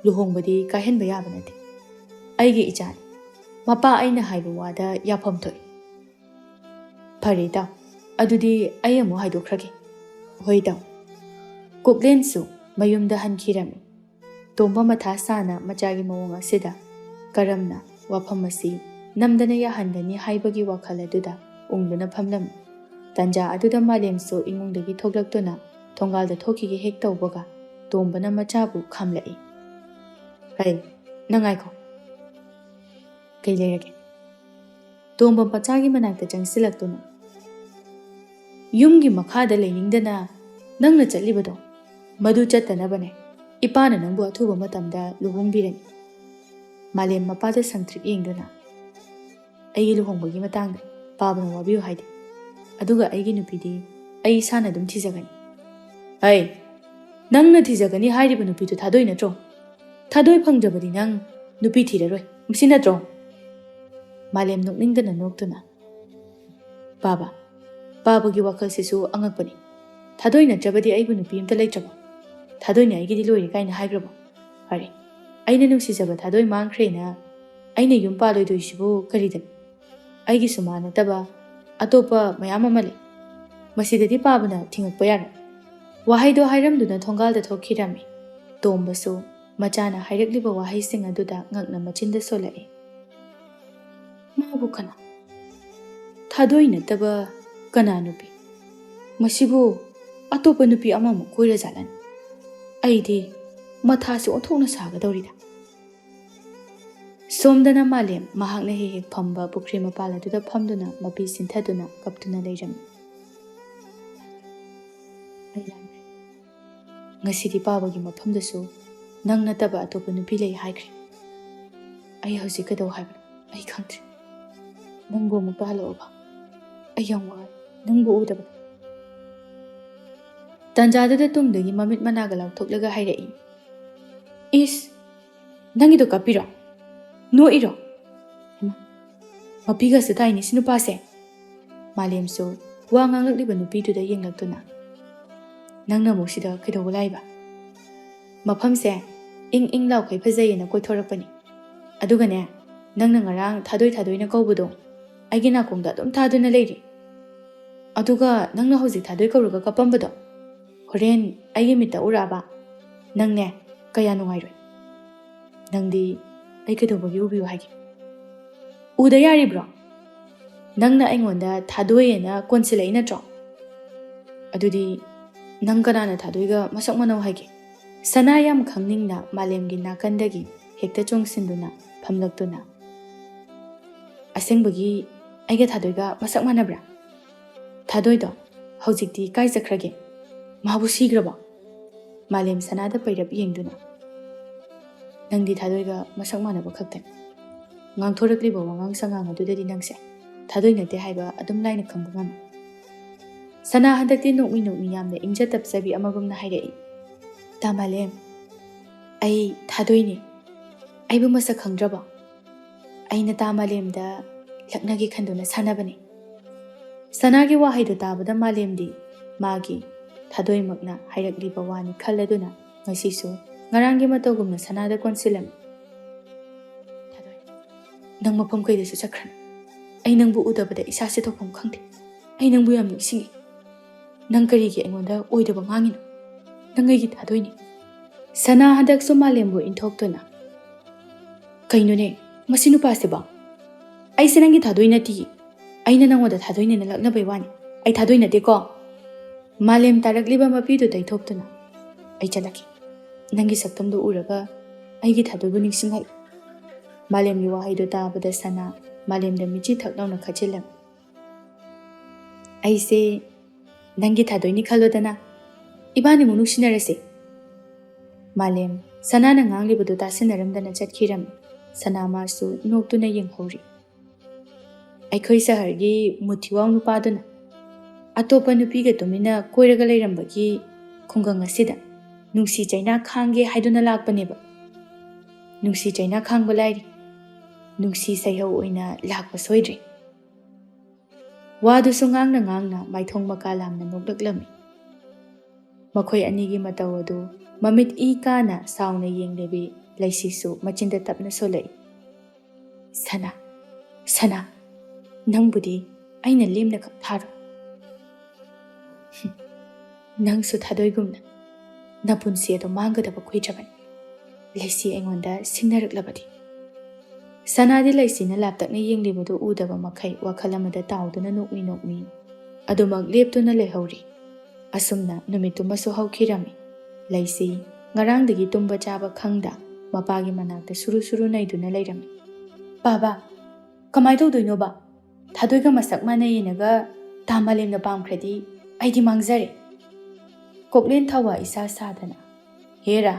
ꯂꯨꯍꯣꯡꯕꯗꯤ ꯀꯥꯏꯍꯟꯕ ꯌꯥꯕ ꯅꯠꯇꯦ꯫ ꯑꯩꯒꯤ ꯏꯆꯥꯅꯤ꯫ ꯃꯄꯥ ꯑꯩꯅ ꯍꯥꯏꯕ ꯋꯥꯗ ꯌꯥꯐꯝ ꯊꯣꯛꯏ꯫ ꯐꯔꯦ ꯏꯇꯥꯎ, ꯑꯗꯨꯗꯤ ꯑꯩ ꯑꯃꯨꯛ ꯍꯥꯏꯗꯣꯛꯈ꯭ꯔꯒꯦ꯫ ꯍꯣꯏ ꯏꯇꯥꯎ꯫ ꯀꯨꯛꯂꯦꯟꯁꯨ ꯃꯌꯨꯝꯗ ꯍꯟꯈꯤꯔꯝꯃꯤ꯫ ꯇꯣꯝꯕ ꯃꯊꯥ ꯁꯥꯅ ꯃꯆꯥꯒꯤ ꯃꯑꯣꯡ ꯑꯁꯤꯗ ꯀꯔꯝꯅ ꯋꯥꯐꯝ ꯑꯁꯤ ꯅꯝꯗꯅ ꯌꯥꯍꯟꯒꯅꯤ ꯍꯥꯏꯕꯒꯤ ꯋꯥꯈꯜ ꯑꯗꯨꯗ ꯎꯪꯗꯨꯅ ꯐꯝꯂꯝꯃꯤ꯫ ꯇꯟꯖꯥ ꯑꯗꯨꯗ ꯃꯥꯂꯦꯝꯁꯨ ꯏꯃꯨꯡꯗꯒꯤ ꯊꯣꯛꯂꯛꯇꯨꯅ ꯊꯣꯡꯒꯥꯜꯗ ꯊꯣꯛꯈꯤꯒꯦ ꯍꯦꯛ ꯇꯧꯕꯒ ꯇꯣꯝꯕꯅ ꯃꯆꯥꯕꯨ ꯈꯥꯝꯂꯛꯏ꯫ "ꯍꯩ, ꯅꯪ ꯉꯥꯏꯈꯣ꯫ ꯀꯩ ꯂꯩꯔꯒꯦ?" ꯇꯣꯝꯕ ꯃꯆꯥꯒꯤ ꯃꯅꯥꯛꯇ ꯆꯪꯁꯤꯜꯂꯛꯇꯨꯅ, "ꯌꯨꯝꯒꯤ ꯃꯈꯥꯗ ꯂꯩꯅꯤꯡꯗꯅ ꯅꯪꯅ ꯆꯠꯂꯤꯕꯗꯣ, ꯃꯗꯨ ꯆꯠꯇꯅꯕꯅꯦ ꯏꯄꯥꯅ ꯅꯪꯕꯨ ꯑꯊꯨꯕ ꯃꯇꯝꯗ ꯂꯨꯍꯣꯡꯕꯤꯔꯅꯤ꯫" ꯃꯥꯂꯦꯝ ꯃꯄꯥꯗ ꯁꯪꯇ꯭ꯔꯤꯛ ꯌꯦꯡꯗꯨꯅ, "ꯑꯩꯒꯤ ꯂꯨꯍꯣꯡꯕꯒꯤ ꯃꯇꯥꯡꯗ ꯄꯥꯕꯅ ꯋꯥꯕꯤꯌꯨ ꯍꯥꯏꯗꯦ, ꯑꯗꯨꯒ ꯑꯩꯒꯤ ꯅꯨꯄꯤꯗꯤ ꯑꯩ ꯏꯁꯥꯅ ꯑꯗꯨꯝ ꯊꯤꯖꯒꯅꯤ꯫" "ꯍꯩ, ꯅꯪꯅ ꯊꯤꯖꯒꯅꯤ ꯍꯥꯏꯔꯤꯕ ꯅꯨꯄꯤꯗꯨ ꯊꯥꯗꯣꯏ ꯅꯠꯇ꯭ꯔꯣ? ꯊꯥꯗꯣꯏ ꯐꯪꯗ꯭ꯔꯕꯗꯤ ꯅꯪ ꯅꯨꯄꯤ ꯊꯤꯔꯔꯣꯏ, ꯃꯁꯤ ꯅꯠꯇ꯭ꯔꯣ?" ꯃꯥꯂꯦꯝ ꯅꯣꯛꯅꯤꯡꯗꯅ ꯅꯣꯛꯇꯨꯅ, "ꯄꯥꯕ, ꯄꯥꯕꯒꯤ ꯋꯥꯈꯜꯁꯤꯁꯨ ꯑꯉꯛꯄꯅꯤ꯫ ꯊꯥꯗꯣꯏ ꯅꯠꯇ꯭ꯔꯕꯗꯤ ꯑꯩꯕꯨ ꯅꯨꯄꯤ ꯑꯝꯇ ꯂꯩꯇ꯭ꯔꯕꯣ? ꯊꯥꯗꯣꯏꯅ ꯑꯩꯒꯤꯗꯤ ꯂꯣꯏꯔꯦ ꯀꯥꯏꯅ ꯍꯥꯏꯈ꯭ꯔꯕꯣ? ꯐꯔꯦ, ꯑꯩꯅ ꯅꯨꯡꯁꯤꯖꯕ ꯊꯥꯗꯣꯏ ꯃꯥꯡꯈ꯭ꯔꯦꯅ ꯑꯩꯅ ꯌꯨꯝ ꯄꯥꯜꯂꯣꯏꯗꯣꯏꯁꯤꯕꯨ ꯀꯔꯤꯗꯅꯣ? ꯑꯩꯒꯤꯁꯨ ꯃꯥ ꯅꯠꯇꯕ ꯑꯇꯣꯞꯄ ꯃꯌꯥꯝ ꯑꯃ ꯂꯩ꯫ ꯃꯁꯤꯗꯗꯤ ꯄꯥꯕꯅ ꯊꯤꯡꯉꯛꯄ ꯌꯥꯔꯣꯏ꯫" ꯋꯥꯍꯩꯗꯣ ꯍꯥꯏꯔꯝꯗꯨꯅ ꯊꯣꯡꯒꯥꯜꯗ ꯊꯣꯛꯈꯤꯔꯝꯃꯤ꯫ ꯇꯣꯝꯕꯁꯨ ꯃꯆꯥꯅ ꯍꯥꯏꯔꯛꯂꯤꯕ ꯋꯥꯍꯩꯁꯤꯡ ꯑꯗꯨꯗ ꯉꯛꯅ ꯃꯆꯤꯟꯗ ꯁꯣꯜꯂꯛꯏ꯫ "ꯃꯥꯕꯨ ꯀꯅꯥ? ꯊꯥꯗꯣꯏ ꯅꯠꯇꯕ ꯀꯅꯥ ꯅꯨꯄꯤ? ꯃꯁꯤꯕꯨ ꯑꯇꯣꯞꯄ ꯅꯨꯄꯤ ꯑꯃꯃꯨꯛ ꯀꯣꯏꯔꯖꯥꯠꯂꯅꯤ? ꯑꯩꯗꯤ ꯃꯊꯥꯁꯦ ꯑꯣꯟꯊꯣꯛꯅ ꯁꯥꯒꯗꯧꯔꯤꯗ꯫" ꯁꯣꯝꯗꯅ ꯃꯥꯂꯦꯝ ꯃꯍꯥꯛꯅ ꯍꯦꯛ ꯍꯦꯛ ꯐꯝꯕ ꯄꯨꯈ꯭ꯔꯤ ꯃꯄꯥꯜ ꯑꯗꯨꯗ ꯐꯝꯗꯨꯅ ꯃꯄꯤ ꯁꯤꯟꯊꯗꯨꯅ ꯀꯞꯇꯨꯅ ꯂꯩꯔꯝꯃꯤ꯫ "ꯑꯩ ꯂꯥꯟꯈ꯭ꯔꯦ꯫ ꯉꯁꯤꯗꯤ ꯄꯥꯕꯒꯤ ꯃꯐꯝꯗꯁꯨ ꯅꯪ ꯅꯠꯇꯕ ꯑꯇꯣꯞꯄ ꯅꯨꯄꯤ ꯂꯩ ꯍꯥꯏꯈ꯭ꯔꯦ꯫ ꯑꯩ ꯍꯧꯖꯤꯛ ꯀꯩꯗꯧ ꯍꯥꯏꯕꯅꯣ ꯑꯩ ꯈꯪꯗ꯭ꯔꯦ꯫ ꯅꯪꯕꯨ ꯑꯃꯨꯛꯇ ꯍꯜꯂꯛꯑꯣꯕ꯫ ꯑꯩ ꯌꯥꯝ ꯋꯥꯔꯦ ꯅꯪꯕꯨ ꯎꯗꯕꯗ꯫" ꯇꯥꯟꯖꯥꯗꯨꯗ ꯇꯨꯡꯗꯒꯤ ꯃꯃꯤꯠ ꯃꯅꯥꯒ ꯂꯥꯎꯊꯣꯛꯂꯒ ꯍꯥꯏꯔꯛꯏ, "ꯏꯁ, ꯅꯪꯒꯤꯗꯣ ꯀꯞꯄꯤꯔꯣ?" ꯅꯣꯛꯏꯔꯣ? ꯍꯩꯃꯥ, ꯃꯄꯤꯒꯁꯨ ꯇꯥꯏꯅꯦ ꯁꯤ ꯅꯨꯄꯥꯁꯦ꯫ ꯃꯥꯂꯦꯝꯁꯨ ꯋꯥ ꯉꯥꯡꯂꯛꯂꯤꯕ ꯅꯨꯄꯤꯗꯨꯗ ꯌꯦꯡꯂꯛꯇꯨꯅ, "ꯅꯪꯅ ꯑꯃꯨꯛ ꯁꯤꯗ ꯀꯩꯗꯧꯕ ꯂꯥꯛꯏꯕ? ꯃꯐꯝꯁꯦ ꯏꯪ ꯏꯪ ꯂꯥꯎꯈꯩ ꯐꯖꯩꯌꯦꯅ ꯀꯣꯏꯊꯣꯔꯛꯄꯅꯤ꯫ ꯑꯗꯨꯒꯅꯦ, ꯅꯪꯅ ꯉꯔꯥꯡ ꯊꯥꯗꯣꯏ ꯊꯥꯗꯣꯏꯅ ꯀꯧꯕꯗꯣ ꯑꯩꯒꯤ ꯅꯥꯀꯣꯡꯗ ꯑꯗꯨꯝ ꯊꯥꯗꯨꯅ ꯂꯩꯔꯤ꯫ ꯑꯗꯨꯒ ꯅꯪꯅ ꯍꯧꯖꯤꯛ ꯊꯥꯗꯣꯏ ꯀꯧꯔꯒ ꯀꯞꯄꯝꯕꯗꯣ, ꯍꯣꯔꯦꯟ ꯑꯩꯒꯤ ꯃꯤꯠꯇ ꯎꯔꯛꯑꯕ, ꯅꯪꯅꯦ ꯀꯌꯥ ꯅꯨꯡꯉꯥꯏꯔꯣꯏ꯫ ꯅꯪꯗꯤ ꯑꯩ ꯀꯩꯗꯧꯕꯒꯤ ꯎꯕꯤꯌꯨ ꯍꯥꯏꯒꯦ? ꯎꯗ ꯌꯥꯔꯤꯕ꯭ꯔꯣ? ꯅꯪꯅ ꯑꯩꯉꯣꯟꯗ ꯊꯥꯗꯣꯏꯑꯅ ꯀꯣꯟꯁꯤꯜꯂꯛꯏ ꯅꯠꯇ꯭ꯔꯣ? ꯑꯗꯨꯗꯤ ꯅꯪ ꯀꯅꯥꯅ ꯊꯥꯗꯣꯏꯒ ꯃꯁꯛ ꯃꯥꯟꯅꯧ ꯍꯥꯏꯒꯦ?" ꯁꯅꯥ ꯌꯥꯝ ꯈꯪꯅꯤꯡꯅ ꯃꯥꯂꯦꯝꯒꯤ ꯅꯥꯀꯟꯗꯒꯤ ꯍꯦꯛꯇ ꯆꯣꯡꯁꯤꯟꯗꯨꯅ ꯐꯝꯂꯛꯇꯨꯅ, "ꯑꯁꯦꯡꯕꯒꯤ ꯑꯩꯒ ꯊꯥꯗꯣꯏꯒ ꯃꯁꯛ ꯃꯥꯟꯅꯕ꯭ꯔꯥ? ꯊꯥꯗꯣꯏꯗꯣ ꯍꯧꯖꯤꯛꯇꯤ ꯀꯥꯏ ꯆꯠꯈ꯭ꯔꯒꯦ? ꯃꯥꯕꯨ ꯁꯤꯈ꯭ꯔꯕꯣ?" ꯃꯥꯂꯦꯝ ꯁꯅꯥꯗ ꯄꯩꯔꯞ ꯌꯦꯡꯗꯨꯅ, "ꯅꯪꯗꯤ ꯊꯥꯗꯣꯏꯒ ꯃꯁꯛ ꯃꯥꯟꯅꯕ ꯈꯛꯇꯅꯤ꯫ ꯉꯥꯡꯊꯣꯔꯛꯂꯤꯕ ꯋꯥꯉꯥꯡ ꯁꯉꯥꯡ ꯑꯗꯨꯗꯗꯤ ꯅꯪꯁꯦ ꯊꯥꯗꯣꯏ ꯅꯠꯇꯦ ꯍꯥꯏꯕ ꯑꯗꯨꯝ ꯂꯥꯏꯅ ꯈꯪꯕ ꯉꯝꯃꯤ꯫" ꯁꯅꯥ ꯍꯟꯗꯛꯇꯤ ꯅꯣꯛꯃꯤ ꯅꯣꯛꯃꯤ ꯌꯥꯝꯅ ꯏꯪꯖ ꯇꯞꯆꯕꯤ ꯑꯃꯒꯨꯝꯅ ꯍꯥꯏꯔꯛꯏ, "ꯇꯥ ꯃꯥꯂꯦꯝ, ꯑꯩ ꯊꯥꯗꯣꯏꯅꯤ꯫ ꯑꯩꯕꯨ ꯃꯁꯛ ꯈꯪꯗ꯭ꯔꯕꯣ? ꯑꯩꯅ ꯇꯥ ꯃꯥꯂꯦꯝꯗ ꯂꯛꯅꯒꯦ ꯈꯟꯗꯨꯅ ꯁꯥꯟꯅꯕꯅꯤ꯫" ꯁꯅꯥꯒꯤ ꯋꯥꯍꯩꯗꯨ ꯇꯥꯕꯗ ꯃꯥꯂꯦꯝꯗꯤ ꯃꯥꯒꯤ ꯊꯥꯗꯣꯏꯃꯛꯅ ꯍꯥꯏꯔꯛꯂꯤꯕ ꯋꯥꯅꯤ ꯈꯜꯂꯗꯨꯅ ꯉꯁꯤꯁꯨ ꯉꯔꯥꯡꯒꯤ ꯃꯇꯧꯒꯨꯝꯅ ꯁꯅꯥꯗ ꯀꯣꯟꯁꯤꯜꯂꯝꯃꯤ꯫ "ꯊꯥꯗꯣꯏ, ꯅꯪ ꯃꯐꯝ ꯀꯩꯗꯁꯨ ꯆꯠꯈ꯭ꯔꯅꯨ꯫ ꯑꯩ ꯅꯪꯕꯨ ꯎꯗꯕꯗ ꯏꯁꯥꯁꯦ ꯇꯧꯐꯝ ꯈꯪꯗꯦ꯫ ꯑꯩ ꯅꯪꯕꯨ ꯌꯥꯝ ꯅꯤꯡꯁꯤꯡꯉꯤ꯫ ꯅꯪ ꯀꯔꯤꯒꯤ ꯑꯩꯉꯣꯟꯗ ꯑꯣꯏꯗꯕ ꯉꯥꯡꯉꯤꯅꯣ? ꯅꯪ ꯑꯩꯒꯤ ꯊꯥꯗꯣꯏꯅꯤ꯫" ꯁꯅꯥ ꯍꯟꯗꯛꯁꯨ ꯃꯥꯂꯦꯝꯕꯨ ꯏꯟꯊꯣꯛꯇꯨꯅ, "ꯀꯩꯅꯣꯅꯦ ꯃꯁꯤ ꯅꯨꯄꯥꯁꯤꯕꯣ? ꯑꯩꯁꯦ ꯅꯪꯒꯤ ꯊꯥꯗꯣꯏ ꯅꯠꯇꯤꯌꯦ꯫ ꯑꯩꯅ ꯅꯪꯉꯣꯟꯗ ꯊꯥꯗꯣꯏꯅꯦꯅ ꯂꯛꯅꯕꯩ ꯋꯥꯅꯤ꯫ ꯑꯩ ꯊꯥꯗꯣꯏ ꯅꯠꯇꯦꯀꯣ꯫" ꯃꯥꯂꯦꯝ ꯇꯥꯔꯛꯂꯤꯕ ꯃꯄꯤꯗꯨ ꯇꯩꯊꯣꯛꯇꯨꯅ, "ꯑꯩ ꯆꯠꯂꯒꯦ꯫ ꯅꯪꯒꯤ ꯁꯛꯇꯝꯗꯨ ꯎꯔꯒ ꯑꯩꯒꯤ ꯊꯥꯗꯣꯏꯕꯨ ꯅꯤꯡꯁꯤꯡꯍꯜꯂꯨ꯫" ꯃꯥꯂꯦꯝꯒꯤ ꯋꯥꯍꯩꯗꯨ ꯇꯥꯕꯗ ꯁꯅꯥ ꯃꯥꯂꯦꯝꯗ ꯃꯤꯠꯆꯤ ꯊꯛ ꯂꯥꯎꯅ ꯈꯠꯆꯤꯜꯂꯝꯃꯤ꯫ "ꯑꯩꯁꯦ ꯅꯪꯒꯤ ꯊꯥꯗꯣꯏꯅꯤ ꯈꯜꯂꯣꯗꯅ꯫ ꯏꯕꯥꯅꯤꯃꯨꯛ ꯅꯨꯡꯁꯤꯅꯔꯁꯦ꯫" ꯃꯥꯂꯦꯝ ꯁꯅꯥꯅ ꯉꯥꯡꯂꯤꯕꯗꯨ ꯇꯥꯁꯤꯟꯅꯔꯝꯗꯅ ꯆꯠꯈꯤꯔꯝꯃꯤ꯫ ꯁꯅꯥ ꯃꯥꯁꯨ ꯅꯣꯛꯇꯨꯅ ꯌꯦꯡꯍꯧꯔꯤ꯫ ꯑꯩꯈꯣꯏ ꯁꯍꯔꯒꯤ ꯃꯨꯊꯤꯋꯥꯎ ꯅꯨꯄꯥꯗꯨꯅ ꯑꯇꯣꯞꯄ ꯅꯨꯄꯤꯒ ꯇꯨꯃꯤꯟꯅ ꯀꯣꯏꯔꯒ ꯂꯩꯔꯝꯕꯒꯤ ꯈꯨꯡꯒꯪ ꯑꯁꯤꯗ ꯅꯨꯡꯁꯤ ꯆꯩꯅꯥ ꯈꯥꯡꯒꯦ ꯍꯥꯏꯗꯨꯅ ꯂꯥꯛꯄꯅꯦꯕ꯫ ꯅꯨꯡꯁꯤ ꯆꯩꯅꯥ ꯈꯥꯡꯕ ꯂꯥꯏꯔꯤ, ꯅꯨꯡꯁꯤ ꯁꯩꯍꯧ ꯑꯣꯏꯅ ꯂꯥꯛꯄ ꯁꯣꯏꯗ꯭ꯔꯦ꯫ ꯋꯥꯗꯨꯁꯨ ꯉꯥꯡꯅ ꯉꯥꯡꯅ ꯃꯥꯏꯊꯣꯡ ꯃꯀꯥ ꯂꯥꯝꯅ ꯅꯣꯛꯂꯛꯂꯝꯃꯤ꯫ ꯃꯈꯣꯏ ꯑꯅꯤꯒꯤ ꯃꯇꯧ ꯑꯗꯨ ꯃꯃꯤꯠ ꯏ ꯀꯥꯅ ꯁꯥꯎꯅ ꯌꯦꯡꯂꯤꯕꯤ ꯂꯩꯁꯤꯁꯨ ꯃꯆꯤꯟꯗ ꯇꯞꯅ ꯁꯣꯜꯂꯛꯏ꯫ "ꯁꯅꯥ, ꯁꯅꯥ, ꯅꯪꯕꯨꯗꯤ ꯑꯩꯅ ꯂꯦꯝꯅ ꯈꯛ ꯊꯥꯔꯣꯏ꯫ ꯅꯪꯁꯨ ꯊꯥꯗꯣꯏꯒꯨꯝꯅ ꯅꯄꯨꯟꯁꯤ ꯑꯗꯨ ꯃꯥꯡꯒꯗꯕ ꯀꯨꯏꯗ꯭ꯔꯕꯅꯤ, ꯂꯩꯁꯤ ꯑꯩꯉꯣꯟꯗ ꯁꯤꯡꯅꯔꯛꯂꯕꯗꯤ꯫" ꯁꯅꯥꯗꯤ ꯂꯩꯁꯤꯅ ꯂꯥꯞꯇꯛꯅ ꯌꯦꯡꯂꯤꯕꯗꯨ ꯎꯗꯕ ꯃꯈꯩ ꯋꯥꯈꯜ ꯑꯃꯗ ꯇꯥꯎꯗꯨꯅ ꯅꯣꯛꯃꯤ ꯅꯣꯛꯃꯤ ꯑꯗꯨꯃꯛ ꯂꯦꯞꯇꯨꯅ ꯂꯩꯍꯧꯔꯤ꯫ ꯑꯁꯨꯝꯅ ꯅꯨꯃꯤꯠꯇꯨꯃꯁꯨ ꯍꯧꯈꯤꯔꯝꯃꯤ꯫ ꯂꯩꯁꯤ ꯉꯔꯥꯡꯗꯒꯤ ꯇꯨꯝꯕ ꯆꯥꯕ ꯈꯪꯗ ꯃꯄꯥꯒꯤ ꯃꯅꯥꯛꯇ ꯁꯨꯔꯨ ꯁꯨꯔꯨ ꯅꯩꯗꯨꯅ ꯂꯩꯔꯝꯃꯤ꯫ "ꯕꯥꯕꯥ, ꯀꯃꯥꯏ ꯇꯧꯗꯣꯏꯅꯣꯕ? ꯊꯥꯗꯣꯏꯒ ꯃꯁꯛ ꯃꯥꯟꯅꯩꯌꯦꯅꯒ ꯇꯥ ꯃꯥꯂꯦꯝꯅ ꯄꯥꯝꯈ꯭ꯔꯗꯤ ꯑꯩꯗꯤ ꯃꯥꯡꯖꯔꯦ꯫" ꯀꯣꯛꯂꯦꯟ ꯊꯋꯥ ꯏꯁꯥ ꯁꯥꯗꯅ, "ꯍꯦꯔꯥ,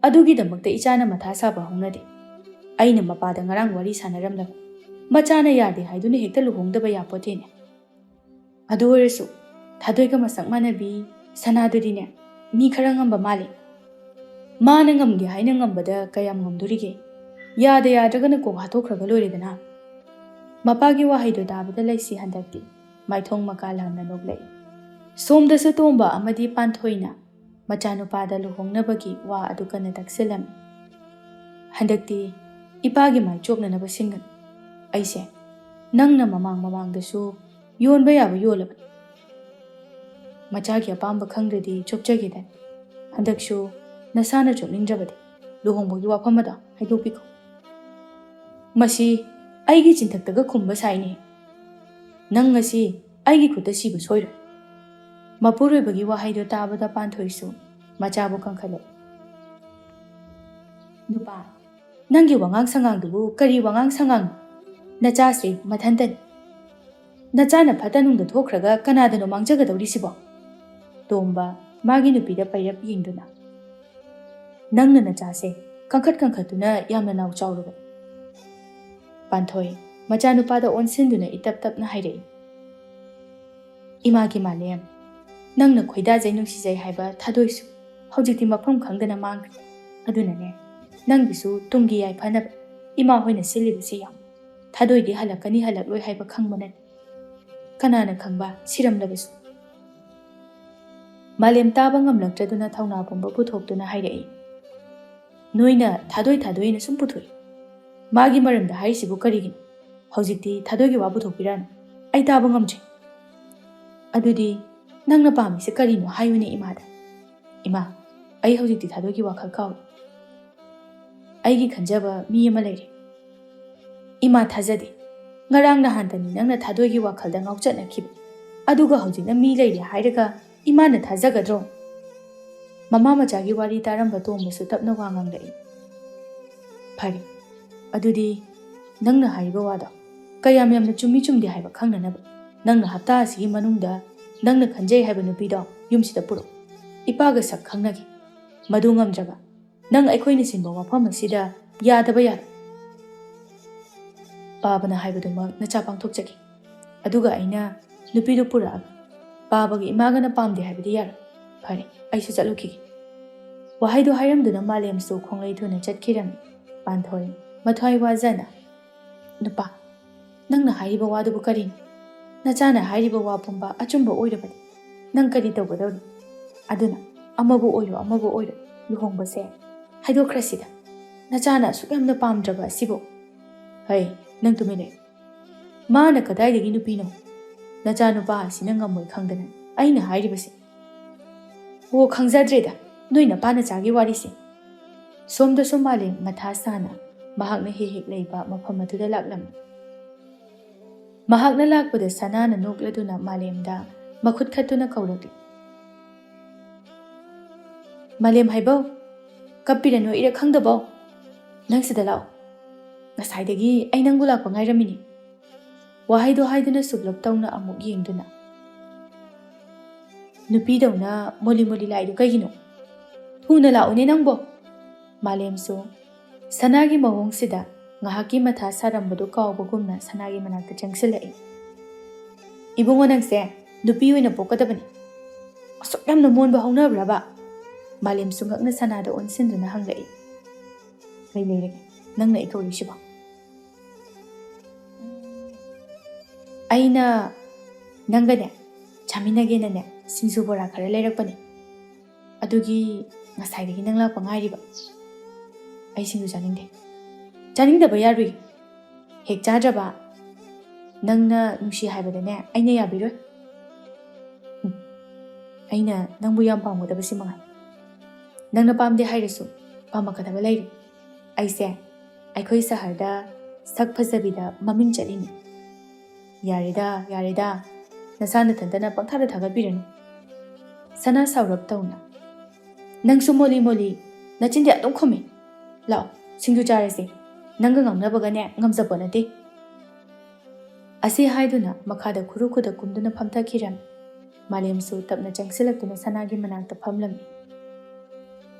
ꯑꯗꯨꯒꯤꯗꯃꯛꯇ ꯏꯆꯥꯅ ꯃꯊꯥ ꯁꯥꯕ ꯍꯧꯅꯗꯦ꯫ ꯑꯩꯅ ꯃꯄꯥꯗ ꯉꯔꯥꯡ ꯋꯥꯔꯤ ꯁꯥꯟꯅꯔꯝꯂꯕ꯫ ꯃꯆꯥꯅ ꯌꯥꯗꯦ ꯍꯥꯏꯗꯨꯅ ꯍꯦꯛꯇ ꯂꯨꯍꯣꯡꯗꯕ ꯌꯥꯄꯣꯠꯇꯦꯅꯦ꯫ ꯑꯗꯨ ꯑꯣꯏꯔꯁꯨ ꯊꯥꯗꯣꯏꯒ ꯃꯁꯛ ꯃꯥꯟꯅꯕꯤ ꯁꯅꯥꯗꯨꯗꯤꯅꯦ, ꯃꯤ ꯈꯔ ꯉꯝꯕ ꯃꯥꯜꯂꯦ꯫ ꯃꯥꯅ ꯉꯝꯒꯦ ꯍꯥꯏꯅ ꯉꯝꯕꯗ ꯀꯌꯥꯝ ꯉꯝꯗꯣꯔꯤꯒꯦ? ꯌꯥꯗ ꯌꯥꯗ꯭ꯔꯒꯅ ꯀꯣꯛ ꯍꯥꯠꯇꯣꯛꯈ꯭ꯔꯒ ꯂꯣꯏꯔꯦꯗꯅ꯫" ꯃꯄꯥꯒꯤ ꯋꯥꯍꯩꯗꯣ ꯇꯥꯕꯗ ꯂꯩꯁꯤ ꯍꯟꯗꯛꯇꯤ ꯃꯥꯏꯊꯣꯡ ꯃꯀꯥ ꯂꯥꯝꯅ ꯅꯣꯛꯂꯛꯏ꯫ ꯁꯣꯝꯗꯁꯨ ꯇꯣꯝꯕ ꯑꯃꯗꯤ ꯄꯥꯟꯊꯣꯏꯅ ꯃꯆꯥꯅꯨꯄꯥꯗ ꯂꯨꯍꯣꯡꯅꯕꯒꯤ ꯋꯥ ꯑꯗꯨ ꯀꯟꯅ ꯇꯛꯁꯤꯜꯂꯝꯃꯤ꯫ "ꯍꯟꯗꯛꯇꯤ ꯏꯄꯥꯒꯤ ꯃꯥꯏ ꯆꯣꯞꯅꯅꯕ ꯁꯤꯟꯒꯅꯨ꯫ ꯑꯩꯁꯦ ꯅꯪꯅ ꯃꯃꯥꯡ ꯃꯃꯥꯡꯗꯁꯨ ꯌꯣꯟꯕ ꯌꯥꯕ ꯌꯣꯜꯂꯕꯅꯤ꯫ ꯃꯆꯥꯒꯤ ꯑꯄꯥꯝꯕ ꯈꯪꯗ꯭ꯔꯗꯤ ꯆꯣꯞꯆꯒꯦꯗꯅꯤ꯫ ꯍꯟꯗꯛꯁꯨ ꯅꯁꯥꯅ ꯆꯣꯞꯅꯤꯡꯗ꯭ꯔꯕꯗꯤ ꯂꯨꯍꯣꯡꯕꯒꯤ ꯋꯥꯐꯝ ꯑꯗꯣ ꯍꯥꯏꯗꯣꯛꯄꯤꯈꯣ꯫" "ꯃꯁꯤ ꯑꯩꯒꯤ ꯆꯤꯟꯊꯛꯇꯒ ꯈꯨꯝꯕ ꯁꯥꯏꯅꯦ꯫ ꯅꯪ ꯉꯁꯤ ꯑꯩꯒꯤ ꯈꯨꯠꯇ ꯁꯤꯕ ꯁꯣꯏꯔꯣꯏ꯫" ꯃꯄꯨꯔꯣꯏꯕꯒꯤ ꯋꯥꯍꯩꯗꯣ ꯇꯥꯕꯗ ꯄꯥꯟꯊꯣꯏꯁꯨ ꯃꯆꯥꯕꯨ ꯀꯟꯈꯠꯂꯛꯏ꯫ "ꯅꯨꯄꯥ, ꯅꯪꯒꯤ ꯋꯥꯉꯥꯡ ꯁꯉꯥꯡꯗꯨꯕꯨ ꯀꯔꯤ ꯋꯥꯉꯥꯡ ꯁꯉꯥꯡꯅꯣ? ꯅꯆꯥꯁꯦ ꯃꯊꯟꯇꯅꯤ꯫ ꯅꯆꯥꯅ ꯐꯠꯇ ꯅꯨꯡꯗ ꯊꯣꯛꯈ꯭ꯔꯒ ꯀꯅꯥꯗꯅꯣ ꯃꯥꯡꯖꯒꯗꯧꯔꯤꯁꯤꯕꯣ?" ꯇꯣꯝꯕ ꯃꯥꯒꯤ ꯅꯨꯄꯤꯗ ꯄꯩꯔꯞ ꯌꯦꯡꯗꯨꯅ, "ꯅꯪꯅ ꯅꯆꯥꯁꯦ ꯀꯟꯈꯠ ꯀꯟꯈꯠꯇꯨꯅ ꯌꯥꯝꯅ ꯅꯥꯎ ꯆꯥꯎꯔꯕꯅꯤ꯫" ꯄꯥꯟꯊꯣꯏ ꯃꯆꯥꯅꯨꯄꯥꯗ ꯑꯣꯟꯁꯤꯟꯗꯨꯅ ꯏꯇꯞ ꯇꯞꯅ ꯍꯥꯏꯔꯛꯏ꯫ "ꯏꯃꯥꯒꯤ ꯃꯥꯂꯦꯝ, ꯅꯪꯅ ꯈꯣꯏꯗꯥꯖꯩ ꯅꯨꯡꯁꯤꯖꯩ ꯍꯥꯏꯕ ꯊꯥꯗꯣꯏꯁꯨ ꯍꯧꯖꯤꯛꯇꯤ ꯃꯐꯝ ꯈꯪꯗꯅ ꯃꯥꯡꯈ꯭ꯔꯦ꯫ ꯑꯗꯨꯅꯅꯦ, ꯅꯪꯒꯤꯁꯨ ꯇꯨꯡꯒꯤ ꯌꯥꯏꯐꯅꯕ ꯏꯃꯥ ꯍꯣꯏꯅ ꯁꯤꯜꯂꯤꯕꯁꯤ ꯌꯥꯝ꯫ ꯊꯥꯗꯣꯏꯗꯤ ꯍꯜꯂꯛꯀꯅꯤ ꯍꯜꯂꯛꯂꯣꯏ ꯍꯥꯏꯕ ꯈꯪꯕ ꯅꯠꯇꯦ꯫ ꯀꯅꯥꯅ ꯈꯪꯕ ꯁꯤꯔꯝꯂꯕꯁꯨ꯫ ꯃꯥꯂꯦꯝ ꯇꯥꯕ ꯉꯝꯂꯛꯇ꯭ꯔꯗꯨꯅ ꯊꯧꯅꯥ ꯄꯨꯝꯕ ꯄꯨꯊꯣꯛꯇꯨꯅ ꯍꯥꯏꯔꯛꯏ, "ꯅꯣꯏꯅ ꯊꯥꯗꯣꯏ ꯊꯥꯗꯣꯏꯅ ꯁꯨꯝ ꯄꯨꯊꯣꯛꯏ꯫ ꯃꯥꯒꯤ ꯃꯔꯝꯗ ꯍꯥꯏꯔꯤꯁꯤꯕꯨ ꯀꯔꯤꯒꯤꯅꯣ? ꯍꯧꯖꯤꯛꯇꯤ ꯊꯥꯗꯣꯏꯒꯤ ꯋꯥ ꯄꯨꯊꯣꯛꯄꯤꯔꯛꯑꯅꯨ꯫ ꯑꯩ ꯇꯥꯕ ꯉꯝꯗ꯭ꯔꯦ꯫" "ꯑꯗꯨꯗꯤ ꯅꯪꯅ ꯄꯥꯝꯃꯤꯁꯦ ꯀꯔꯤꯅꯣ ꯍꯥꯏꯌꯨꯅꯦ ꯏꯃꯥꯗ꯫" "ꯏꯃꯥ, ꯑꯩ ꯍꯧꯖꯤꯛꯇꯤ ꯊꯥꯗꯣꯏꯒꯤ ꯋꯥꯈꯜ ꯀꯥꯎꯏ꯫ ꯑꯩꯒꯤ ꯈꯟꯖꯕ ꯃꯤ ꯑꯃ ꯂꯩꯔꯦ꯫" "ꯏꯃꯥ, ꯊꯥꯖꯗꯦ꯫ ꯉꯔꯥꯡ ꯅꯍꯥꯟꯇꯅꯤ ꯅꯪꯅ ꯊꯥꯗꯣꯏꯒꯤ ꯋꯥꯈꯜꯗ ꯉꯥꯎꯆꯠꯅꯈꯤꯕ꯫ ꯑꯗꯨꯒ ꯍꯧꯖꯤꯛꯅ ꯃꯤ ꯂꯩꯔꯦ ꯍꯥꯏꯔꯒ ꯏꯃꯥꯅ ꯊꯥꯖꯒꯗ꯭ꯔꯣ?" ꯃꯃꯥ ꯃꯆꯥꯒꯤ ꯋꯥꯔꯤ ꯇꯥꯔꯝꯕ ꯇꯣꯝꯕꯁꯨ ꯇꯞꯅ ꯋꯥ ꯉꯥꯡꯂꯛꯏ꯫ "ꯐꯔꯦ, ꯑꯗꯨꯗꯤ ꯅꯪꯅ ꯍꯥꯏꯔꯤꯕ ꯋꯥꯗꯣ ꯀꯌꯥꯝ ꯌꯥꯝꯅ ꯆꯨꯝꯃꯤ ꯆꯨꯝꯗꯦ ꯍꯥꯏꯕ ꯈꯪꯅꯅꯕ ꯅꯪꯅ ꯍꯞꯇꯥ ꯑꯁꯤꯒꯤ ꯃꯅꯨꯡꯗ ꯅꯪꯅ ꯈꯟꯖꯩ ꯍꯥꯏꯕ ꯅꯨꯄꯤꯗꯣ ꯌꯨꯝꯁꯤꯗ ꯄꯨꯔꯛꯎ꯫ ꯏꯄꯥꯒ ꯁꯛ ꯈꯪꯅꯒꯦ꯫ ꯃꯗꯨ ꯉꯝꯗ꯭ꯔꯕ ꯅꯪ ꯑꯩꯈꯣꯏꯅ ꯁꯤꯟꯕ ꯋꯥꯐꯝ ꯑꯁꯤꯗ ꯌꯥꯗꯕ ꯌꯥꯔꯣꯏ꯫" "ꯄꯥꯕꯅ ꯍꯥꯏꯕꯗꯨꯃꯛ ꯅꯆꯥ ꯄꯥꯡꯊꯣꯛꯆꯒꯦ꯫ ꯑꯗꯨꯒ ꯑꯩꯅ ꯅꯨꯄꯤꯗꯨ ꯄꯨꯔꯛꯑꯒ ꯄꯥꯕꯒ ꯏꯃꯥꯒꯅ ꯄꯥꯝꯗꯦ ꯍꯥꯏꯕꯗꯤ ꯌꯥꯔꯣꯏ꯫ ꯐꯔꯦ, ꯑꯩꯁꯨ ꯆꯠꯂꯨꯈꯤꯒꯦ꯫" ꯋꯥꯍꯩꯗꯨ ꯍꯥꯏꯔꯝꯗꯨꯅ ꯃꯥꯂꯦꯝꯁꯨ ꯈꯣꯡꯂꯩ ꯊꯨꯅ ꯆꯠꯈꯤꯔꯝꯃꯤ꯫ ꯄꯥꯟꯊꯣꯏ ꯃꯊ꯭ꯋꯥꯏ ꯋꯥꯖꯅ, "ꯅꯨꯄꯥ, ꯅꯪꯅ ꯍꯥꯏꯔꯤꯕ ꯋꯥꯗꯨꯕꯨ ꯀꯔꯤꯅꯣ? ꯅꯆꯥꯅ ꯍꯥꯏꯔꯤꯕ ꯋꯥ ꯄꯨꯝꯕ ꯑꯆꯨꯝꯕ ꯑꯣꯏꯔꯕꯗꯤ ꯅꯪ ꯀꯔꯤ ꯇꯧꯒꯗꯧꯔꯤ? ꯑꯗꯨꯅ ꯑꯃꯕꯨ ꯑꯣꯏꯔꯣ ꯑꯃꯕꯨ ꯑꯣꯏꯔꯣ, ꯂꯨꯍꯣꯡꯕꯁꯦ ꯍꯥꯏꯗꯣꯛꯈ꯭ꯔꯁꯤꯗ꯫ ꯅꯆꯥꯅ ꯑꯁꯨꯛ ꯌꯥꯝꯅ ꯄꯥꯝꯗ꯭ꯔꯕ ꯑꯁꯤꯕꯨ꯫" "ꯍꯩ, ꯅꯪ ꯇꯨꯃꯤꯟ ꯂꯩꯌꯨ꯫ ꯃꯥꯅ ꯀꯗꯥꯏꯗꯒꯤ ꯅꯨꯄꯤꯅꯣ? ꯅꯆꯥꯅꯨꯄꯥ ꯑꯁꯤꯅ ꯉꯝꯃꯣꯏ ꯈꯪꯗꯅ ꯑꯩꯅ ꯍꯥꯏꯔꯤꯕꯁꯦ꯫" "ꯑꯣ, ꯈꯪꯖꯗ꯭ꯔꯦꯗ, ꯅꯣꯏ ꯅꯄꯥ ꯅꯆꯥꯒꯤ ꯋꯥꯔꯤꯁꯦ꯫" ꯁꯣꯝꯗꯁꯨ ꯃꯥꯂꯦꯝ ꯃꯊꯥ ꯁꯥꯅ ꯃꯍꯥꯛꯅ ꯍꯦꯛ ꯍꯦꯛ ꯂꯩꯕ ꯃꯐꯝ ꯑꯗꯨꯗ ꯂꯥꯛꯂꯝꯃꯤ꯫ ꯃꯍꯥꯛꯅ ꯂꯥꯛꯄꯗ ꯁꯅꯥꯅ ꯅꯣꯛꯂꯗꯨꯅ ꯃꯥꯂꯦꯝꯗ ꯃꯈꯨꯠ ꯈꯠꯇꯨꯅ ꯀꯧꯔꯛꯂꯤ꯫ "ꯃꯥꯂꯦꯝ ꯍꯥꯏꯕꯧ, ꯀꯞꯄꯤꯔ ꯅꯣꯛꯏꯔ ꯈꯪꯗꯕꯧ, ꯅꯪ ꯁꯤꯗ ꯂꯥꯛꯑꯣ꯫ ꯉꯁꯥꯏꯗꯒꯤ ꯑꯩ ꯅꯪꯕꯨ ꯂꯥꯛꯄ ꯉꯥꯏꯔꯝꯃꯤꯅꯤ꯫" ꯋꯥꯍꯩꯗꯣ ꯍꯥꯏꯗꯨꯅ ꯁꯨꯞꯂꯞ ꯇꯧꯅ ꯑꯃꯨꯛ ꯌꯦꯡꯗꯨꯅ, "ꯅꯨꯄꯤꯗꯧꯅ ꯃꯣꯂꯤ ꯃꯣꯂꯤ ꯂꯥꯛꯏꯗꯣ ꯀꯩꯒꯤꯅꯣ? ꯊꯨꯅ ꯂꯥꯛꯎꯅꯦ ꯅꯪꯕꯣ꯫" ꯃꯥꯂꯦꯝꯁꯨ ꯁꯅꯥꯒꯤ ꯃꯑꯣꯡꯁꯤꯗ ꯉꯥꯏꯍꯥꯛꯀꯤ ꯃꯊꯥ ꯁꯥꯔꯝꯕꯗꯨ ꯀꯥꯎꯕꯒꯨꯝꯅ ꯁꯅꯥꯒꯤ ꯃꯅꯥꯛꯇ ꯆꯪꯁꯤꯜꯂꯛꯏ꯫ "ꯏꯕꯨꯡꯉꯣ, ꯅꯪꯁꯦ ꯅꯨꯄꯤ ꯑꯣꯏꯅ ꯄꯣꯛꯀꯗꯕꯅꯤ꯫ ꯑꯁꯨꯛ ꯌꯥꯝꯅ ꯃꯣꯟꯕ ꯍꯧꯅꯕ꯭ꯔꯕ?" ꯃꯥꯂꯦꯝꯁꯨ ꯉꯛꯅ ꯁꯅꯥꯗ ꯑꯣꯟꯁꯤꯟꯗꯨꯅ ꯍꯪꯂꯛꯏ꯫ "ꯀꯩ ꯂꯩꯔꯒꯦ? ꯅꯪꯅ ꯑꯩ ꯀꯧꯔꯤꯁꯤꯕꯣ? ꯑꯩꯅ ꯅꯪꯒꯅꯦ ꯆꯥꯃꯤꯟꯅꯒꯦꯅꯅꯦ ꯁꯤꯡꯖꯨ ꯕꯣꯔꯥ ꯈꯔ ꯂꯩꯔꯛꯄꯅꯦ꯫ ꯑꯗꯨꯒꯤ ꯉꯁꯥꯏꯗꯒꯤ ꯅꯪ ꯂꯥꯛꯄ ꯉꯥꯏꯔꯤꯕ꯫ ꯑꯩ ꯁꯤꯡꯖꯨ ꯆꯥꯅꯤꯡꯗꯦ꯫ ꯆꯥꯅꯤꯡꯗꯕ ꯌꯥꯔꯨꯏ꯫ ꯍꯦꯛ ꯆꯥꯗ꯭ꯔꯕ ꯅꯪꯅ ꯅꯨꯡꯁꯤ ꯍꯥꯏꯕꯗꯅꯦ ꯑꯩꯅ ꯌꯥꯕꯤꯔꯣꯏ꯫ ꯎꯝ, ꯑꯩꯅ ꯅꯪꯕꯨ ꯌꯥꯝ ꯄꯥꯝꯒꯗꯕꯁꯤ ꯃꯉꯥꯏ꯫ ꯅꯪꯅ ꯄꯥꯝꯗꯦ ꯍꯥꯏꯔꯁꯨ ꯄꯥꯝꯃꯛꯀꯗꯕ ꯂꯩꯔꯦ꯫ ꯑꯩꯁꯦ ꯑꯩꯈꯣꯏ ꯁꯍꯔꯗ ꯁꯛ ꯐꯖꯕꯤꯗ ꯃꯃꯤꯡ ꯆꯠꯂꯤꯅꯤ꯫ ꯌꯥꯔꯦꯗ, ꯌꯥꯔꯦꯗ, ꯅꯁꯥ ꯅꯊꯟꯇꯅ ꯄꯪꯊꯥꯗ ꯊꯥꯒꯠꯄꯤꯔꯅꯨ꯫ ꯁꯅꯥ ꯁꯥꯎꯔꯞ ꯇꯧꯅ, "ꯅꯪꯁꯨ ꯃꯣꯂꯤ ꯃꯣꯂꯤ, ꯅꯆꯤꯟꯗꯤ ꯑꯗꯨꯝ ꯈꯨꯝꯃꯤ꯫ ꯂꯥꯛꯑꯣ, ꯁꯤꯡꯖꯨ ꯆꯥꯔꯁꯦ꯫ ꯅꯪꯒ ꯉꯥꯡꯅꯕꯒꯅꯦ ꯉꯝꯖꯄꯣꯠ ꯅꯠꯇꯦ꯫" ꯑꯁꯤ ꯍꯥꯏꯗꯨꯅ ꯃꯈꯥꯗ ꯈꯨꯔꯨ ꯈꯨꯗꯛ ꯀꯨꯝꯗꯨꯅ ꯐꯝꯊꯈꯤꯔꯝꯃꯤ꯫ ꯃꯥꯂꯦꯝꯁꯨ ꯇꯞꯅ ꯆꯪꯁꯤꯜꯂꯛꯇꯨꯅ ꯁꯅꯥꯒꯤ ꯃꯅꯥꯛꯇ ꯐꯝꯂꯝꯃꯤ꯫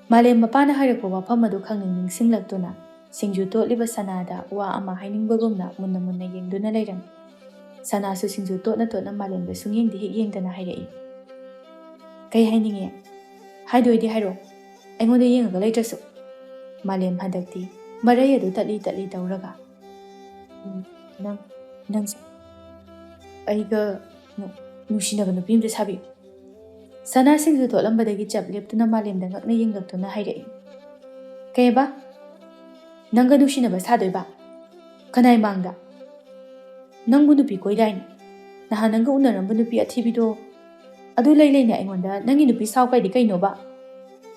ꯃꯥꯂꯦꯝ ꯃꯄꯥꯅ ꯍꯥꯏꯔꯛꯄ ꯋꯥꯐꯝ ꯑꯗꯨ ꯈꯪꯅꯤꯡ ꯅꯤꯡꯁꯤꯡꯂꯛꯇꯨꯅ ꯁꯤꯡꯖꯨ ꯇꯣꯠꯂꯤꯕ ꯁꯅꯥꯗ ꯋꯥ ꯑꯃ ꯍꯥꯏꯅꯤꯡꯕꯒꯨꯝꯅ ꯃꯨꯟꯅ ꯃꯨꯟꯅ ꯌꯦꯡꯗꯨꯅ ꯂꯩꯔꯝꯃꯤ꯫ ꯁꯅꯥꯁꯨ ꯁꯤꯡꯖꯨ ꯇꯣꯠꯅ ꯇꯣꯠꯅ ꯃꯥꯂꯦꯝꯗ ꯁꯨꯡꯌꯦꯡꯗꯤ ꯍꯦꯛ ꯌꯦꯡꯗꯅ ꯍꯥꯏꯔꯛꯏ, "ꯀꯩ ꯍꯥꯏꯅꯤꯡꯉꯦ? ꯍꯥꯏꯗꯣꯏꯗꯤ ꯍꯥꯏꯔꯛꯑꯣ, ꯑꯩꯉꯣꯟꯗ ꯌꯦꯡꯉꯒ ꯂꯩꯇ꯭ꯔꯁꯨ꯫" ꯃꯥꯂꯦꯝ ꯍꯟꯗꯛꯇꯤ ꯃꯔꯩ ꯑꯗꯨ ꯇꯠꯂꯤ ꯇꯠꯂꯤ ꯇꯧꯔꯒ, "ꯎꯝ, ꯅꯪ, ꯅꯪꯁꯦ ꯑꯩꯒ ꯅꯨ-, ꯅꯨꯡꯁꯤꯅꯕ ꯅꯨꯄꯤ ꯑꯃꯗ ꯁꯥꯕꯤꯌꯨ꯫" ꯁꯅꯥ ꯁꯤꯡꯖꯨ ꯇꯣꯠꯂꯝꯕꯗꯒꯤ ꯆꯞ ꯂꯦꯞꯇꯨꯅ ꯃꯥꯂꯦꯝꯗ ꯉꯛꯅ ꯌꯦꯡꯂꯛꯇꯨꯅ ꯍꯥꯏꯔꯛꯏ, "ꯀꯩꯕ? ꯅꯪꯒ ꯅꯨꯡꯁꯤꯅꯕ ꯁꯥꯗꯣꯏꯕ? ꯀꯅꯥꯏ ꯃꯥꯡꯗ? ꯅꯪꯕꯨ ꯅꯨꯄꯤ ꯀꯣꯏꯗꯥꯏꯅꯦ? ꯅꯍꯥꯟ ꯅꯪꯒ ꯎꯅꯔꯝꯕ ꯅꯨꯄꯤ ꯑꯊꯤꯕꯤꯗꯣ? ꯑꯗꯨ ꯂꯩ ꯂꯩꯅ ꯑꯩꯉꯣꯟꯗ ꯅꯪꯒꯤ ꯅꯨꯄꯤ ꯁꯥꯎ ꯀꯥꯏꯗꯤ ꯀꯩꯅꯣꯕ?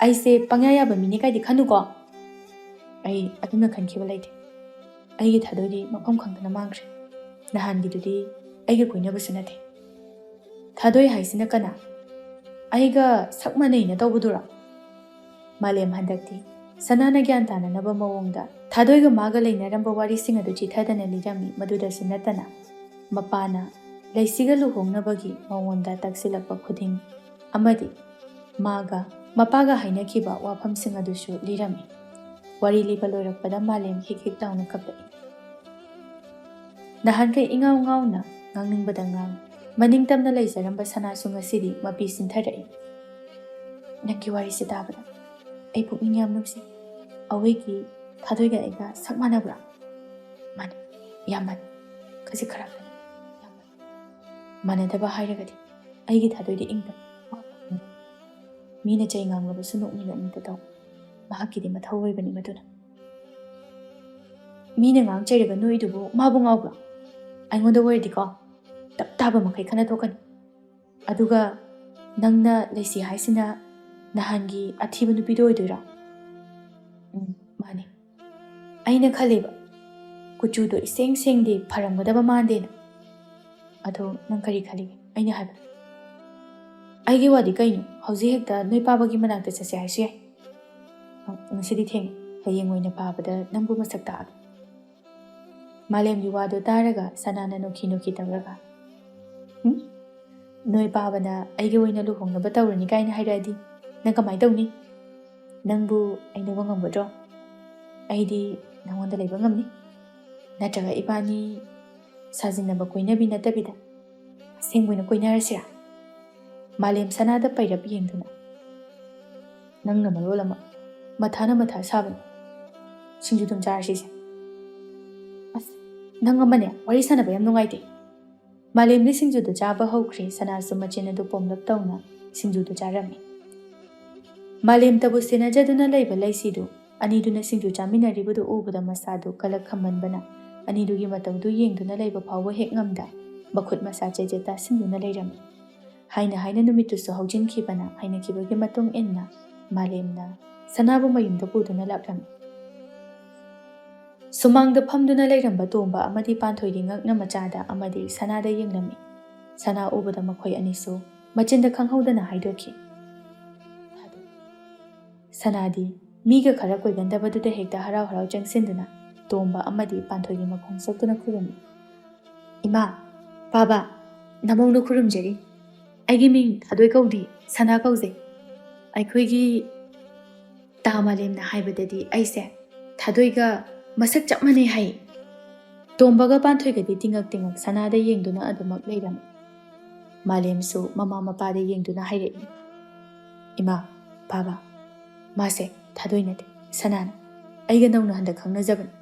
ꯑꯩꯁꯦ ꯄꯪꯌꯥ ꯌꯥꯕ ꯃꯤꯅꯦ ꯀꯥꯏꯗꯤ ꯈꯟꯅꯨꯀꯣ꯫" ꯑꯩ ꯑꯗꯨꯝꯅ ꯈꯟꯈꯤꯕ ꯂꯩꯇꯦ꯫ ꯑꯩꯒꯤ ꯊꯥꯗꯣꯏꯗꯤ ꯃꯐꯝ ꯈꯪꯗꯅ ꯃꯥꯡꯈ꯭ꯔꯦ꯫ ꯅꯍꯥꯟꯒꯤꯗꯨꯗꯤ ꯑꯩꯒ ꯀꯣꯏꯅꯕꯁꯨ ꯅꯠꯇꯦ꯫ ꯊꯥꯗꯣꯏ ꯍꯥꯏꯁꯤꯅ ꯀꯅꯥ? ꯑꯩꯒ ꯁꯛ ꯃꯥꯟꯅꯩꯅ ꯇꯧꯕꯗꯨꯔꯣ? ꯃꯥꯂꯦꯝ ꯍꯟꯗꯛꯇꯤ ꯁꯅꯥꯅ ꯒ꯭ꯌꯥꯟ ꯇꯥꯅꯅꯕ ꯃꯑꯣꯡꯗ ꯊꯥꯗꯣꯏꯒ ꯃꯥꯒ ꯂꯩꯅꯔꯝꯕ ꯋꯥꯔꯤꯁꯤꯡ ꯑꯗꯨ ꯆꯤꯊꯗꯅ ꯂꯤꯔꯝꯃꯤ꯫ ꯃꯗꯨꯗꯁꯨ ꯅꯠꯇꯅ ꯃꯄꯥꯅ ꯂꯩꯁꯤꯒ ꯂꯨꯍꯣꯡꯅꯕꯒꯤ ꯃꯉꯣꯟꯗ ꯇꯛꯁꯤꯜꯂꯛꯄ ꯈꯨꯗꯤꯡ ꯑꯃꯗꯤ ꯃꯥꯒ ꯃꯄꯥꯒ ꯍꯥꯏꯅꯈꯤꯕ ꯋꯥꯐꯝꯁꯤꯡ ꯑꯗꯨꯁꯨ ꯂꯤꯔꯝꯃꯤ꯫ ꯋꯥꯔꯤ ꯂꯤꯕ ꯂꯣꯏꯔꯛꯄꯗ ꯃꯥꯂꯦꯝ ꯍꯤꯛ ꯍꯤꯛ ꯂꯥꯎꯅ ꯀꯞꯂꯛꯏ꯫ ꯅꯍꯥꯟꯈꯩ ꯏꯉꯥꯎ ꯉꯥꯎꯅ ꯉꯥꯡꯅꯤꯡꯕꯗ ꯉꯥꯡ, ꯃꯅꯤꯡ ꯇꯝꯅ ꯂꯩꯖꯔꯝꯕ ꯁꯅꯥꯁꯨ ꯉꯁꯤꯗꯤ ꯃꯄꯤ ꯁꯤꯟꯊꯔꯛꯏ꯫ "ꯅꯪꯒꯤ ꯋꯥꯔꯤꯁꯦ ꯇꯥꯕꯗ ꯑꯩ ꯄꯨꯛꯅꯤꯡ ꯌꯥꯝ ꯅꯨꯡꯁꯤ꯫ ꯑꯩꯈꯣꯏꯒꯤ ꯊꯥꯗꯣꯏꯒ ꯑꯩꯒ ꯁꯛ ꯃꯥꯟꯅꯕ꯭ꯔꯥ? ꯃꯥꯟꯅꯩ꯫ ꯌꯥꯝ ꯃꯥꯟꯅꯩ꯫ ꯈꯖꯤꯛ ꯈꯔꯥꯛ ꯃꯥꯟꯅꯩ꯫ ꯌꯥꯝ ꯃꯥꯟꯅꯩ꯫ ꯃꯥꯟꯅꯗꯕ ꯍꯥꯏꯔꯒꯗꯤ ꯑꯩꯒꯤ ꯊꯥꯗꯣꯏꯗꯤ ꯏꯪ ꯇꯞ꯫ ꯃꯤꯅ ꯆꯩ ꯉꯥꯡꯂꯕꯁꯨ ꯅꯣꯛꯃꯤ ꯅꯣꯛꯃꯤꯗ ꯇꯧ꯫ ꯃꯍꯥꯛꯀꯤꯗꯤ ꯃꯊꯧ ꯑꯣꯏꯕꯅꯤ ꯃꯗꯨꯅ꯫ ꯃꯤꯅ ꯉꯥꯡ ꯆꯩꯔꯒ ꯅꯣꯛꯏꯗꯨꯕꯨ ꯃꯥꯕꯨ ꯉꯥꯎꯕ꯭ꯔꯣ? ꯑꯩꯉꯣꯟꯗ ꯑꯣꯏꯔꯗꯤꯀꯣ, ꯇꯞ ꯇꯥꯕ ꯃꯈꯩ ꯈꯟꯅ ꯊꯣꯛꯀꯅꯤ꯫ ꯑꯗꯨꯒ ꯅꯪꯅ ꯂꯩꯁꯤ ꯍꯥꯏꯁꯤꯅ ꯅꯍꯥꯟꯒꯤ ꯑꯊꯤꯕ ꯅꯨꯄꯤꯗꯣ ꯑꯣꯏꯗꯣꯏꯔꯣ? ꯎꯝ, ꯃꯥꯅꯦ꯫ ꯑꯩꯅ ꯈꯜꯂꯦꯕ, ꯀꯨꯆꯨꯗꯣ ꯏꯁꯦꯡ ꯁꯦꯡꯗꯦ, ꯐꯔꯝꯒꯗꯕ ꯃꯥꯟꯗꯦꯅ꯫ ꯑꯗꯣ ꯅꯪ ꯀꯔꯤ ꯈꯜꯂꯤꯒꯦ ꯑꯩꯅ ꯍꯥꯏꯕ? ꯑꯩꯒꯤ ꯋꯥꯗꯤ ꯀꯩꯅꯣ, ꯍꯧꯖꯤꯛ ꯍꯦꯛꯇ ꯅꯣꯏ ꯄꯥꯕꯒꯤ ꯃꯅꯥꯛꯇ ꯆꯠꯁꯦ ꯍꯥꯏꯁꯨ ꯌꯥꯏ꯫ ꯑ, ꯉꯁꯤꯗꯤ ꯊꯦꯡꯉꯦ, ꯍꯌꯦꯡ ꯑꯣꯏꯅ ꯄꯥꯕꯗ ꯅꯪꯕꯨ ꯃꯁꯛ ꯇꯥꯛꯑꯒꯦ꯫ ꯃꯥꯂꯦꯝꯒꯤ ꯋꯥꯗꯨ ꯇꯥꯔꯒ ꯁꯅꯥꯅ ꯅꯣꯛꯈꯤ ꯅꯣꯛꯈꯤ ꯇꯧꯔꯒ, "ꯍꯨꯝ? ꯅꯣꯏ ꯄꯥꯕꯅ ꯑꯩꯒꯤ ꯑꯣꯏꯅ ꯂꯨꯍꯣꯡꯅꯕ ꯇꯧꯔꯅꯤ ꯀꯥꯏꯅ ꯍꯥꯏꯔꯛꯑꯗꯤ ꯅꯪ ꯀꯃꯥꯏ ꯇꯧꯅꯤ? ꯅꯪꯕꯨ ꯑꯩ ꯂꯧꯕ ꯉꯝꯒꯗ꯭ꯔꯣ? ꯑꯩꯗꯤ ꯅꯉꯣꯟꯗ ꯂꯩꯕ ꯉꯝꯅꯤ꯫ ꯅꯠꯇ꯭ꯔꯒ ꯏꯕꯥꯅꯤ ꯁꯥꯖꯤꯟꯅꯕ ꯀꯣꯏꯅꯕꯤ ꯅꯠꯇꯕꯤꯗ ꯑꯁꯦꯡꯕ ꯑꯣꯏꯅ ꯀꯣꯏꯅꯔꯁꯤꯔꯥ?" ꯃꯥꯂꯦꯝ ꯁꯅꯥꯗ ꯄꯩꯔꯞ ꯌꯦꯡꯗꯨꯅ, "ꯅꯪꯅ ꯃꯔꯣꯜ ꯑꯃ ꯃꯊꯥꯅ ꯃꯊꯥ ꯁꯥꯕꯅꯤ꯫ ꯁꯤꯡꯖꯨ ꯑꯗꯨꯝ ꯆꯥꯔꯁꯤꯁꯦ꯫ ꯑꯁ, ꯅꯪ ꯑꯃꯅꯦ, ꯋꯥꯔꯤ ꯁꯥꯟꯅꯕ ꯌꯥꯝ ꯅꯨꯡꯉꯥꯏꯇꯦ꯫" ꯃꯥꯂꯦꯝꯗꯤ ꯁꯤꯡꯖꯨꯗꯨ ꯆꯥꯕ ꯍꯧꯈ꯭ꯔꯦ꯫ ꯁꯅꯥꯁꯨ ꯃꯆꯤꯟ ꯑꯗꯨ ꯄꯣꯝꯂꯞ ꯇꯧꯅ ꯁꯤꯡꯖꯨꯗꯨ ꯆꯥꯔꯝꯃꯤ꯫ ꯃꯥꯂꯦꯝꯇꯕꯨ ꯁꯦꯟꯅꯖꯗꯨꯅ ꯂꯩꯕ ꯂꯩꯁꯤꯗꯨ ꯑꯅꯤꯗꯨꯅ ꯁꯤꯡꯖꯨ ꯆꯥꯃꯤꯟꯅꯔꯤꯕꯗꯨ ꯎꯕꯗ ꯃꯁꯥꯗꯨ ꯀꯂꯛ ꯈꯝꯃꯟꯕꯅ ꯑꯅꯤꯗꯨꯒꯤ ꯃꯇꯧꯗꯨ ꯌꯦꯡꯗꯨꯅ ꯂꯩꯕ ꯐꯥꯎꯕ ꯍꯦꯛ ꯉꯝꯗ ꯃꯈꯨꯠ ꯃꯁꯥ ꯆꯩꯖꯦꯠ ꯇꯥꯁꯤꯟꯗꯨꯅ ꯂꯩꯔꯝꯃꯤ꯫ ꯍꯥꯏꯅ ꯍꯥꯏꯅ ꯅꯨꯃꯤꯠꯇꯨꯁꯨ ꯍꯧꯖꯤꯟꯈꯤꯕꯅ ꯍꯥꯏꯅꯈꯤꯕꯒꯤ ꯃꯇꯨꯡ ꯏꯟꯅ ꯃꯥꯂꯦꯝꯅ ꯁꯅꯥꯕꯨ ꯃꯌꯨꯝꯗ ꯄꯨꯗꯨꯅ ꯂꯥꯛꯂꯝꯃꯤ꯫ ꯁꯨꯃꯥꯡꯗ ꯐꯝꯗꯨꯅ ꯂꯩꯔꯝꯕ ꯇꯣꯝꯕ ꯑꯃꯗꯤ ꯄꯥꯟꯊꯣꯏꯒꯤ ꯉꯛꯅ ꯃꯆꯥꯗ ꯑꯃꯗꯤ ꯁꯅꯥꯗ ꯌꯦꯡꯂꯝꯃꯤ꯫ ꯁꯅꯥ ꯎꯕꯗ ꯃꯈꯣꯏ ꯑꯅꯤꯁꯨ ꯃꯆꯤꯟꯗ ꯈꯪꯍꯧꯗꯅ ꯍꯥꯏꯗꯣꯛꯈꯤ꯫ ꯁꯅꯥꯗꯤ ꯃꯤꯒ ꯈꯔ ꯀꯣꯏꯒꯟꯗꯕꯗꯨꯗ ꯍꯦꯛꯇ ꯍꯔꯥꯎ ꯍꯔꯥꯎ ꯆꯪꯁꯤꯟꯗꯨꯅ ꯇꯣꯝꯕ ꯑꯃꯗꯤ ꯄꯥꯟꯊꯣꯏꯒꯤ ꯃꯈꯣꯡ ꯁꯣꯛꯇꯨꯅ ꯈꯨꯔꯨꯝꯃꯤ꯫ "ꯏꯃꯥ, ꯄꯥꯕ, ꯅꯃꯧꯅ ꯈꯨꯔꯨꯝꯖꯔꯤ꯫ ꯑꯩꯒꯤ ꯃꯤꯡ ꯊꯥꯗꯣꯏ ꯀꯧꯗꯦ, ꯁꯅꯥ ꯀꯧꯖꯩ꯫ ꯑꯩꯈꯣꯏꯒꯤ ꯇꯥ ꯃꯥꯂꯦꯝꯅ ꯍꯥꯏꯕꯗꯗꯤ ꯑꯩꯁꯦ ꯊꯥꯗꯣꯏꯒ ꯃꯁꯛ ꯆꯞ ꯃꯥꯟꯅꯩ ꯍꯥꯏ꯫" ꯇꯣꯝꯕꯒ ꯄꯥꯟꯊꯣꯏꯒꯗꯤ ꯇꯤꯉꯛ ꯇꯤꯉꯛ ꯁꯅꯥꯗ ꯌꯦꯡꯗꯨꯅ ꯑꯗꯨꯃꯛ ꯂꯩꯔꯝꯃꯤ꯫ ꯃꯥꯂꯦꯝꯁꯨ ꯃꯃꯥ ꯃꯄꯥꯗ ꯌꯦꯡꯗꯨꯅ ꯍꯥꯏꯔꯛꯏ, "ꯏꯃꯥ, ꯄꯥꯕ, ꯃꯥꯁꯦ ꯊꯥꯗꯣꯏ ꯅꯠꯇꯦ, ꯁꯅꯥꯅꯤ꯫" ꯑꯩꯒ ꯅꯧꯅ ꯍꯟꯗꯛ ꯈꯪꯅꯖꯕꯅꯤ꯫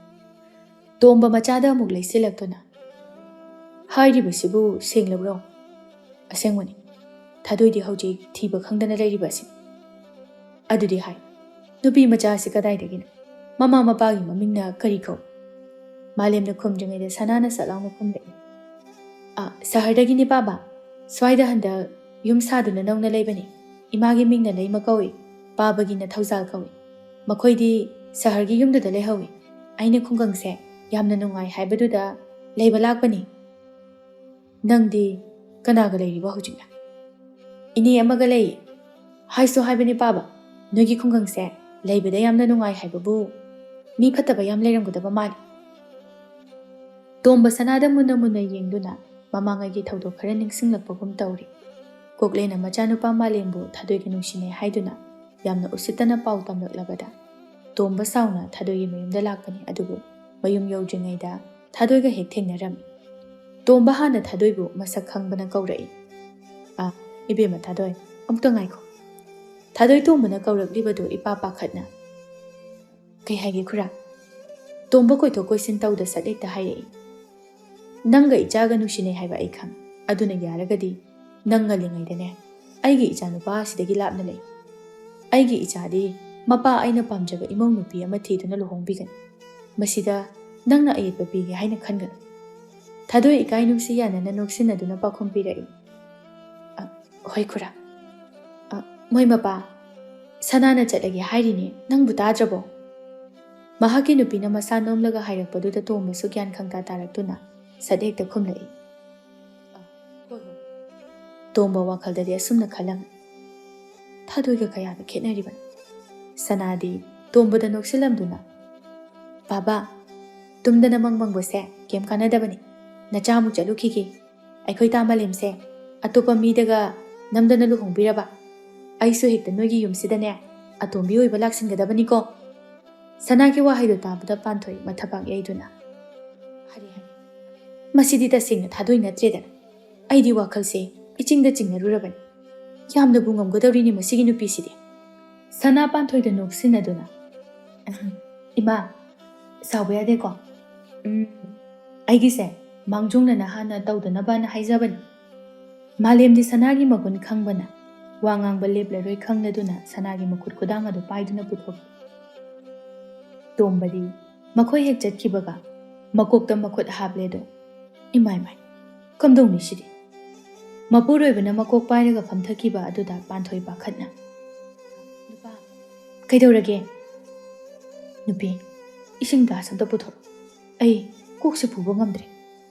ꯇꯣꯝꯕ ꯃꯆꯥꯗ ꯑꯃꯨꯛ ꯂꯩꯁꯤꯜꯂꯛꯇꯨꯅ, "ꯍꯥꯏꯔꯤꯕꯁꯤꯕꯨ ꯁꯦꯡꯂꯕ꯭ꯔꯣ?" "ꯑꯁꯦꯡꯕꯅꯤ꯫ ꯊꯥꯗꯣꯏꯗꯤ ꯍꯧꯖꯤꯛ ꯊꯤꯕ ꯈꯪꯗꯅ ꯂꯩꯔꯤꯕ ꯑꯁꯤꯅꯤ꯫" "ꯑꯗꯨꯗꯤ ꯍꯥꯏ, ꯅꯨꯄꯤ ꯃꯆꯥ ꯑꯁꯤ ꯀꯗꯥꯏꯗꯒꯤꯅꯣ? ꯃꯃꯥ ꯃꯄꯥꯒꯤ ꯃꯃꯤꯡꯅ ꯀꯔꯤ ꯀꯧꯏ?" ꯃꯥꯂꯦꯝꯅ ꯈꯨꯝꯗ꯭ꯔꯤꯉꯩꯗ ꯁꯅꯥꯅ ꯁꯠ ꯂꯥꯎꯅ ꯈꯨꯝꯂꯛꯏ꯫ "ꯑ, ꯁꯍꯔꯗꯒꯤꯅꯤ ꯄꯥꯕ꯫ ꯁ꯭ꯋꯥꯏꯗ ꯍꯟꯗꯛ ꯌꯨꯝ ꯁꯥꯗꯨꯅ ꯅꯧꯅ ꯂꯩꯕꯅꯤ꯫ ꯏꯃꯥꯒꯤ ꯃꯤꯡꯅ ꯂꯩꯃ ꯀꯧꯏ, ꯄꯥꯕꯒꯤꯅ ꯊꯧꯖꯥꯜ ꯀꯧꯏ꯫ ꯃꯈꯣꯏꯗꯤ ꯁꯍꯔꯒꯤ ꯌꯨꯝꯗꯨꯗ ꯂꯩꯍꯧꯏ꯫ ꯑꯩꯅ ꯈꯨꯡꯒꯪꯁꯦ ꯌꯥꯝꯅ ꯅꯨꯡꯉꯥꯏ ꯍꯥꯏꯕꯗꯨꯗ ꯂꯩꯕ ꯂꯥꯛꯄꯅꯤ꯫" "ꯅꯪꯗꯤ ꯀꯅꯥꯒ ꯂꯩꯔꯤꯕ ꯍꯧꯖꯤꯛꯅ?" "ꯏꯅꯦ ꯑꯃꯒ ꯂꯩ꯫" "ꯍꯥꯏꯁꯨ ꯍꯥꯏꯕꯅꯤ ꯄꯥꯕ, ꯅꯣꯏꯒꯤ ꯈꯨꯡꯒꯪꯁꯦ ꯂꯩꯕꯗ ꯌꯥꯝꯅ ꯅꯨꯡꯉꯥꯏ ꯍꯥꯏꯕꯕꯨ ꯃꯤ ꯐꯠꯇꯕ ꯌꯥꯝ ꯂꯩꯔꯝꯒꯗꯕ ꯃꯥꯜꯂꯤ꯫" ꯇꯣꯝꯕ ꯁꯅꯥꯗ ꯃꯨꯟꯅ ꯃꯨꯟꯅ ꯌꯦꯡꯗꯨꯅ ꯃꯃꯥꯡꯉꯩꯒꯤ ꯊꯧꯗꯣꯛ ꯈꯔ ꯅꯤꯡꯁꯤꯡꯂꯛꯄꯒꯨꯝ ꯇꯧꯔꯤ꯫ ꯀꯣꯛꯂꯦꯅ ꯃꯆꯥꯅꯨꯄꯥ ꯃꯥꯂꯦꯝꯕꯨ ꯊꯥꯗꯣꯏꯒ ꯅꯨꯡꯁꯤꯅꯩ ꯍꯥꯏꯗꯨꯅ ꯌꯥꯝꯅ ꯎꯁꯤꯠꯇꯅ ꯄꯥꯎ ꯇꯝꯂꯛꯂꯕꯗ ꯇꯣꯝꯕ ꯁꯥꯎꯅ ꯊꯥꯗꯣꯏꯒꯤ ꯃꯌꯨꯝꯗ ꯂꯥꯛꯄꯅꯤ꯫ ꯑꯗꯨꯕꯨ ꯃꯌꯨꯝ ꯌꯧꯗ꯭ꯔꯤꯉꯩꯗ ꯊꯥꯗꯣꯏꯒ ꯍꯦꯛ ꯊꯦꯡꯅꯔꯝꯃꯤ꯫ ꯇꯣꯝꯕ ꯍꯥꯟꯅ ꯊꯥꯗꯣꯏꯕꯨ ꯃꯁꯛ ꯈꯪꯕꯅ ꯀꯧꯔꯛꯏ꯫ "ꯑ, ꯏꯕꯦꯝꯃ ꯊꯥꯗꯣꯏ, ꯑꯃꯨꯛꯇ ꯉꯥꯏꯈꯣ꯫" ꯊꯥꯗꯣꯏ ꯇꯣꯝꯕꯅ ꯀꯧꯔꯛꯂꯤꯕꯗꯨ ꯏꯄꯥ ꯄꯥꯈꯠꯅ, "ꯀꯩ ꯍꯥꯏꯒꯦ ꯈꯨꯔꯥ?" ꯇꯣꯝꯕ ꯀꯣꯏꯊꯣꯛ ꯀꯣꯏꯁꯤꯟ ꯇꯧꯗ ꯁꯠ ꯍꯦꯛꯇ ꯍꯥꯏꯔꯛꯏ꯫ "ꯅꯪꯒ ꯏꯆꯥꯒ ꯅꯨꯡꯁꯤꯅꯩ ꯍꯥꯏꯕ ꯑꯩ ꯈꯪ꯫ ꯑꯗꯨꯅ ꯌꯥꯔꯒꯗꯤ ꯅꯪ ꯉꯜꯂꯤꯉꯩꯗꯅꯦ ꯑꯩꯒꯤ ꯏꯆꯥꯅꯨꯄꯥ ꯑꯁꯤꯗꯒꯤ ꯂꯥꯞꯅ ꯂꯩ꯫ ꯑꯩꯒꯤ ꯏꯆꯥꯗꯤ ꯃꯄꯥ ꯑꯩꯅ ꯄꯥꯝꯖꯕ ꯏꯃꯧ ꯅꯨꯄꯤ ꯑꯃ ꯊꯤꯗꯨꯅ ꯂꯨꯍꯣꯡꯕꯤꯒꯅꯤ꯫ ꯃꯁꯤꯗ ꯅꯪꯅ ꯑꯌꯦꯠꯄ ꯄꯤꯒꯦ ꯍꯥꯏꯅ ꯈꯟꯒꯅꯨ꯫" ꯊꯥꯗꯣꯏ ꯏꯀꯥꯏ ꯅꯨꯡꯁꯤ ꯌꯥꯅꯅ ꯅꯣꯛꯁꯤꯟꯅꯗꯨꯅ ꯄꯥꯎꯈꯨꯝ ꯄꯤꯔꯛꯏ꯫ "ꯑ, ꯍꯣꯏ ꯈꯨꯔꯥ꯫ ꯑ, ꯃꯣꯏ ꯃꯄꯥ, ꯁꯅꯥꯅ ꯆꯠꯂꯒꯦ ꯍꯥꯏꯔꯤꯅꯦ, ꯅꯪꯕꯨ ꯇꯥꯗ꯭ꯔꯕꯣ?" ꯃꯍꯥꯛꯀꯤ ꯅꯨꯄꯤꯅ ꯃꯁꯥ ꯅꯣꯝꯂꯒ ꯍꯥꯏꯔꯛꯄꯗꯨꯗ ꯇꯣꯝꯕꯁꯨ ꯒ꯭ꯌꯥꯟ ꯈꯪꯇꯥ ꯇꯥꯔꯛꯇꯨꯅ ꯁꯠ ꯍꯦꯛꯇ ꯈꯨꯝꯂꯛꯏ꯫ "ꯑ, ꯍꯣꯏ, ꯍꯣꯏ꯫" ꯇꯣꯝꯕ ꯋꯥꯈꯜꯗꯗꯤ ꯑꯁꯨꯝꯅ ꯈꯜꯂꯝꯃꯤ, "ꯊꯥꯗꯣꯏꯒ ꯀꯌꯥꯗ ꯈꯦꯠꯅꯔꯤꯕꯅꯣ?" ꯁꯅꯥꯗꯤ ꯇꯣꯝꯕꯗ ꯅꯣꯛꯁꯤꯜꯂꯝꯗꯨꯅ, "ꯕꯥꯕꯥ, ꯇꯨꯝꯗꯅ ꯃꯪ ꯃꯪꯕꯁꯦ ꯀꯩꯝ ꯀꯥꯟꯅꯗꯕꯅꯤ꯫ ꯅꯆꯥ ꯑꯃꯨꯛ ꯆꯠꯂꯨꯈꯤꯒꯦ꯫ ꯑꯩꯈꯣꯏ ꯇꯥ ꯃꯥꯂꯦꯝꯁꯦ ꯑꯇꯣꯞꯄ ꯃꯤꯗꯒ ꯅꯝꯗꯅ ꯂꯨꯍꯣꯡꯕꯤꯔꯕ ꯑꯩꯁꯨ ꯍꯦꯛꯇ ꯅꯣꯏꯒꯤ ꯌꯨꯝꯁꯤꯗꯅꯦ ꯑꯇꯣꯝꯕꯤ ꯑꯣꯏꯕ ꯂꯥꯛꯁꯤꯟꯒꯗꯕꯅꯤꯀꯣ꯫" ꯁꯅꯥꯒꯤ ꯋꯥꯍꯩꯗꯣ ꯇꯥꯕꯗ ꯄꯥꯟꯊꯣꯏ ꯃꯊꯕꯥꯛ ꯌꯩꯗꯨꯅ, "ꯍꯔꯦ, ꯍꯔꯦ, ꯃꯁꯤꯗꯤ ꯇꯁꯦꯡꯅ ꯊꯥꯗꯣꯏ ꯅꯠꯇ꯭ꯔꯦꯗꯅ꯫ ꯑꯩꯗꯤ ꯋꯥꯈꯜꯁꯦ ꯏꯆꯤꯡꯗ ꯆꯤꯡꯅꯔꯨꯔꯕꯅꯤ꯫ ꯌꯥꯝꯅꯕꯨ ꯉꯝꯒꯗꯧꯔꯤꯅꯤ ꯃꯁꯤꯒꯤ ꯅꯨꯄꯤꯁꯤꯗꯤ꯫" ꯁꯅꯥ ꯄꯥꯟꯊꯣꯏꯗ ꯅꯣꯛꯁꯤꯟꯅꯗꯨꯅ, "ꯑꯍꯝ, "ꯏꯃꯥ, ꯁꯥꯎꯕ ꯌꯥꯗꯦꯀꯣ꯫ ꯎꯝ, ꯑꯩꯒꯤꯁꯦ ꯃꯥꯡꯖꯧꯅꯅ ꯍꯥꯟꯅ ꯇꯧꯗꯅꯕꯅ ꯍꯥꯏꯖꯕꯅꯤ꯫ ꯃꯥꯂꯦꯝꯗꯤ ꯁꯅꯥꯒꯤ ꯃꯒꯨꯟ ꯈꯪꯕꯅ ꯋꯥ ꯉꯥꯡꯕ ꯂꯦꯞꯂꯔꯣꯏ ꯈꯪꯂꯗꯨꯅ ꯁꯅꯥꯒꯤ ꯃꯈꯨꯠ ꯈꯨꯗꯥꯡ ꯑꯗꯨ ꯄꯥꯏꯗꯨꯅ ꯄꯨꯊꯣꯛꯏ꯫" ꯇꯣꯝꯕꯗꯤ ꯃꯈꯣꯏ ꯍꯦꯛ ꯆꯠꯈꯤꯕꯒ ꯃꯀꯣꯛꯇ ꯃꯈꯨꯠ ꯍꯥꯞꯂꯦꯗꯣ꯫ ꯏꯃꯥꯏ ꯃꯥꯏ, ꯀꯝꯗꯧꯅꯤ ꯁꯤꯗꯤ? ꯃꯄꯨꯔꯣꯏꯕꯅ ꯃꯀꯣꯛ ꯄꯥꯏꯔꯒ ꯐꯝꯊꯈꯤꯕ ꯑꯗꯨꯗ ꯄꯥꯟꯊꯣꯏ ꯄꯥꯈꯠꯅ, "ꯅꯨꯄꯥ, ꯀꯩꯗꯧꯔꯒꯦ?" "ꯅꯨꯄꯤ, ꯏꯁꯤꯡ ꯒ꯭ꯂꯥꯁ ꯑꯝꯇ ꯄꯨꯊꯣꯔꯛꯑꯣ꯫ ꯑꯩ ꯀꯣꯛꯁꯦ ꯄꯨꯕ ꯉꯝꯗ꯭ꯔꯦ꯫"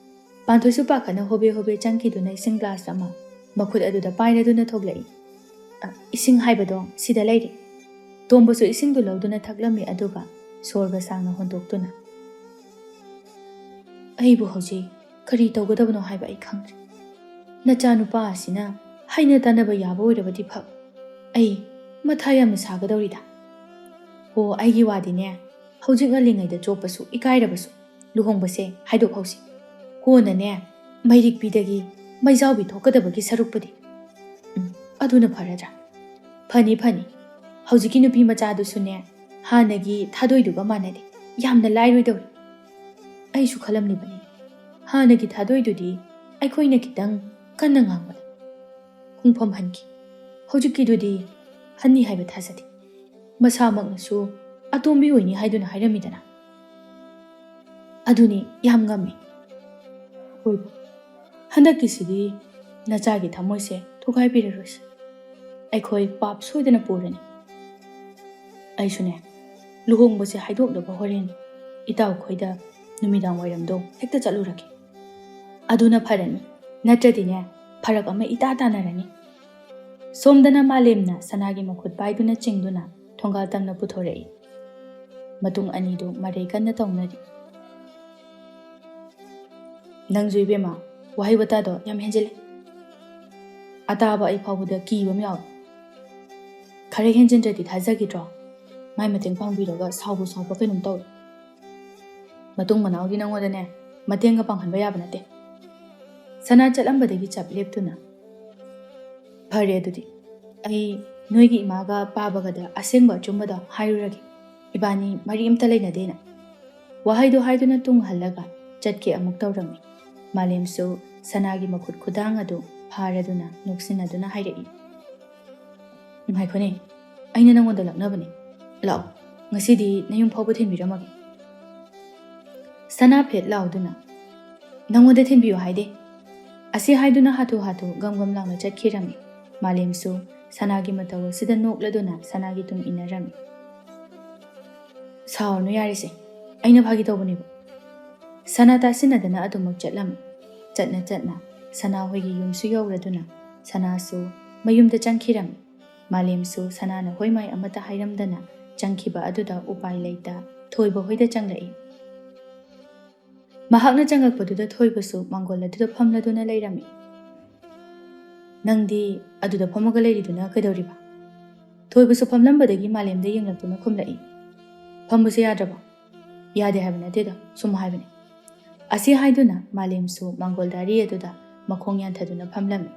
ꯄꯥꯟꯊꯣꯏꯁꯨ ꯄꯥꯈꯠꯅ ꯍꯣꯕꯦ ꯍꯣꯕꯦ ꯆꯪꯈꯤꯗꯨꯅ ꯏꯁꯤꯡ ꯒ꯭ꯂꯥꯁ ꯑꯃ ꯃꯈꯨꯠ ꯑꯗꯨꯗ ꯄꯥꯏꯔꯗꯨꯅ ꯊꯣꯛꯂꯛꯏ꯫ "ꯑ, ꯏꯁꯤꯡ ꯍꯥꯏꯕꯗꯣ ꯁꯤꯗ ꯂꯩꯔꯦ꯫" ꯇꯣꯝꯕꯁꯨ ꯏꯁꯤꯡꯗꯨ ꯂꯧꯗꯨꯅ ꯊꯛꯂꯝꯃꯤ, ꯑꯗꯨꯒ ꯁꯣꯔꯒ ꯁꯥꯡꯅ ꯍꯣꯟꯗꯣꯛꯇꯨꯅ, "ꯑꯩꯕꯨ ꯍꯧꯖꯤꯛ ꯀꯔꯤ ꯇꯧꯒꯗꯕꯅꯣ ꯍꯥꯏꯕ ꯑꯩ ꯈꯪꯗ꯭ꯔꯦ꯫ ꯅꯆꯥꯅꯨꯄꯥ ꯑꯁꯤꯅ ꯍꯩꯅ ꯇꯥꯟꯅꯕ ꯌꯥꯕ ꯑꯣꯏꯔꯕꯗꯤ ꯐꯕ꯫ ꯑꯩ ꯃꯊꯥ ꯌꯥꯝꯅ ꯁꯥꯒꯗꯧꯔꯤꯗ꯫ ꯑꯣ, ꯑꯩꯒꯤ ꯋꯥꯗꯤꯅꯦ, ꯍꯧꯖꯤꯛ ꯉꯜꯂꯤꯉꯩꯗ ꯆꯣꯞꯄꯁꯨ ꯏꯀꯥꯏꯔꯕꯁꯨ ꯂꯨꯍꯣꯡꯕꯁꯦ ꯍꯥꯏꯗꯣꯛꯍꯧꯁꯤ꯫ ꯀꯣꯟꯅꯅꯦ, ꯃꯩꯔꯤꯛꯄꯤꯗꯒꯤ ꯃꯩꯖꯥꯎꯕꯤ ꯊꯣꯛꯀꯗꯕꯒꯤ ꯁꯔꯨꯛꯄꯨꯗꯤ꯫ ꯎꯝ, ꯑꯗꯨꯅ ꯐꯔꯗ꯭ꯔꯥ? ꯐꯅꯤ, ꯐꯅꯤ꯫ ꯍꯧꯖꯤꯛꯀꯤ ꯅꯨꯄꯤ ꯃꯆꯥꯗꯨꯁꯨꯅꯦ, ꯍꯥꯟꯅꯒꯤ ꯊꯥꯗꯣꯏꯗꯨꯒ ꯃꯥꯟꯅꯗꯦ꯫ ꯌꯥꯝꯅ ꯂꯥꯏꯔꯣꯏꯗꯧꯔꯤ꯫" ꯑꯩꯁꯨ ꯈꯜꯂꯝꯂꯤꯕꯅꯤ꯫ ꯍꯥꯟꯅꯒꯤ ꯊꯥꯗꯣꯏꯗꯨꯗꯤ ꯑꯩꯈꯣꯏꯅ ꯈꯤꯇꯪ ꯀꯟꯅ ꯉꯥꯡꯕꯗ ꯈꯣꯡꯐꯝ ꯍꯟꯈꯤ꯫ ꯍꯧꯖꯤꯛꯀꯤꯗꯨꯗꯤ ꯍꯟꯅꯤ ꯍꯥꯏꯕ ꯊꯥꯖꯗꯦ꯫ ꯃꯁꯥꯃꯛꯅꯁꯨ ꯑꯇꯣꯝꯕꯤ ꯑꯣꯏꯅꯤ ꯍꯥꯏꯗꯨꯅ ꯍꯥꯏꯔꯝꯃꯤꯗꯅ꯫ ꯑꯗꯨꯅꯤ ꯌꯥꯝ ꯉꯝꯃꯤ꯫ ꯍꯣꯏꯕ, ꯍꯟꯗꯛꯀꯤꯁꯤꯗꯤ ꯅꯆꯥꯒꯤ ꯊꯃꯣꯏꯁꯦ ꯊꯨꯒꯥꯏꯕꯤꯔꯔꯣꯏꯁꯤ꯫ ꯑꯩꯈꯣꯏ ꯄꯥꯞ ꯁꯣꯏꯗꯅ ꯄꯨꯔꯅꯤ꯫ ꯑꯩꯁꯨꯅꯦ, ꯂꯨꯍꯣꯡꯕꯁꯦ ꯍꯥꯏꯗꯣꯛꯅꯕ ꯍꯣꯔꯦꯟ ꯏꯇꯥꯎꯈꯣꯏꯗ ꯅꯨꯃꯤꯗꯥꯡ ꯋꯥꯏꯔꯝꯗꯣ ꯍꯦꯛꯇ ꯆꯠꯂꯨꯔꯒꯦ꯫ ꯑꯗꯨꯅ ꯐꯔꯅꯤ, ꯅꯠꯇ꯭ꯔꯗꯤꯅꯦ, ꯐꯔꯛ ꯑꯃ ꯏꯇꯥ ꯇꯥꯅꯔꯅꯤ꯫ ꯁꯣꯝꯗꯅ ꯃꯥꯂꯦꯝꯅ ꯁꯅꯥꯒꯤ ꯃꯈꯨꯠ ꯄꯥꯏꯗꯨꯅ ꯆꯤꯡꯗꯨꯅ ꯊꯣꯡꯒꯥꯜ ꯇꯝꯅ ꯄꯨꯊꯣꯔꯛꯏ꯫ ꯃꯇꯨꯡ ꯑꯅꯤꯗꯨ ꯃꯔꯩ ꯀꯟꯅ ꯇꯧꯅꯔꯤ꯫ "ꯅꯪꯁꯨ ꯏꯕꯦꯝꯃ, ꯋꯥꯍꯩ ꯋꯥꯇꯥꯗꯣ ꯌꯥꯝ ꯍꯦꯟꯖꯤꯜꯂꯦ꯫ ꯑꯇꯥꯕ ꯑꯩ ꯐꯥꯎꯕꯗ ꯀꯤꯕ ꯑꯃ ꯌꯥꯎꯋꯦ꯫ ꯈꯔ ꯍꯦꯟꯖꯤꯟꯗ꯭ꯔꯗꯤ ꯊꯥꯖꯈꯤꯗ꯭ꯔꯣ? ꯃꯥꯏ ꯃꯇꯦꯡ ꯄꯥꯡꯕꯤꯔꯒ ꯁꯥꯎꯕ ꯁꯥꯎꯕ ꯀꯩꯅꯣꯝ ꯇꯧꯔꯦ꯫ ꯃꯇꯨꯡ ꯃꯅꯥꯎꯗꯤ ꯅꯪꯉꯣꯟꯗꯅꯦ ꯃꯇꯦꯡꯒ ꯄꯥꯡꯍꯟꯕ ꯌꯥꯕ ꯅꯠꯇꯦ꯫ ꯁꯅꯥ ꯆꯠꯂꯝꯕꯗꯒꯤ ꯆꯞ ꯂꯦꯞꯇꯨꯅ, "ꯐꯔꯦ ꯑꯗꯨꯗꯤ, ꯑꯩ ꯅꯣꯏꯒꯤ ꯏꯃꯥꯒ ꯄꯥꯕꯒꯗ ꯑꯁꯦꯡꯕ ꯑꯆꯨꯝꯕꯗꯣ ꯍꯥꯏꯔꯨꯔꯒꯦ꯫ ꯏꯕꯥꯅꯤ ꯃꯔꯤ ꯑꯝꯇ ꯂꯩꯅꯗꯦꯅ꯫ ꯋꯥꯍꯩꯗꯨ ꯍꯥꯏꯗꯨꯅ ꯇꯨꯡ ꯍꯜꯂꯒ ꯆꯠꯀꯦ ꯑꯃꯨꯛ ꯇꯧꯔꯝꯃꯤ꯫ ꯃꯥꯂꯦꯝꯁꯨ ꯁꯅꯥꯒꯤ ꯃꯈꯨꯠ ꯈꯨꯗꯥꯡ ꯑꯗꯨ ꯐꯥꯔꯗꯨꯅ ꯅꯣꯛꯁꯤꯟꯅꯗꯨꯅ ꯍꯥꯏꯔꯛꯏ, "ꯉꯥꯏꯈꯣꯅꯦ, ꯑꯩꯅ ꯅꯪꯉꯣꯟꯗ ꯂꯛꯅꯕꯅꯦ꯫ ꯂꯥꯛꯑꯣ, ꯉꯁꯤꯗꯤ ꯅꯌꯨꯝ ꯐꯥꯎꯕ ꯊꯤꯟꯕꯤꯔꯝꯃꯒꯦ꯫" ꯁꯅꯥ ꯐꯦꯠ ꯂꯥꯎꯗꯨꯅ, "ꯅꯪꯉꯣꯟꯗ ꯊꯤꯟꯕꯤꯌꯨ ꯍꯥꯏꯗꯦ꯫" ꯑꯁꯤ ꯍꯥꯏꯗꯨꯅ ꯍꯥꯊꯨ ꯍꯥꯊꯨ ꯒꯝ ꯒꯝ ꯂꯥꯎꯅ ꯆꯠꯈꯤꯔꯝꯃꯤ꯫ ꯃꯥꯂꯦꯝꯁꯨ ꯁꯅꯥꯒꯤ ꯃꯇꯧ ꯑꯁꯤꯗ ꯅꯣꯛꯂꯗꯨꯅ ꯁꯅꯥꯒꯤ ꯇꯨꯡ ꯏꯟꯅꯔꯝꯃꯤ꯫ "ꯁꯥꯎꯔꯅꯨ ꯌꯥꯔꯦꯁꯦ, ꯑꯩꯅ ꯐꯥꯒꯤ ꯇꯧꯕꯅꯦꯕ꯫" ꯁꯅꯥ ꯇꯥꯁꯤꯟꯅꯗꯅ ꯑꯗꯨꯃꯛ ꯆꯠꯂꯝꯃꯤ꯫ ꯆꯠꯅ ꯆꯠꯅ ꯁꯅꯥ ꯍꯣꯏꯒꯤ ꯌꯨꯝꯁꯨ ꯌꯧꯔꯗꯨꯅ ꯁꯅꯥꯁꯨ ꯃꯌꯨꯝꯗ ꯆꯪꯈꯤꯔꯝꯃꯤ꯫ ꯃꯥꯂꯦꯝꯁꯨ ꯁꯅꯥꯅ ꯍꯣꯏ ꯃꯥꯏ ꯑꯃꯠꯇ ꯍꯥꯏꯔꯝꯗꯅ ꯆꯪꯈꯤꯕ ꯑꯗꯨꯗ ꯎꯄꯥꯏ ꯂꯩꯇ ꯊꯣꯏꯕ ꯍꯣꯏꯗ ꯆꯪꯂꯛꯏ꯫ ꯃꯍꯥꯛꯅ ꯆꯪꯂꯛꯄꯗꯨꯗ ꯊꯣꯏꯕꯁꯨ ꯃꯥꯡꯒꯣꯜ ꯑꯗꯨꯗ ꯐꯝꯂꯗꯨꯅ ꯂꯩꯔꯝꯃꯤ꯫ "ꯅꯪꯗꯤ ꯑꯗꯨꯗ ꯐꯝꯃꯒ ꯂꯩꯔꯤꯗꯨꯅ ꯀꯩꯗꯧꯔꯤꯕ?" ꯊꯣꯏꯕꯁꯨ ꯐꯝꯂꯝꯕꯗꯒꯤ ꯃꯥꯂꯦꯝꯗ ꯌꯦꯡꯂꯛꯇꯨꯅ ꯈꯨꯝꯂꯛꯏ꯫ "ꯐꯝꯕꯁꯦ ꯌꯥꯗ꯭ꯔꯕꯣ?" "ꯌꯥꯗꯦ ꯍꯥꯏꯕ ꯅꯠꯇꯦꯗ, ꯁꯨꯝ ꯍꯥꯏꯕꯅꯤ꯫" ꯑꯁꯤ ꯍꯥꯏꯗꯨꯅ ꯃꯥꯂꯦꯝꯁꯨ ꯃꯥꯡꯒꯣꯜ ꯗꯥꯔꯤ ꯑꯗꯨꯗ ꯃꯈꯣꯡ ꯌꯥꯟꯊꯗꯨꯅ ꯐꯝꯂꯝꯃꯤ꯫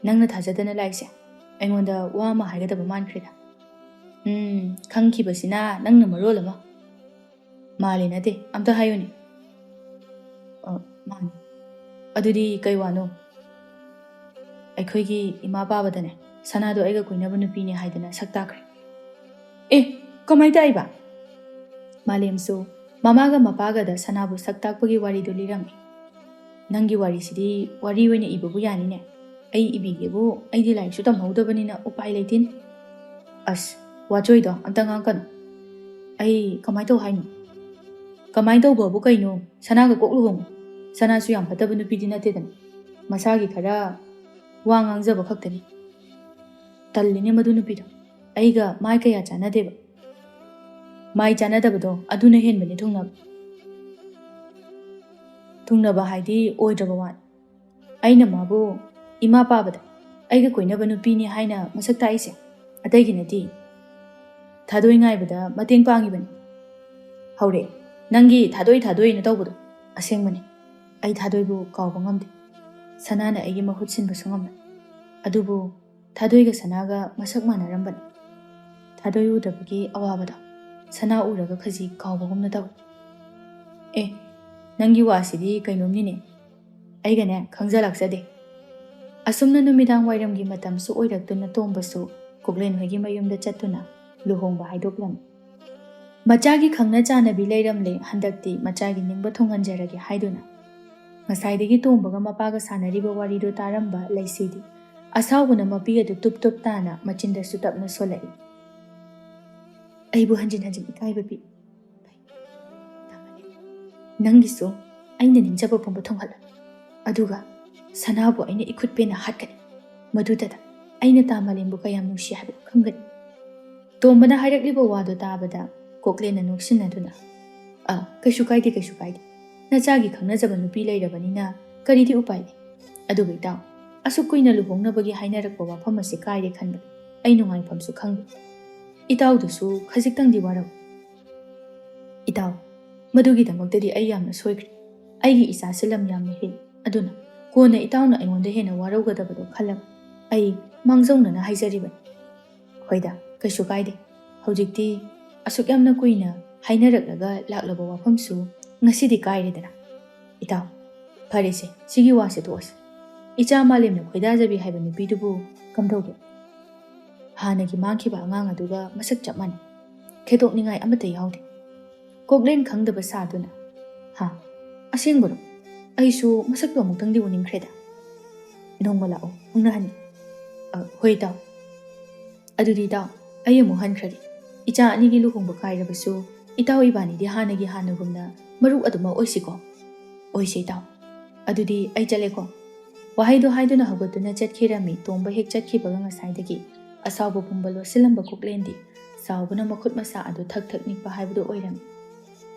"ꯅꯪꯅ ꯊꯥꯖꯗꯅ ꯂꯥꯛꯏꯁꯦ ꯑꯩꯉꯣꯟꯗ ꯋꯥ ꯑꯃ ꯍꯥꯏꯒꯗꯕ ꯃꯥꯟꯈ꯭ꯔꯦꯗ꯫" "ꯎꯝ, ꯈꯪꯈꯤꯕꯁꯤꯅ ꯅꯪꯅ ꯃꯔꯣꯜ ꯑꯃ꯫" "ꯃꯥꯜꯂꯤ ꯅꯠꯇꯦ, ꯑꯝꯇ ꯍꯥꯏꯌꯨꯅꯦ꯫" "ꯑ, ꯃꯥꯅꯤ꯫" "ꯑꯗꯨꯗꯤ ꯀꯩ ꯋꯥꯅꯣ?" "ꯑꯩꯈꯣꯏꯒꯤ ꯏꯃꯥ ꯄꯥꯕꯗꯅꯦ, ꯁꯅꯥꯗꯣ ꯑꯩꯒ ꯀꯣꯏꯅꯕ ꯅꯨꯄꯤꯅꯦ ꯍꯥꯏꯗꯅ ꯁꯛ ꯇꯥꯛꯈ꯭ꯔꯦ꯫" "ꯑꯦ, ꯀꯃꯥꯏ ꯇꯥꯛꯏꯕ?" ꯃꯥꯂꯦꯝꯁꯨ ꯃꯃꯥꯒ ꯃꯄꯥꯒꯗ ꯁꯅꯥꯕꯨ ꯁꯛ ꯇꯥꯛꯄꯒꯤ ꯋꯥꯔꯤꯗꯨ ꯂꯤꯔꯝꯃꯤ꯫ "ꯅꯪꯒꯤ ꯋꯥꯔꯤꯁꯤꯗꯤ ꯋꯥꯔꯤ ꯑꯣꯏꯅ ꯏꯕꯕꯨ ꯌꯥꯅꯤꯅꯦ꯫ ꯑꯩ ꯏꯕꯤꯒꯦꯕꯨ, ꯑꯩꯗꯤ ꯂꯥꯏꯔꯤꯛꯁꯨ ꯇꯝꯍꯧꯗꯕꯅꯤꯅ ꯎꯄꯥꯏ ꯂꯩꯇꯦꯅꯦ꯫" "ꯑꯁ, ꯋꯥꯆꯣꯏꯗꯣ ꯑꯝꯇ ꯉꯥꯡꯀꯅꯨ꯫ ꯑꯩ ꯀꯃꯥꯏ ꯇꯧ ꯍꯥꯏꯅꯣ?" "ꯀꯃꯥꯏ ꯇꯧꯕꯕꯨ ꯀꯩꯅꯣ? ꯁꯅꯥꯒ ꯀꯣꯛ ꯂꯨꯍꯣꯡꯉꯨ꯫ ꯁꯅꯥꯁꯨ ꯌꯥꯝ ꯐꯠꯇꯕ ꯅꯨꯄꯤꯗꯤ ꯅꯠꯇꯦꯗꯅ꯫ ꯃꯁꯥꯒꯤ ꯈꯔ ꯋꯥ ꯉꯥꯡꯖꯕ ꯈꯛꯇꯅꯤ꯫" "ꯇꯜꯂꯤꯅꯦ ꯃꯗꯨ ꯅꯨꯄꯤꯗꯣ꯫ ꯑꯩꯒ ꯃꯥꯏ ꯀꯌꯥ ꯆꯥꯟꯅꯗꯦꯕ꯫ ꯃꯥꯏ ꯆꯥꯟꯅꯗꯕꯗꯣ ꯑꯗꯨꯅ ꯍꯦꯟꯕꯅꯦ ꯊꯨꯡꯅꯕ꯫" "ꯊꯨꯡꯅꯕ ꯍꯥꯏꯗꯤ ꯑꯣꯏꯗ꯭ꯔꯕ ꯋꯥꯅꯤ꯫ ꯑꯩꯅ ꯃꯥꯕꯨ ꯏꯃꯥ ꯄꯥꯕꯗ ꯑꯩꯒ ꯀꯣꯏꯅꯕ ꯅꯨꯄꯤꯅꯤ ꯍꯥꯏꯅ ꯃꯁꯛ ꯇꯥꯛꯏꯁꯦ ꯑꯇꯩꯒꯤ ꯅꯠꯇꯦ꯫ ꯊꯥꯗꯣꯏ ꯉꯥꯏꯕꯗ ꯃꯇꯦꯡ ꯄꯥꯡꯉꯤꯕꯅꯤ꯫" "ꯍꯧꯔꯛꯑꯦ ꯅꯪꯒꯤ ꯊꯥꯗꯣꯏ ꯊꯥꯗꯣꯏꯅ ꯇꯧꯕꯗꯣ꯫ ꯑꯁꯦꯡꯕꯅꯤ, ꯑꯩ ꯊꯥꯗꯣꯏꯕꯨ ꯀꯥꯎꯕ ꯉꯝꯗꯦ꯫ ꯁꯅꯥꯅ ꯑꯩꯒꯤ ꯃꯍꯨꯠ ꯁꯤꯟꯕꯁꯨ ꯉꯝꯂꯦ꯫ ꯑꯗꯨꯕꯨ ꯊꯥꯗꯣꯏꯒ ꯁꯅꯥꯒ ꯃꯁꯛ ꯃꯥꯟꯅꯔꯝꯕꯅꯤ꯫" ꯑꯗꯣ ꯎꯗꯕꯒꯤ ꯑꯋꯥꯕꯗꯣ ꯁꯅꯥ ꯎꯔꯒ ꯈꯖꯤꯛ ꯀꯥꯎꯕꯒꯨꯝꯅ ꯇꯧꯏ꯫ ꯑꯦ, ꯅꯪꯒꯤ ꯋꯥꯁꯤꯗꯤ ꯀꯩꯅꯣꯝꯅꯤꯅꯦ꯫ ꯑꯩꯒꯅꯦ ꯈꯪꯖ ꯂꯥꯛꯆꯗꯦ꯫ ꯑꯁꯨꯝꯅ ꯅꯨꯃꯤꯗꯥꯡ ꯋꯥꯏꯔꯝꯒꯤ ꯃꯇꯝꯁꯨ ꯑꯣꯏꯔꯛꯇꯨꯅ ꯇꯣꯝꯕꯁꯨ ꯀꯣꯛꯂꯦꯟ ꯍꯣꯏꯒꯤ ꯃꯌꯨꯝꯗ ꯆꯠꯇꯨꯅ ꯂꯨꯍꯣꯡꯕ ꯍꯥꯏꯗꯣꯛꯂꯝꯃꯤ꯫ ꯃꯆꯥꯒꯤ ꯈꯪꯅ ꯆꯥꯅꯕꯤ ꯂꯩꯔꯝꯂꯦ, ꯍꯟꯗꯛꯇꯤ ꯃꯆꯥꯒꯤ ꯅꯤꯡꯕ ꯊꯨꯡꯍꯟꯖꯔꯒꯦ ꯍꯥꯏꯗꯨꯅ꯫ ꯉꯁꯥꯏꯗꯒꯤ ꯇꯣꯝꯕꯒ ꯃꯄꯥꯒ ꯁꯥꯟꯅꯔꯤꯕ ꯋꯥꯔꯤꯗꯨ ꯇꯥꯔꯝꯕ ꯂꯩꯁꯤꯗꯤ ꯑꯁꯥꯎꯕꯅ ꯃꯄꯤ ꯑꯗꯨ ꯇꯨꯞ ꯇꯨꯞ ꯇꯥꯅ ꯃꯆꯤꯟꯗꯁꯨ ꯇꯞꯅ ꯁꯣꯜꯂꯛꯏ꯫ ꯑꯩꯕꯨ ꯍꯟꯖꯤꯟ ꯍꯟꯖꯤꯟ ꯏꯀꯥꯏꯕ ꯄꯤ꯫ ꯅꯪꯒꯤꯁꯨ ꯑꯩꯅ ꯅꯤꯡꯖꯕ ꯄꯨꯝꯕ ꯊꯨꯡꯍꯜꯂꯣ꯫ ꯑꯗꯨꯒ ꯁꯅꯥꯕꯨ ꯑꯩꯅ ꯏꯈꯨꯠ ꯄꯦꯟꯅ ꯍꯥꯠꯀꯅꯤ꯫ ꯃꯗꯨꯗꯗ ꯑꯩꯅ ꯇꯥ ꯃꯥꯂꯦꯝꯕꯨ ꯀꯌꯥꯝ ꯅꯨꯡꯁꯤ ꯍꯥꯏꯕꯗꯨ ꯈꯪꯒꯅꯤ꯫ ꯇꯣꯝꯕꯅ ꯍꯥꯏꯔꯛꯂꯤꯕ ꯋꯥꯗꯨ ꯇꯥꯕꯗ ꯀꯣꯛꯂꯦꯟꯅ ꯅꯣꯛꯁꯤꯟꯅꯗꯨꯅ, "ꯑ, ꯀꯩꯁꯨ ꯀꯥꯏꯗꯦ, ꯀꯩꯁꯨ ꯀꯥꯏꯗꯦ꯫ ꯅꯆꯥꯒꯤ ꯈꯪꯅꯖꯕ ꯅꯨꯄꯤ ꯂꯩꯔꯕꯅꯤꯅ ꯀꯔꯤꯗꯤ ꯎꯄꯥꯏ ꯂꯩ? ꯑꯗꯨꯕꯨ ꯏꯇꯥꯎ, ꯑꯁꯨꯛ ꯀꯨꯏꯅ ꯂꯨꯍꯣꯡꯅꯕꯒꯤ ꯍꯥꯏꯅꯔꯛꯄ ꯋꯥꯐꯝ ꯑꯁꯤ ꯀꯥꯏꯔꯦ ꯈꯟꯕꯗ ꯑꯩ ꯅꯨꯡꯉꯥꯏꯐꯝꯁꯨ ꯈꯪꯗꯦ꯫ ꯏꯇꯥꯎꯗꯨꯁꯨ ꯈꯖꯤꯛꯇꯪꯗꯤ ꯋꯥꯔꯧ꯫ ꯏꯇꯥꯎ, ꯃꯗꯨꯒꯤꯗꯃꯛꯇꯗꯤ ꯑꯩ ꯌꯥꯝꯅ ꯁꯣꯏꯈ꯭ꯔꯦ꯫ ꯑꯩꯒꯤ ꯏꯆꯥꯁꯦ ꯂꯝ ꯌꯥꯝꯅ ꯍꯦꯜꯂꯤ꯫ ꯑꯗꯨꯅ ꯀꯣꯟꯅ ꯏꯇꯥꯎꯅ ꯑꯩꯉꯣꯟꯗ ꯍꯦꯟꯅ ꯋꯥꯔꯧꯒꯗꯕꯗꯣ ꯈꯜꯂꯒ ꯑꯩ ꯃꯥꯡꯖꯧꯅꯅ ꯍꯥꯏꯖꯔꯤꯕꯅꯤ꯫" "ꯍꯣꯏꯗ, ꯀꯩꯁꯨ ꯀꯥꯏꯗꯦ꯫ ꯍꯧꯖꯤꯛꯇꯤ ꯑꯁꯨꯛ ꯌꯥꯝꯅ ꯀꯨꯏꯅ ꯍꯥꯏꯅꯔꯛꯂꯒ ꯂꯥꯛꯂꯕ ꯋꯥꯐꯝꯁꯨ ꯉꯁꯤꯗꯤ ꯀꯥꯏꯔꯦꯗꯅ꯫ ꯏꯇꯥꯎ, ꯐꯔꯦꯁꯦ, ꯁꯤꯒꯤ ꯋꯥꯁꯦ ꯇꯣꯛꯑꯁꯦ꯫ ꯏꯆꯥ ꯃꯥꯂꯦꯝꯅ ꯈꯣꯏꯗꯥꯖꯕꯤ ꯍꯥꯏꯕ ꯅꯨꯄꯤꯗꯨꯕꯨ ꯀꯝꯗꯧꯒꯦ? ꯍꯥꯟꯅꯒꯤ ꯃꯥꯡꯈꯤꯕ ꯑꯉꯥꯡ ꯑꯗꯨꯒ ꯃꯁꯛ ꯆꯞ ꯃꯥꯟꯅꯩ꯫ ꯈꯦꯗꯣꯛꯅꯤꯡꯉꯥꯏ ꯑꯃꯠꯇ ꯌꯥꯎꯗꯦ꯫" ꯀꯣꯛꯂꯦꯟ ꯈꯪꯗꯕ ꯁꯥꯗꯨꯅ, "ꯍꯥ? ꯑꯁꯦꯡꯕꯔꯣ? ꯑꯩꯁꯨ ꯃꯁꯛꯇꯣ ꯑꯃꯨꯛꯇꯪꯗꯤ ꯎꯅꯤꯡꯈ꯭ꯔꯦꯗ꯫" "ꯅꯣꯡꯃ ꯂꯥꯛꯑꯣ, ꯎꯅꯍꯟꯒꯦ꯫" "ꯑ, ꯍꯣꯏ ꯏꯇꯥꯎ꯫" "ꯑꯗꯨꯗꯤ ꯏꯇꯥꯎ, ꯑꯩ ꯑꯃꯨꯛ ꯍꯟꯈ꯭ꯔꯒꯦ꯫ ꯏꯆꯥ ꯑꯅꯤꯒꯤ ꯂꯨꯍꯣꯡꯕ ꯀꯥꯏꯔꯕꯁꯨ ꯏꯇꯥꯎ ꯏꯕꯥꯅꯤꯗꯤ ꯍꯥꯟꯅꯒꯤ ꯍꯥꯟꯅꯒꯨꯝꯅ ꯃꯔꯨꯞ ꯑꯗꯨꯃꯛ ꯑꯣꯏꯁꯤꯀꯣ꯫" "ꯑꯣꯏꯁꯦ ꯏꯇꯥꯎ꯫ ꯑꯗꯨꯗꯤ ꯑꯩ ꯆꯠꯂꯦꯀꯣ꯫" ꯋꯥꯍꯩꯗꯣ ꯍꯥꯏꯗꯨꯅ ꯍꯧꯒꯠꯇꯨꯅ ꯆꯠꯈꯤꯔꯝꯃꯤ꯫ ꯇꯣꯝꯕ ꯍꯦꯛ ꯆꯠꯈꯤꯕꯒ ꯉꯁꯥꯏꯗꯒꯤ ꯑꯁꯥꯎꯕ ꯄꯨꯝꯕ ꯂꯣꯠꯁꯤꯜꯂꯝꯕ ꯀꯣꯛꯂꯦꯟꯗꯤ ꯁꯥꯎꯕꯅ ꯃꯈꯨꯠ ꯃꯁꯥ ꯑꯗꯨ ꯊꯛ ꯊꯛ ꯅꯤꯛꯄ ꯍꯥꯏꯕꯗꯨ ꯑꯣꯏꯔꯝꯃꯤ꯫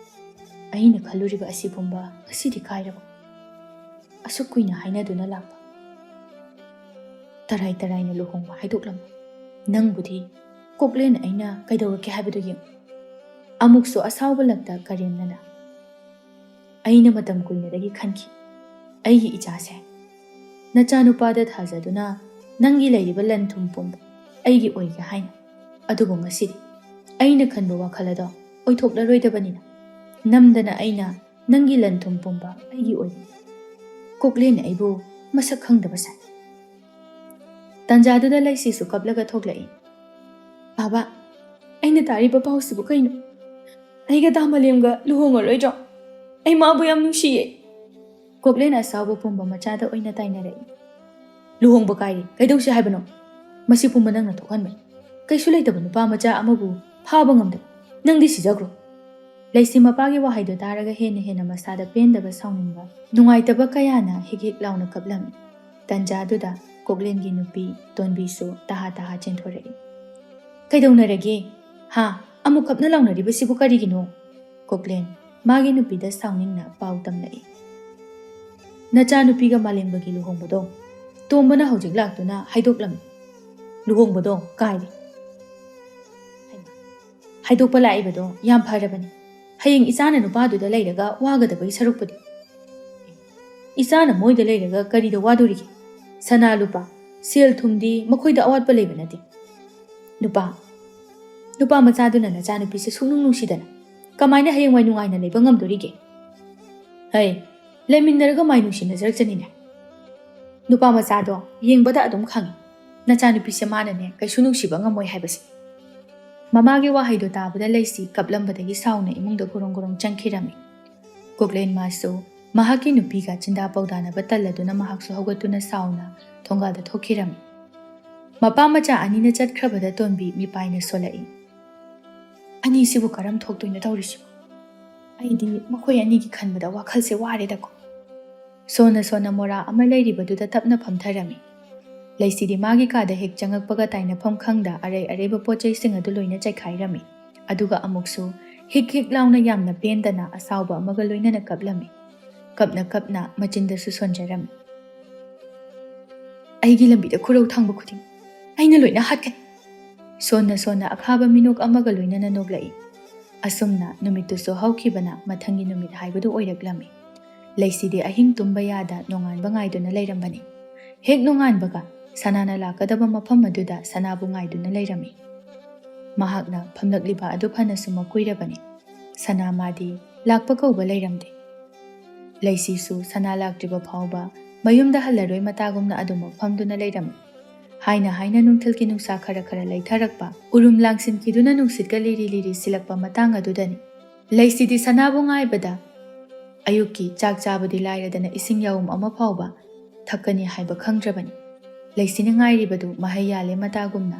"ꯑꯩꯅ ꯈꯜꯂꯨꯔꯤꯕ ꯑꯁꯤ ꯄꯨꯝꯕ ꯉꯁꯤꯗꯤ ꯀꯥꯏꯔꯕ? ꯑꯁꯨꯛ ꯀꯨꯏꯅ ꯍꯥꯏꯅꯗꯨꯅ ꯂꯥꯛꯄ ꯇꯔꯥꯏ ꯇꯔꯥꯏꯅ ꯂꯨꯍꯣꯡꯕ ꯍꯥꯏꯗꯣꯛꯂꯝꯕ ꯅꯪꯕꯨꯗꯤ ꯀꯣꯛꯂꯦꯟ ꯑꯩꯅ ꯀꯩꯗꯧꯔꯛꯀꯦ ꯍꯥꯏꯕꯗꯨ ꯌꯦꯡꯉꯨ꯫" ꯑꯃꯨꯛꯁꯨ ꯑꯁꯥꯎꯕ ꯂꯛꯇ ꯀꯔꯦꯝꯅꯅ, "ꯑꯩꯅ ꯃꯇꯝ ꯀꯨꯏꯅꯗꯒꯤ ꯈꯟꯈꯤ, ꯑꯩꯒꯤ ꯏꯆꯥꯁꯦ ꯅꯆꯥꯅꯨꯄꯥꯗ ꯊꯥꯖꯗꯨꯅ ꯅꯪꯒꯤ ꯂꯩꯔꯤꯕ ꯂꯟ ꯊꯨꯝ ꯄꯨꯝꯕ ꯑꯩꯒꯤ ꯑꯣꯏꯒꯦ ꯍꯥꯏꯅ꯫ ꯑꯗꯨꯕꯨ ꯉꯁꯤꯗꯤ ꯑꯩꯅ ꯈꯟꯕ ꯋꯥꯈꯜ ꯑꯗꯣ ꯑꯣꯏꯊꯣꯛꯂꯔꯣꯏꯗꯕꯅꯤꯅ, ꯅꯝꯗꯅ ꯑꯩꯅ ꯅꯪꯒꯤ ꯂꯟ ꯊꯨꯝ ꯄꯨꯝꯕ ꯑꯩꯒꯤ ꯑꯣꯏꯒꯅꯤ꯫ ꯀꯣꯛꯂꯦꯟꯅ ꯑꯩꯕꯨ ꯃꯁꯛ ꯈꯪꯗꯕ ꯁꯥꯏ꯫ ꯇꯥꯟꯖꯥꯗꯨꯗ ꯂꯩꯁꯤꯁꯨ ꯀꯞꯂꯒ ꯊꯣꯛꯂꯛꯏ꯫ "ꯕꯥꯕꯥ, ꯑꯩꯅ ꯇꯥꯔꯤꯕ ꯄꯥꯎꯁꯤꯕꯨ ꯀꯩꯅꯣ? ꯑꯩꯒ ꯇꯥꯃꯂꯦꯝꯒ ꯂꯨꯍꯣꯡꯉꯔꯣꯏꯗ꯭ꯔꯣ? ꯑꯩ ꯃꯥꯕꯨ ꯌꯥꯝ ꯅꯨꯡꯁꯤꯌꯦ꯫" ꯀꯣꯛꯂꯦꯟ ꯑꯁꯥꯎꯕ ꯄꯨꯝꯕ ꯃꯆꯥꯗ ꯑꯣꯏꯅ ꯇꯥꯏꯅꯔꯛꯏ꯫ "ꯂꯨꯍꯣꯡꯕ ꯀꯥꯏꯔꯦ, ꯀꯩꯗꯧꯁꯤ ꯍꯥꯏꯕꯅꯣ? ꯃꯁꯤ ꯄꯨꯝꯕ ꯅꯪꯅ ꯊꯣꯛꯍꯟꯕꯅꯤ꯫ ꯀꯩꯁꯨ ꯂꯩꯇꯕ ꯅꯨꯄꯥ ꯃꯆꯥ ꯑꯃꯕꯨ ꯐꯥꯕ ꯉꯝꯗꯕ ꯅꯪꯗꯤ ꯁꯤꯖꯈ꯭ꯔꯣ꯫" ꯂꯩꯁꯤ ꯃꯄꯥꯒꯤ ꯋꯥꯍꯩꯗꯣ ꯇꯥꯔꯒ ꯍꯦꯟꯅ ꯍꯦꯟꯅ ꯃꯁꯥꯗ ꯄꯦꯟꯗꯕ, ꯁꯥꯎꯅꯤꯡꯕ, ꯅꯨꯡꯉꯥꯏꯇꯕ ꯀꯌꯥꯅ ꯍꯤꯛ ꯍꯤꯛ ꯂꯥꯎꯅ ꯀꯞꯂꯝꯃꯤ꯫ ꯇꯟꯖꯥꯗꯨꯗ ꯀꯣꯛꯂꯦꯟꯒꯤ ꯅꯨꯄꯤ ꯇꯣꯟꯕꯤꯁꯨ ꯇꯍꯥ ꯇꯍꯥ ꯆꯦꯟꯊꯣꯔꯛꯏ꯫ "ꯀꯩꯗꯧꯅꯔꯒꯦ? ꯍꯥ? ꯑꯃꯨꯛ ꯀꯞꯅ ꯂꯥꯎꯅꯔꯤꯕꯁꯤꯕꯨ ꯀꯔꯤꯒꯤꯅꯣ?" ꯀꯣꯛꯂꯦꯟ ꯃꯥꯒꯤ ꯅꯨꯄꯤꯗ ꯁꯥꯎꯅꯤꯡꯅ ꯄꯥꯎ ꯇꯝꯂꯛꯏ꯫ "ꯅꯆꯥꯅꯨꯄꯤꯒ ꯃꯥꯂꯦꯝꯕꯒꯤ ꯂꯨꯍꯣꯡꯕꯗꯣ ꯇꯣꯝꯕꯅ ꯍꯧꯖꯤꯛ ꯂꯥꯛꯇꯨꯅ ꯍꯥꯏꯗꯣꯛꯂꯝꯃꯤ꯫ ꯂꯨꯍꯣꯡꯕꯗꯣ ꯀꯥꯏꯔꯦ꯫" ꯍꯩꯃꯥ, ꯍꯥꯏꯗꯣꯛꯄ ꯂꯥꯛꯏꯕꯗꯣ ꯌꯥꯝ ꯐꯔꯕꯅꯤ꯫ ꯍꯌꯦꯡ ꯏꯆꯥꯅ ꯅꯨꯄꯥꯗꯨꯗ ꯂꯩꯔꯒ ꯋꯥꯒꯗꯕꯒꯤ ꯁꯔꯨꯛꯄꯨꯗꯤ꯫ ꯏꯆꯥꯅ ꯃꯣꯏꯗ ꯂꯩꯔꯒ ꯀꯔꯤꯗ ꯋꯥꯗꯣꯔꯤꯒꯦ? ꯁꯅꯥ ꯂꯨꯄꯥ, ꯁꯦꯜ ꯊꯨꯝꯗꯤ ꯃꯈꯣꯏꯗ ꯑꯋꯥꯠꯄ ꯂꯩꯕ ꯅꯠꯇꯦ꯫ ꯅꯨꯄꯥ, ꯅꯨꯄꯥ ꯃꯆꯥꯗꯨꯅ ꯅꯆꯥꯅꯨꯄꯤꯁꯦ ꯁꯨꯛꯅꯨꯡ ꯅꯨꯡꯁꯤꯗꯅ ꯀꯃꯥꯏꯅ ꯍꯌꯦꯡꯋꯥꯏ ꯅꯨꯡꯉꯥꯏꯅ ꯂꯩꯕ ꯉꯝꯗꯣꯔꯤꯒꯦ? ꯍꯩ, ꯂꯩꯃꯤꯟꯅꯔꯒ ꯃꯥꯏ ꯅꯨꯡꯁꯤꯅꯖꯔꯛꯆꯅꯤꯅꯦ꯫ ꯅꯨꯄꯥ ꯃꯆꯥꯗꯣ ꯌꯦꯡꯕꯗ ꯑꯗꯨꯝ ꯈꯪꯉꯤ, ꯅꯆꯥꯅꯨꯄꯤꯁꯦ ꯃꯥꯅꯅꯦ ꯀꯩꯁꯨ ꯅꯨꯡꯁꯤꯕ ꯉꯝꯃꯣꯏ ꯍꯥꯏꯕꯁꯦ꯫ ꯃꯃꯥꯒꯤ ꯋꯥꯍꯩꯗꯣ ꯇꯥꯕꯗ ꯂꯩꯁꯤ ꯀꯞꯂꯝꯕꯗꯒꯤ ꯁꯥꯎꯅ ꯏꯃꯨꯡꯗ ꯒꯨꯔꯨꯡ ꯒꯨꯔꯨꯡ ꯆꯪꯈꯤꯔꯝꯃꯤ꯫ ꯀꯣꯛꯂꯦꯟ ꯃꯥꯁꯨ ꯃꯍꯥꯛꯀꯤ ꯅꯨꯄꯤꯒ ꯆꯤꯟꯗꯥ ꯄꯧꯗꯥꯅꯕ ꯇꯜꯂꯗꯨꯅ ꯃꯍꯥꯛꯁꯨ ꯍꯧꯒꯠꯇꯨꯅ ꯁꯥꯎꯅ ꯊꯣꯡꯒꯥꯜꯗ ꯊꯣꯛꯈꯤꯔꯝꯃꯤ꯫ ꯃꯄꯥ ꯃꯆꯥ ꯑꯅꯤꯅ ꯆꯠꯈ꯭ꯔꯕꯗ ꯇꯣꯟꯕꯤ ꯃꯤꯄꯥꯏꯅ ꯁꯣꯜꯂꯛꯏ꯫ "ꯑꯅꯤꯁꯤꯕꯨ ꯀꯔꯝ ꯊꯣꯛꯇꯣꯏꯅꯣ ꯇꯧꯔꯤꯁꯤꯕꯨ? ꯑꯩꯗꯤ ꯃꯈꯣꯏ ꯑꯅꯤꯒꯤ ꯈꯟꯕꯗ ꯋꯥꯈꯜꯁꯦ ꯋꯥꯔꯦꯗꯀꯣ꯫" ꯁꯣꯟꯅ ꯁꯣꯟꯅ ꯃꯣꯔꯥ ꯑꯃ ꯂꯩꯔꯤꯕꯗꯨꯗ ꯇꯞꯅ ꯐꯝꯊꯔꯝꯃꯤ꯫ ꯂꯩꯁꯤꯗꯤ ꯃꯥꯒꯤ ꯀꯥꯗ ꯍꯦꯛ ꯆꯪꯉꯛꯄꯒ ꯇꯥꯏꯅꯐꯝ ꯈꯪꯗ ꯑꯔꯩ ꯑꯔꯩꯕ ꯄꯣꯠ ꯆꯩꯁꯤꯡ ꯑꯗꯨ ꯂꯣꯏꯅ ꯆꯥꯏꯈꯥꯏꯔꯝꯃꯤ꯫ ꯑꯗꯨꯒ ꯑꯃꯨꯛꯁꯨ ꯍꯤꯛ ꯍꯤꯛ ꯂꯥꯎꯅ ꯌꯥꯝꯅ ꯄꯦꯟꯗꯅ ꯑꯁꯥꯎꯕ ꯑꯃꯒ ꯂꯣꯏꯅꯅ ꯀꯞꯂꯝꯃꯤ꯫ ꯀꯞꯅ ꯀꯞꯅ ꯃꯆꯤꯟꯗꯁꯨ ꯁꯣꯟꯖꯔꯝꯃꯤ꯫ "ꯑꯩꯒꯤ ꯂꯝꯕꯤꯗ ꯈꯨꯔꯧ ꯊꯥꯡꯕ ꯈꯨꯗꯤꯡ ꯑꯩꯅ ꯂꯣꯏꯅ ꯍꯥꯠꯀꯅꯤ꯫" ꯁꯣꯟꯅ ꯁꯣꯟꯅ ꯑꯈꯥꯕ ꯃꯤꯅꯣꯛ ꯑꯃꯒ ꯂꯣꯏꯅꯅ ꯅꯣꯛꯂꯛꯏ꯫ ꯑꯁꯨꯝꯅ ꯅꯨꯃꯤꯠꯇꯨꯁꯨ ꯍꯧꯈꯤꯕꯅ ꯃꯊꯪꯒꯤ ꯅꯨꯃꯤꯠ ꯍꯥꯏꯕꯗꯨ ꯑꯣꯏꯔꯛꯂꯝꯃꯤ꯫ ꯂꯩꯁꯤꯗꯤ ꯑꯍꯤꯡ ꯇꯨꯝꯕ ꯌꯥꯗ ꯅꯣꯡꯉꯥꯟꯕ ꯉꯥꯏꯗꯨꯅ ꯂꯩꯔꯝꯕꯅꯤ꯫ ꯍꯦꯛ ꯅꯣꯡꯉꯥꯟꯕꯒ ꯁꯅꯥꯅ ꯂꯥꯛꯀꯗꯕ ꯃꯐꯝ ꯑꯗꯨꯗ ꯁꯅꯥꯕꯨ ꯉꯥꯏꯗꯨꯅ ꯂꯩꯔꯝꯃꯤ꯫ ꯃꯍꯥꯛꯅ ꯐꯝꯂꯛꯂꯤꯕ ꯑꯗꯨ ꯐꯅꯁꯨ ꯃꯀꯨꯏꯔꯕꯅꯤ꯫ ꯁꯅꯥ ꯃꯥꯗꯤ ꯂꯥꯛꯄ ꯀꯧꯕ ꯂꯩꯔꯝꯗꯦ꯫ ꯂꯩꯁꯤꯁꯨ ꯁꯅꯥ ꯂꯥꯛꯇ꯭ꯔꯤꯕ ꯐꯥꯎꯕ ꯃꯌꯨꯝꯗ ꯍꯜꯂꯔꯣꯏ ꯃꯇꯥꯒꯨꯝꯅ ꯑꯗꯨꯃꯛ ꯐꯝꯗꯨꯅ ꯂꯩꯔꯝꯃꯤ꯫ ꯍꯥꯏꯅ ꯍꯥꯏꯅ ꯅꯨꯡꯊꯤꯜꯒꯤ ꯅꯨꯡꯁꯥ ꯈꯔ ꯈꯔ ꯂꯩꯊꯔꯛꯄ, ꯎꯔꯨꯝ ꯂꯥꯡꯁꯤꯟꯈꯤꯗꯨꯅ ꯅꯨꯡꯁꯤꯠꯀ ꯂꯤꯔꯤ ꯂꯤꯔꯤ ꯁꯤꯜꯂꯛꯄ ꯃꯇꯥꯡ ꯑꯗꯨꯗꯅꯤ꯫ ꯂꯩꯁꯤꯗꯤ ꯁꯅꯥꯕꯨ ꯉꯥꯏꯕꯗ ꯑꯌꯨꯛꯀꯤ ꯆꯥꯛ ꯆꯥꯕꯗꯤ ꯂꯥꯏꯔꯗꯅ ꯏꯁꯤꯡ ꯌꯥꯎꯝ ꯑꯃ ꯐꯥꯎꯕ ꯊꯛꯀꯅꯤ ꯍꯥꯏꯕ ꯈꯪꯗ꯭ꯔꯕꯅꯤ꯫ ꯂꯩꯁꯤꯅ ꯉꯥꯏꯔꯤꯕꯗꯨ ꯃꯍꯩ ꯌꯥꯜꯂꯦ ꯃꯇꯥꯒꯨꯝꯅ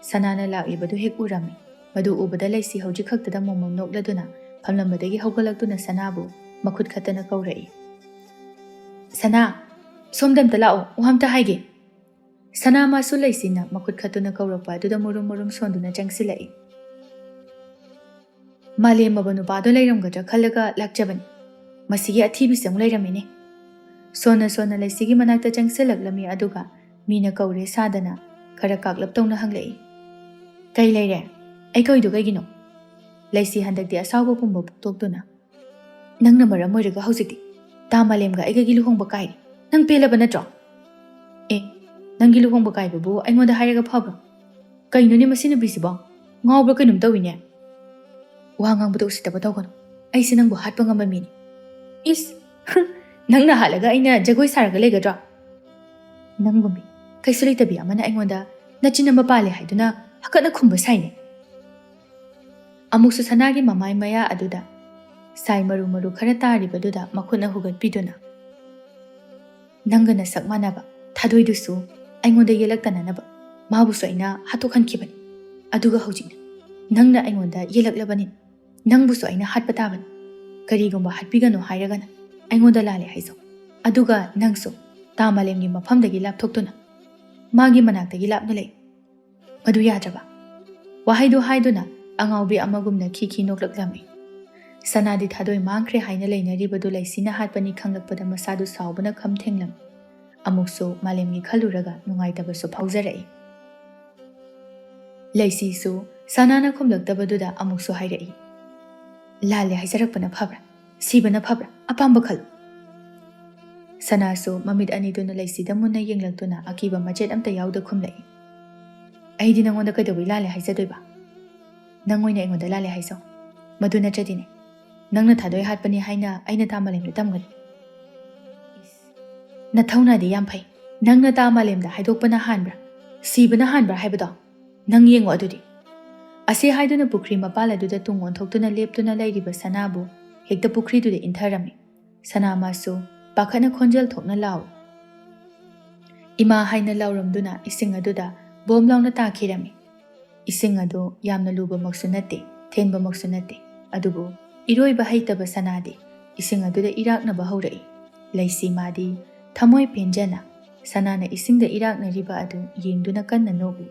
ꯁꯅꯥꯅ ꯂꯥꯛꯂꯤꯕꯗꯨ ꯍꯦꯛ ꯎꯔꯝꯃꯤ꯫ ꯃꯗꯨ ꯎꯕꯗ ꯂꯩꯁꯤ ꯍꯧꯖꯤꯛ ꯈꯛꯇꯗ ꯃꯣꯃꯣꯟ ꯅꯣꯛꯂꯗꯨꯅ ꯐꯝꯂꯝꯕꯗꯒꯤ ꯍꯧꯒꯠꯂꯛꯇꯨꯅ ꯁꯅꯥꯕꯨ ꯃꯈꯨꯠ ꯈꯠꯇꯅ ꯀꯧꯔꯛꯏ꯫ "ꯁꯅꯥ, ꯁꯣꯝꯗ ꯑꯝꯇ ꯂꯥꯛꯑꯣ, ꯋꯥ ꯑꯝꯇ ꯍꯥꯏꯒꯦ꯫" ꯁꯅꯥ ꯃꯥꯁꯨ ꯂꯩꯁꯤꯅ ꯃꯈꯨꯠ ꯈꯠꯇꯨꯅ ꯀꯧꯔꯛꯄ ꯑꯗꯨꯗ ꯃꯨꯔꯨꯝ ꯃꯨꯔꯨꯝ ꯁꯣꯟꯗꯨꯅ ꯆꯪꯁꯤꯜꯂꯛꯏ꯫ "ꯃꯥꯂꯦꯝꯃꯕ ꯅꯨꯄꯥꯗꯣ ꯂꯩꯔꯝꯒꯗ꯭ꯔꯥ ꯈꯜꯂꯒ ꯂꯥꯛꯆꯕꯅꯤ꯫ ꯃꯁꯤꯒꯤ ꯑꯊꯤꯕꯤꯁꯦ ꯑꯃꯨꯛ ꯂꯩꯔꯝꯃꯤꯅꯦ꯫" ꯁꯣꯟꯅ ꯁꯣꯟꯅ ꯂꯩꯁꯤꯒꯤ ꯃꯅꯥꯛꯇ ꯆꯪꯁꯤꯜꯂꯛꯂꯝꯃꯤ, ꯑꯗꯨꯒ ꯃꯤꯅ ꯀꯧꯔꯦ ꯁꯥꯗꯅ ꯈꯔ ꯀꯥꯛꯂꯞ ꯇꯧꯅ ꯍꯪꯂꯛꯏ꯫ "ꯀꯩ ꯂꯩꯔꯦ? ꯑꯩ ꯀꯧꯏꯗꯣ ꯀꯩꯒꯤꯅꯣ?" ꯂꯩꯁꯤ ꯍꯟꯗꯛꯇꯤ ꯑꯁꯥꯎꯕ ꯄꯨꯝꯕ ꯐꯣꯡꯗꯣꯛꯇꯨꯅ, "ꯅꯪꯅ ꯃꯔꯝ ꯑꯣꯏꯔꯒ ꯍꯧꯖꯤꯛꯇꯤ ꯇꯥ ꯃꯥꯂꯦꯝꯒ ꯑꯩꯒꯒꯤ ꯂꯨꯍꯣꯡꯕ ꯀꯥꯏꯔꯦ꯫ ꯅꯪ ꯄꯦꯜꯂꯕ ꯅꯠꯇ꯭ꯔꯣ?" "ꯑꯦ, ꯅꯪꯒꯤ ꯂꯨꯍꯣꯡꯕ ꯀꯥꯏꯕꯕꯨ ꯑꯩꯉꯣꯟꯗ ꯍꯥꯏꯔꯒ ꯐꯕ꯭ꯔꯣ? ꯀꯩꯅꯣꯅꯦ ꯃꯁꯤ ꯅꯨꯄꯤꯁꯤꯕꯣ? ꯉꯥꯎꯕ꯭ꯔꯥ ꯀꯩꯅꯣꯝ ꯇꯧꯏꯅꯦ꯫ ꯋꯥ ꯉꯥꯡꯕꯗ ꯎꯁꯤꯠꯇꯕ ꯇꯧꯒꯅꯨ꯫ ꯑꯩꯁꯦ ꯅꯪꯕꯨ ꯍꯥꯠꯄ ꯉꯝꯕ ꯃꯤꯅꯤ꯫" "ꯏꯁ, ꯅꯪꯅ ꯍꯥꯠꯂꯒ ꯑꯩꯅ ꯖꯒꯣꯏ ꯁꯥꯔꯒ ꯂꯩꯒꯗ꯭ꯔꯣ? ꯅꯪꯒꯨꯝꯕꯤ ꯀꯩꯁꯨ ꯂꯩꯇꯕꯤ ꯑꯃꯅ ꯑꯩꯉꯣꯟꯗ ꯅꯆꯤꯟ ꯑꯃ ꯄꯥꯜꯂꯦ ꯍꯥꯏꯗꯨꯅ ꯍꯥꯀꯠꯅ ꯈꯨꯝꯕ ꯁꯥꯏꯅꯦ꯫" ꯑꯃꯨꯛꯁꯨ ꯁꯅꯥꯒꯤ ꯃꯃꯥꯏ ꯃꯌꯥ ꯑꯗꯨꯗ ꯁꯥꯏ ꯃꯔꯨ ꯃꯔꯨ ꯈꯔ ꯇꯥꯔꯤꯕꯗꯨꯗ ꯃꯈꯨꯠꯅ ꯍꯨꯒꯠꯄꯤꯗꯨꯅ, "ꯅꯪꯒ ꯅꯁꯛ ꯃꯥꯟꯅꯕ ꯊꯥꯗꯣꯏꯗꯨꯁꯨ ꯑꯩꯉꯣꯟꯗ ꯌꯦꯜꯂꯛꯇꯅꯅꯕ ꯃꯥꯕꯨꯁꯨ ꯑꯩꯅ ꯍꯥꯠꯇꯣꯛꯍꯟꯈꯤꯕꯅꯤ꯫ ꯑꯗꯨꯒ ꯍꯧꯖꯤꯛꯅ ꯅꯪꯅ ꯑꯩꯉꯣꯟꯗ ꯌꯦꯜꯂꯛꯂꯕꯅꯤ, ꯅꯪꯕꯨꯁꯨ ꯑꯩꯅ ꯍꯥꯠꯄ ꯇꯥꯕꯅꯤ꯫ ꯀꯔꯤꯒꯨꯝꯕ ꯍꯥꯠꯄꯤꯒꯅꯨ ꯍꯥꯏꯔꯒꯅ ꯑꯩꯉꯣꯟꯗ ꯂꯥꯜꯂꯦ ꯍꯥꯏꯖꯧ꯫ ꯑꯗꯨꯒ ꯅꯪꯁꯨ ꯇꯥ ꯃꯥꯂꯦꯝꯒꯤ ꯃꯐꯝꯗꯒꯤ ꯂꯥꯞꯊꯣꯛꯇꯨꯅ ꯃꯥꯒꯤ ꯃꯅꯥꯛꯇꯒꯤ ꯂꯥꯞꯅ ꯂꯩ꯫ ꯃꯗꯨ ꯌꯥꯗ꯭ꯔꯕ?" ꯋꯥꯍꯩꯗꯨ ꯍꯥꯏꯗꯨꯅ ꯑꯉꯥꯎꯕꯤ ꯑꯃꯒꯨꯝꯅ ꯈꯤ ꯈꯤ ꯅꯣꯛꯂꯛꯂꯝꯃꯤ꯫ ꯁꯅꯥꯗꯤ ꯊꯥꯗꯣꯏ ꯃꯥꯡꯈ꯭ꯔꯦ ꯍꯥꯏꯅ ꯂꯩꯅꯔꯤꯕꯗꯨ ꯂꯩꯁꯤꯅ ꯍꯥꯠꯄꯅꯤ ꯈꯪꯂꯛꯄꯗ ꯃꯁꯥꯗꯨ ꯁꯥꯎꯕꯅ ꯈꯝ ꯊꯦꯡꯂꯝꯃꯤ꯫ ꯑꯃꯨꯛꯁꯨ ꯃꯥꯂꯦꯝꯒꯤ ꯈꯜꯂꯨꯔꯒ ꯅꯨꯡꯉꯥꯏꯇꯕꯁꯨ ꯐꯥꯎꯖꯔꯛꯏ꯫ ꯂꯩꯁꯤꯁꯨ ꯁꯅꯥꯅ ꯈꯨꯝꯂꯛꯇꯕꯗꯨꯗ ꯑꯃꯨꯛꯁꯨ ꯍꯥꯏꯔꯛꯏ, "ꯂꯥꯜꯂꯦ ꯍꯥꯏꯖꯔꯛꯄꯅ ꯐꯕ꯭ꯔꯥ? ꯁꯤꯕꯅ ꯐꯕ꯭ꯔꯥ? ꯑꯄꯥꯝꯕ ꯈꯜꯂꯨ꯫" ꯁꯅꯥꯁꯨ ꯃꯃꯤꯠ ꯑꯅꯤꯗꯨꯅ ꯂꯩꯁꯤꯗ ꯃꯨꯟꯅ ꯌꯦꯡꯂꯛꯇꯨꯅ ꯑꯀꯤꯕ ꯃꯆꯦꯠ ꯑꯝꯇ ꯌꯥꯎꯗ ꯈꯨꯝꯂꯛꯏ, "ꯑꯩꯗꯤ ꯅꯉꯣꯟꯗ ꯀꯩꯗꯧꯕꯩ ꯂꯥꯜꯂꯦ ꯍꯥꯏꯖꯗꯣꯏꯕ? ꯅꯪ ꯑꯣꯏꯅ ꯑꯩꯉꯣꯟꯗ ꯂꯥꯜꯂꯦ ꯍꯥꯏꯖꯧ꯫ ꯃꯗꯨ ꯅꯠꯇ꯭ꯔꯗꯤꯅꯦ, ꯅꯪꯅ ꯊꯥꯗꯣꯏ ꯍꯥꯠꯄꯅꯤ ꯍꯥꯏꯅ ꯑꯩꯅ ꯇꯥ ꯃꯥꯂꯦꯝꯗ ꯇꯝꯒꯅꯤ꯫ ꯏꯁ, ꯅꯊꯧꯅꯥꯗꯤ ꯌꯥꯝ ꯐꯩ꯫ ꯅꯪꯅ ꯇꯥ ꯃꯥꯂꯦꯝꯗ ꯍꯥꯏꯗꯣꯛꯄꯅ ꯍꯥꯟꯕ꯭ꯔꯥ, ꯁꯤꯕꯅ ꯍꯥꯟꯕ꯭ꯔꯥ ꯍꯥꯏꯕꯗꯣ ꯅꯪ ꯌꯦꯡꯉꯣ ꯑꯗꯨꯗꯤ꯫ ꯑꯁꯤ ꯍꯥꯏꯗꯨꯅ ꯄꯨꯈ꯭ꯔꯤ ꯃꯄꯥꯜ ꯑꯗꯨꯗ ꯇꯨꯡ ꯑꯣꯟꯊꯣꯛꯇꯨꯅ ꯂꯦꯞꯇꯨꯅ ꯂꯩꯔꯤꯕ ꯁꯅꯥꯕꯨ ꯍꯦꯛꯇ ꯄꯨꯈ꯭ꯔꯤꯗꯨꯗ ꯏꯟꯊꯔꯝꯃꯤ꯫ ꯁꯅꯥꯃꯥꯁꯨ ꯄꯥꯈꯠꯅ ꯈꯣꯟꯖꯦꯜ ꯊꯣꯛꯅ ꯂꯥꯎꯏ꯫ "ꯏꯃꯥ" ꯍꯥꯏꯅ ꯂꯥꯎꯔꯝꯗꯨꯅ ꯏꯁꯤꯡ ꯑꯗꯨꯗ ꯕꯣꯝ ꯂꯥꯎꯅ ꯇꯥꯈꯤꯔꯝꯃꯤ꯫ ꯏꯁꯤꯡ ꯑꯗꯨ ꯌꯥꯝꯅ ꯂꯨꯕꯃꯛꯁꯨ ꯅꯠꯇꯦ, ꯊꯦꯟꯕꯃꯛꯁꯨ ꯅꯠꯇꯦ, ꯑꯗꯨꯕꯨ ꯏꯔꯣꯏꯕ ꯍꯩꯇꯕ ꯁꯅꯥꯗꯤ ꯏꯁꯤꯡ ꯑꯗꯨꯗ ꯏꯔꯥꯛꯅꯕ ꯍꯧꯔꯛꯏ꯫ ꯂꯩꯁꯤ ꯃꯥꯗꯤ ꯊꯃꯣꯏ ꯄꯦꯟꯖꯅ ꯁꯅꯥꯅ ꯏꯁꯤꯡꯗ ꯏꯔꯥꯛꯅꯔꯤꯕ ꯑꯗꯨ ꯌꯦꯡꯗꯨꯅ ꯀꯟꯅ ꯅꯣꯛꯂꯤ꯫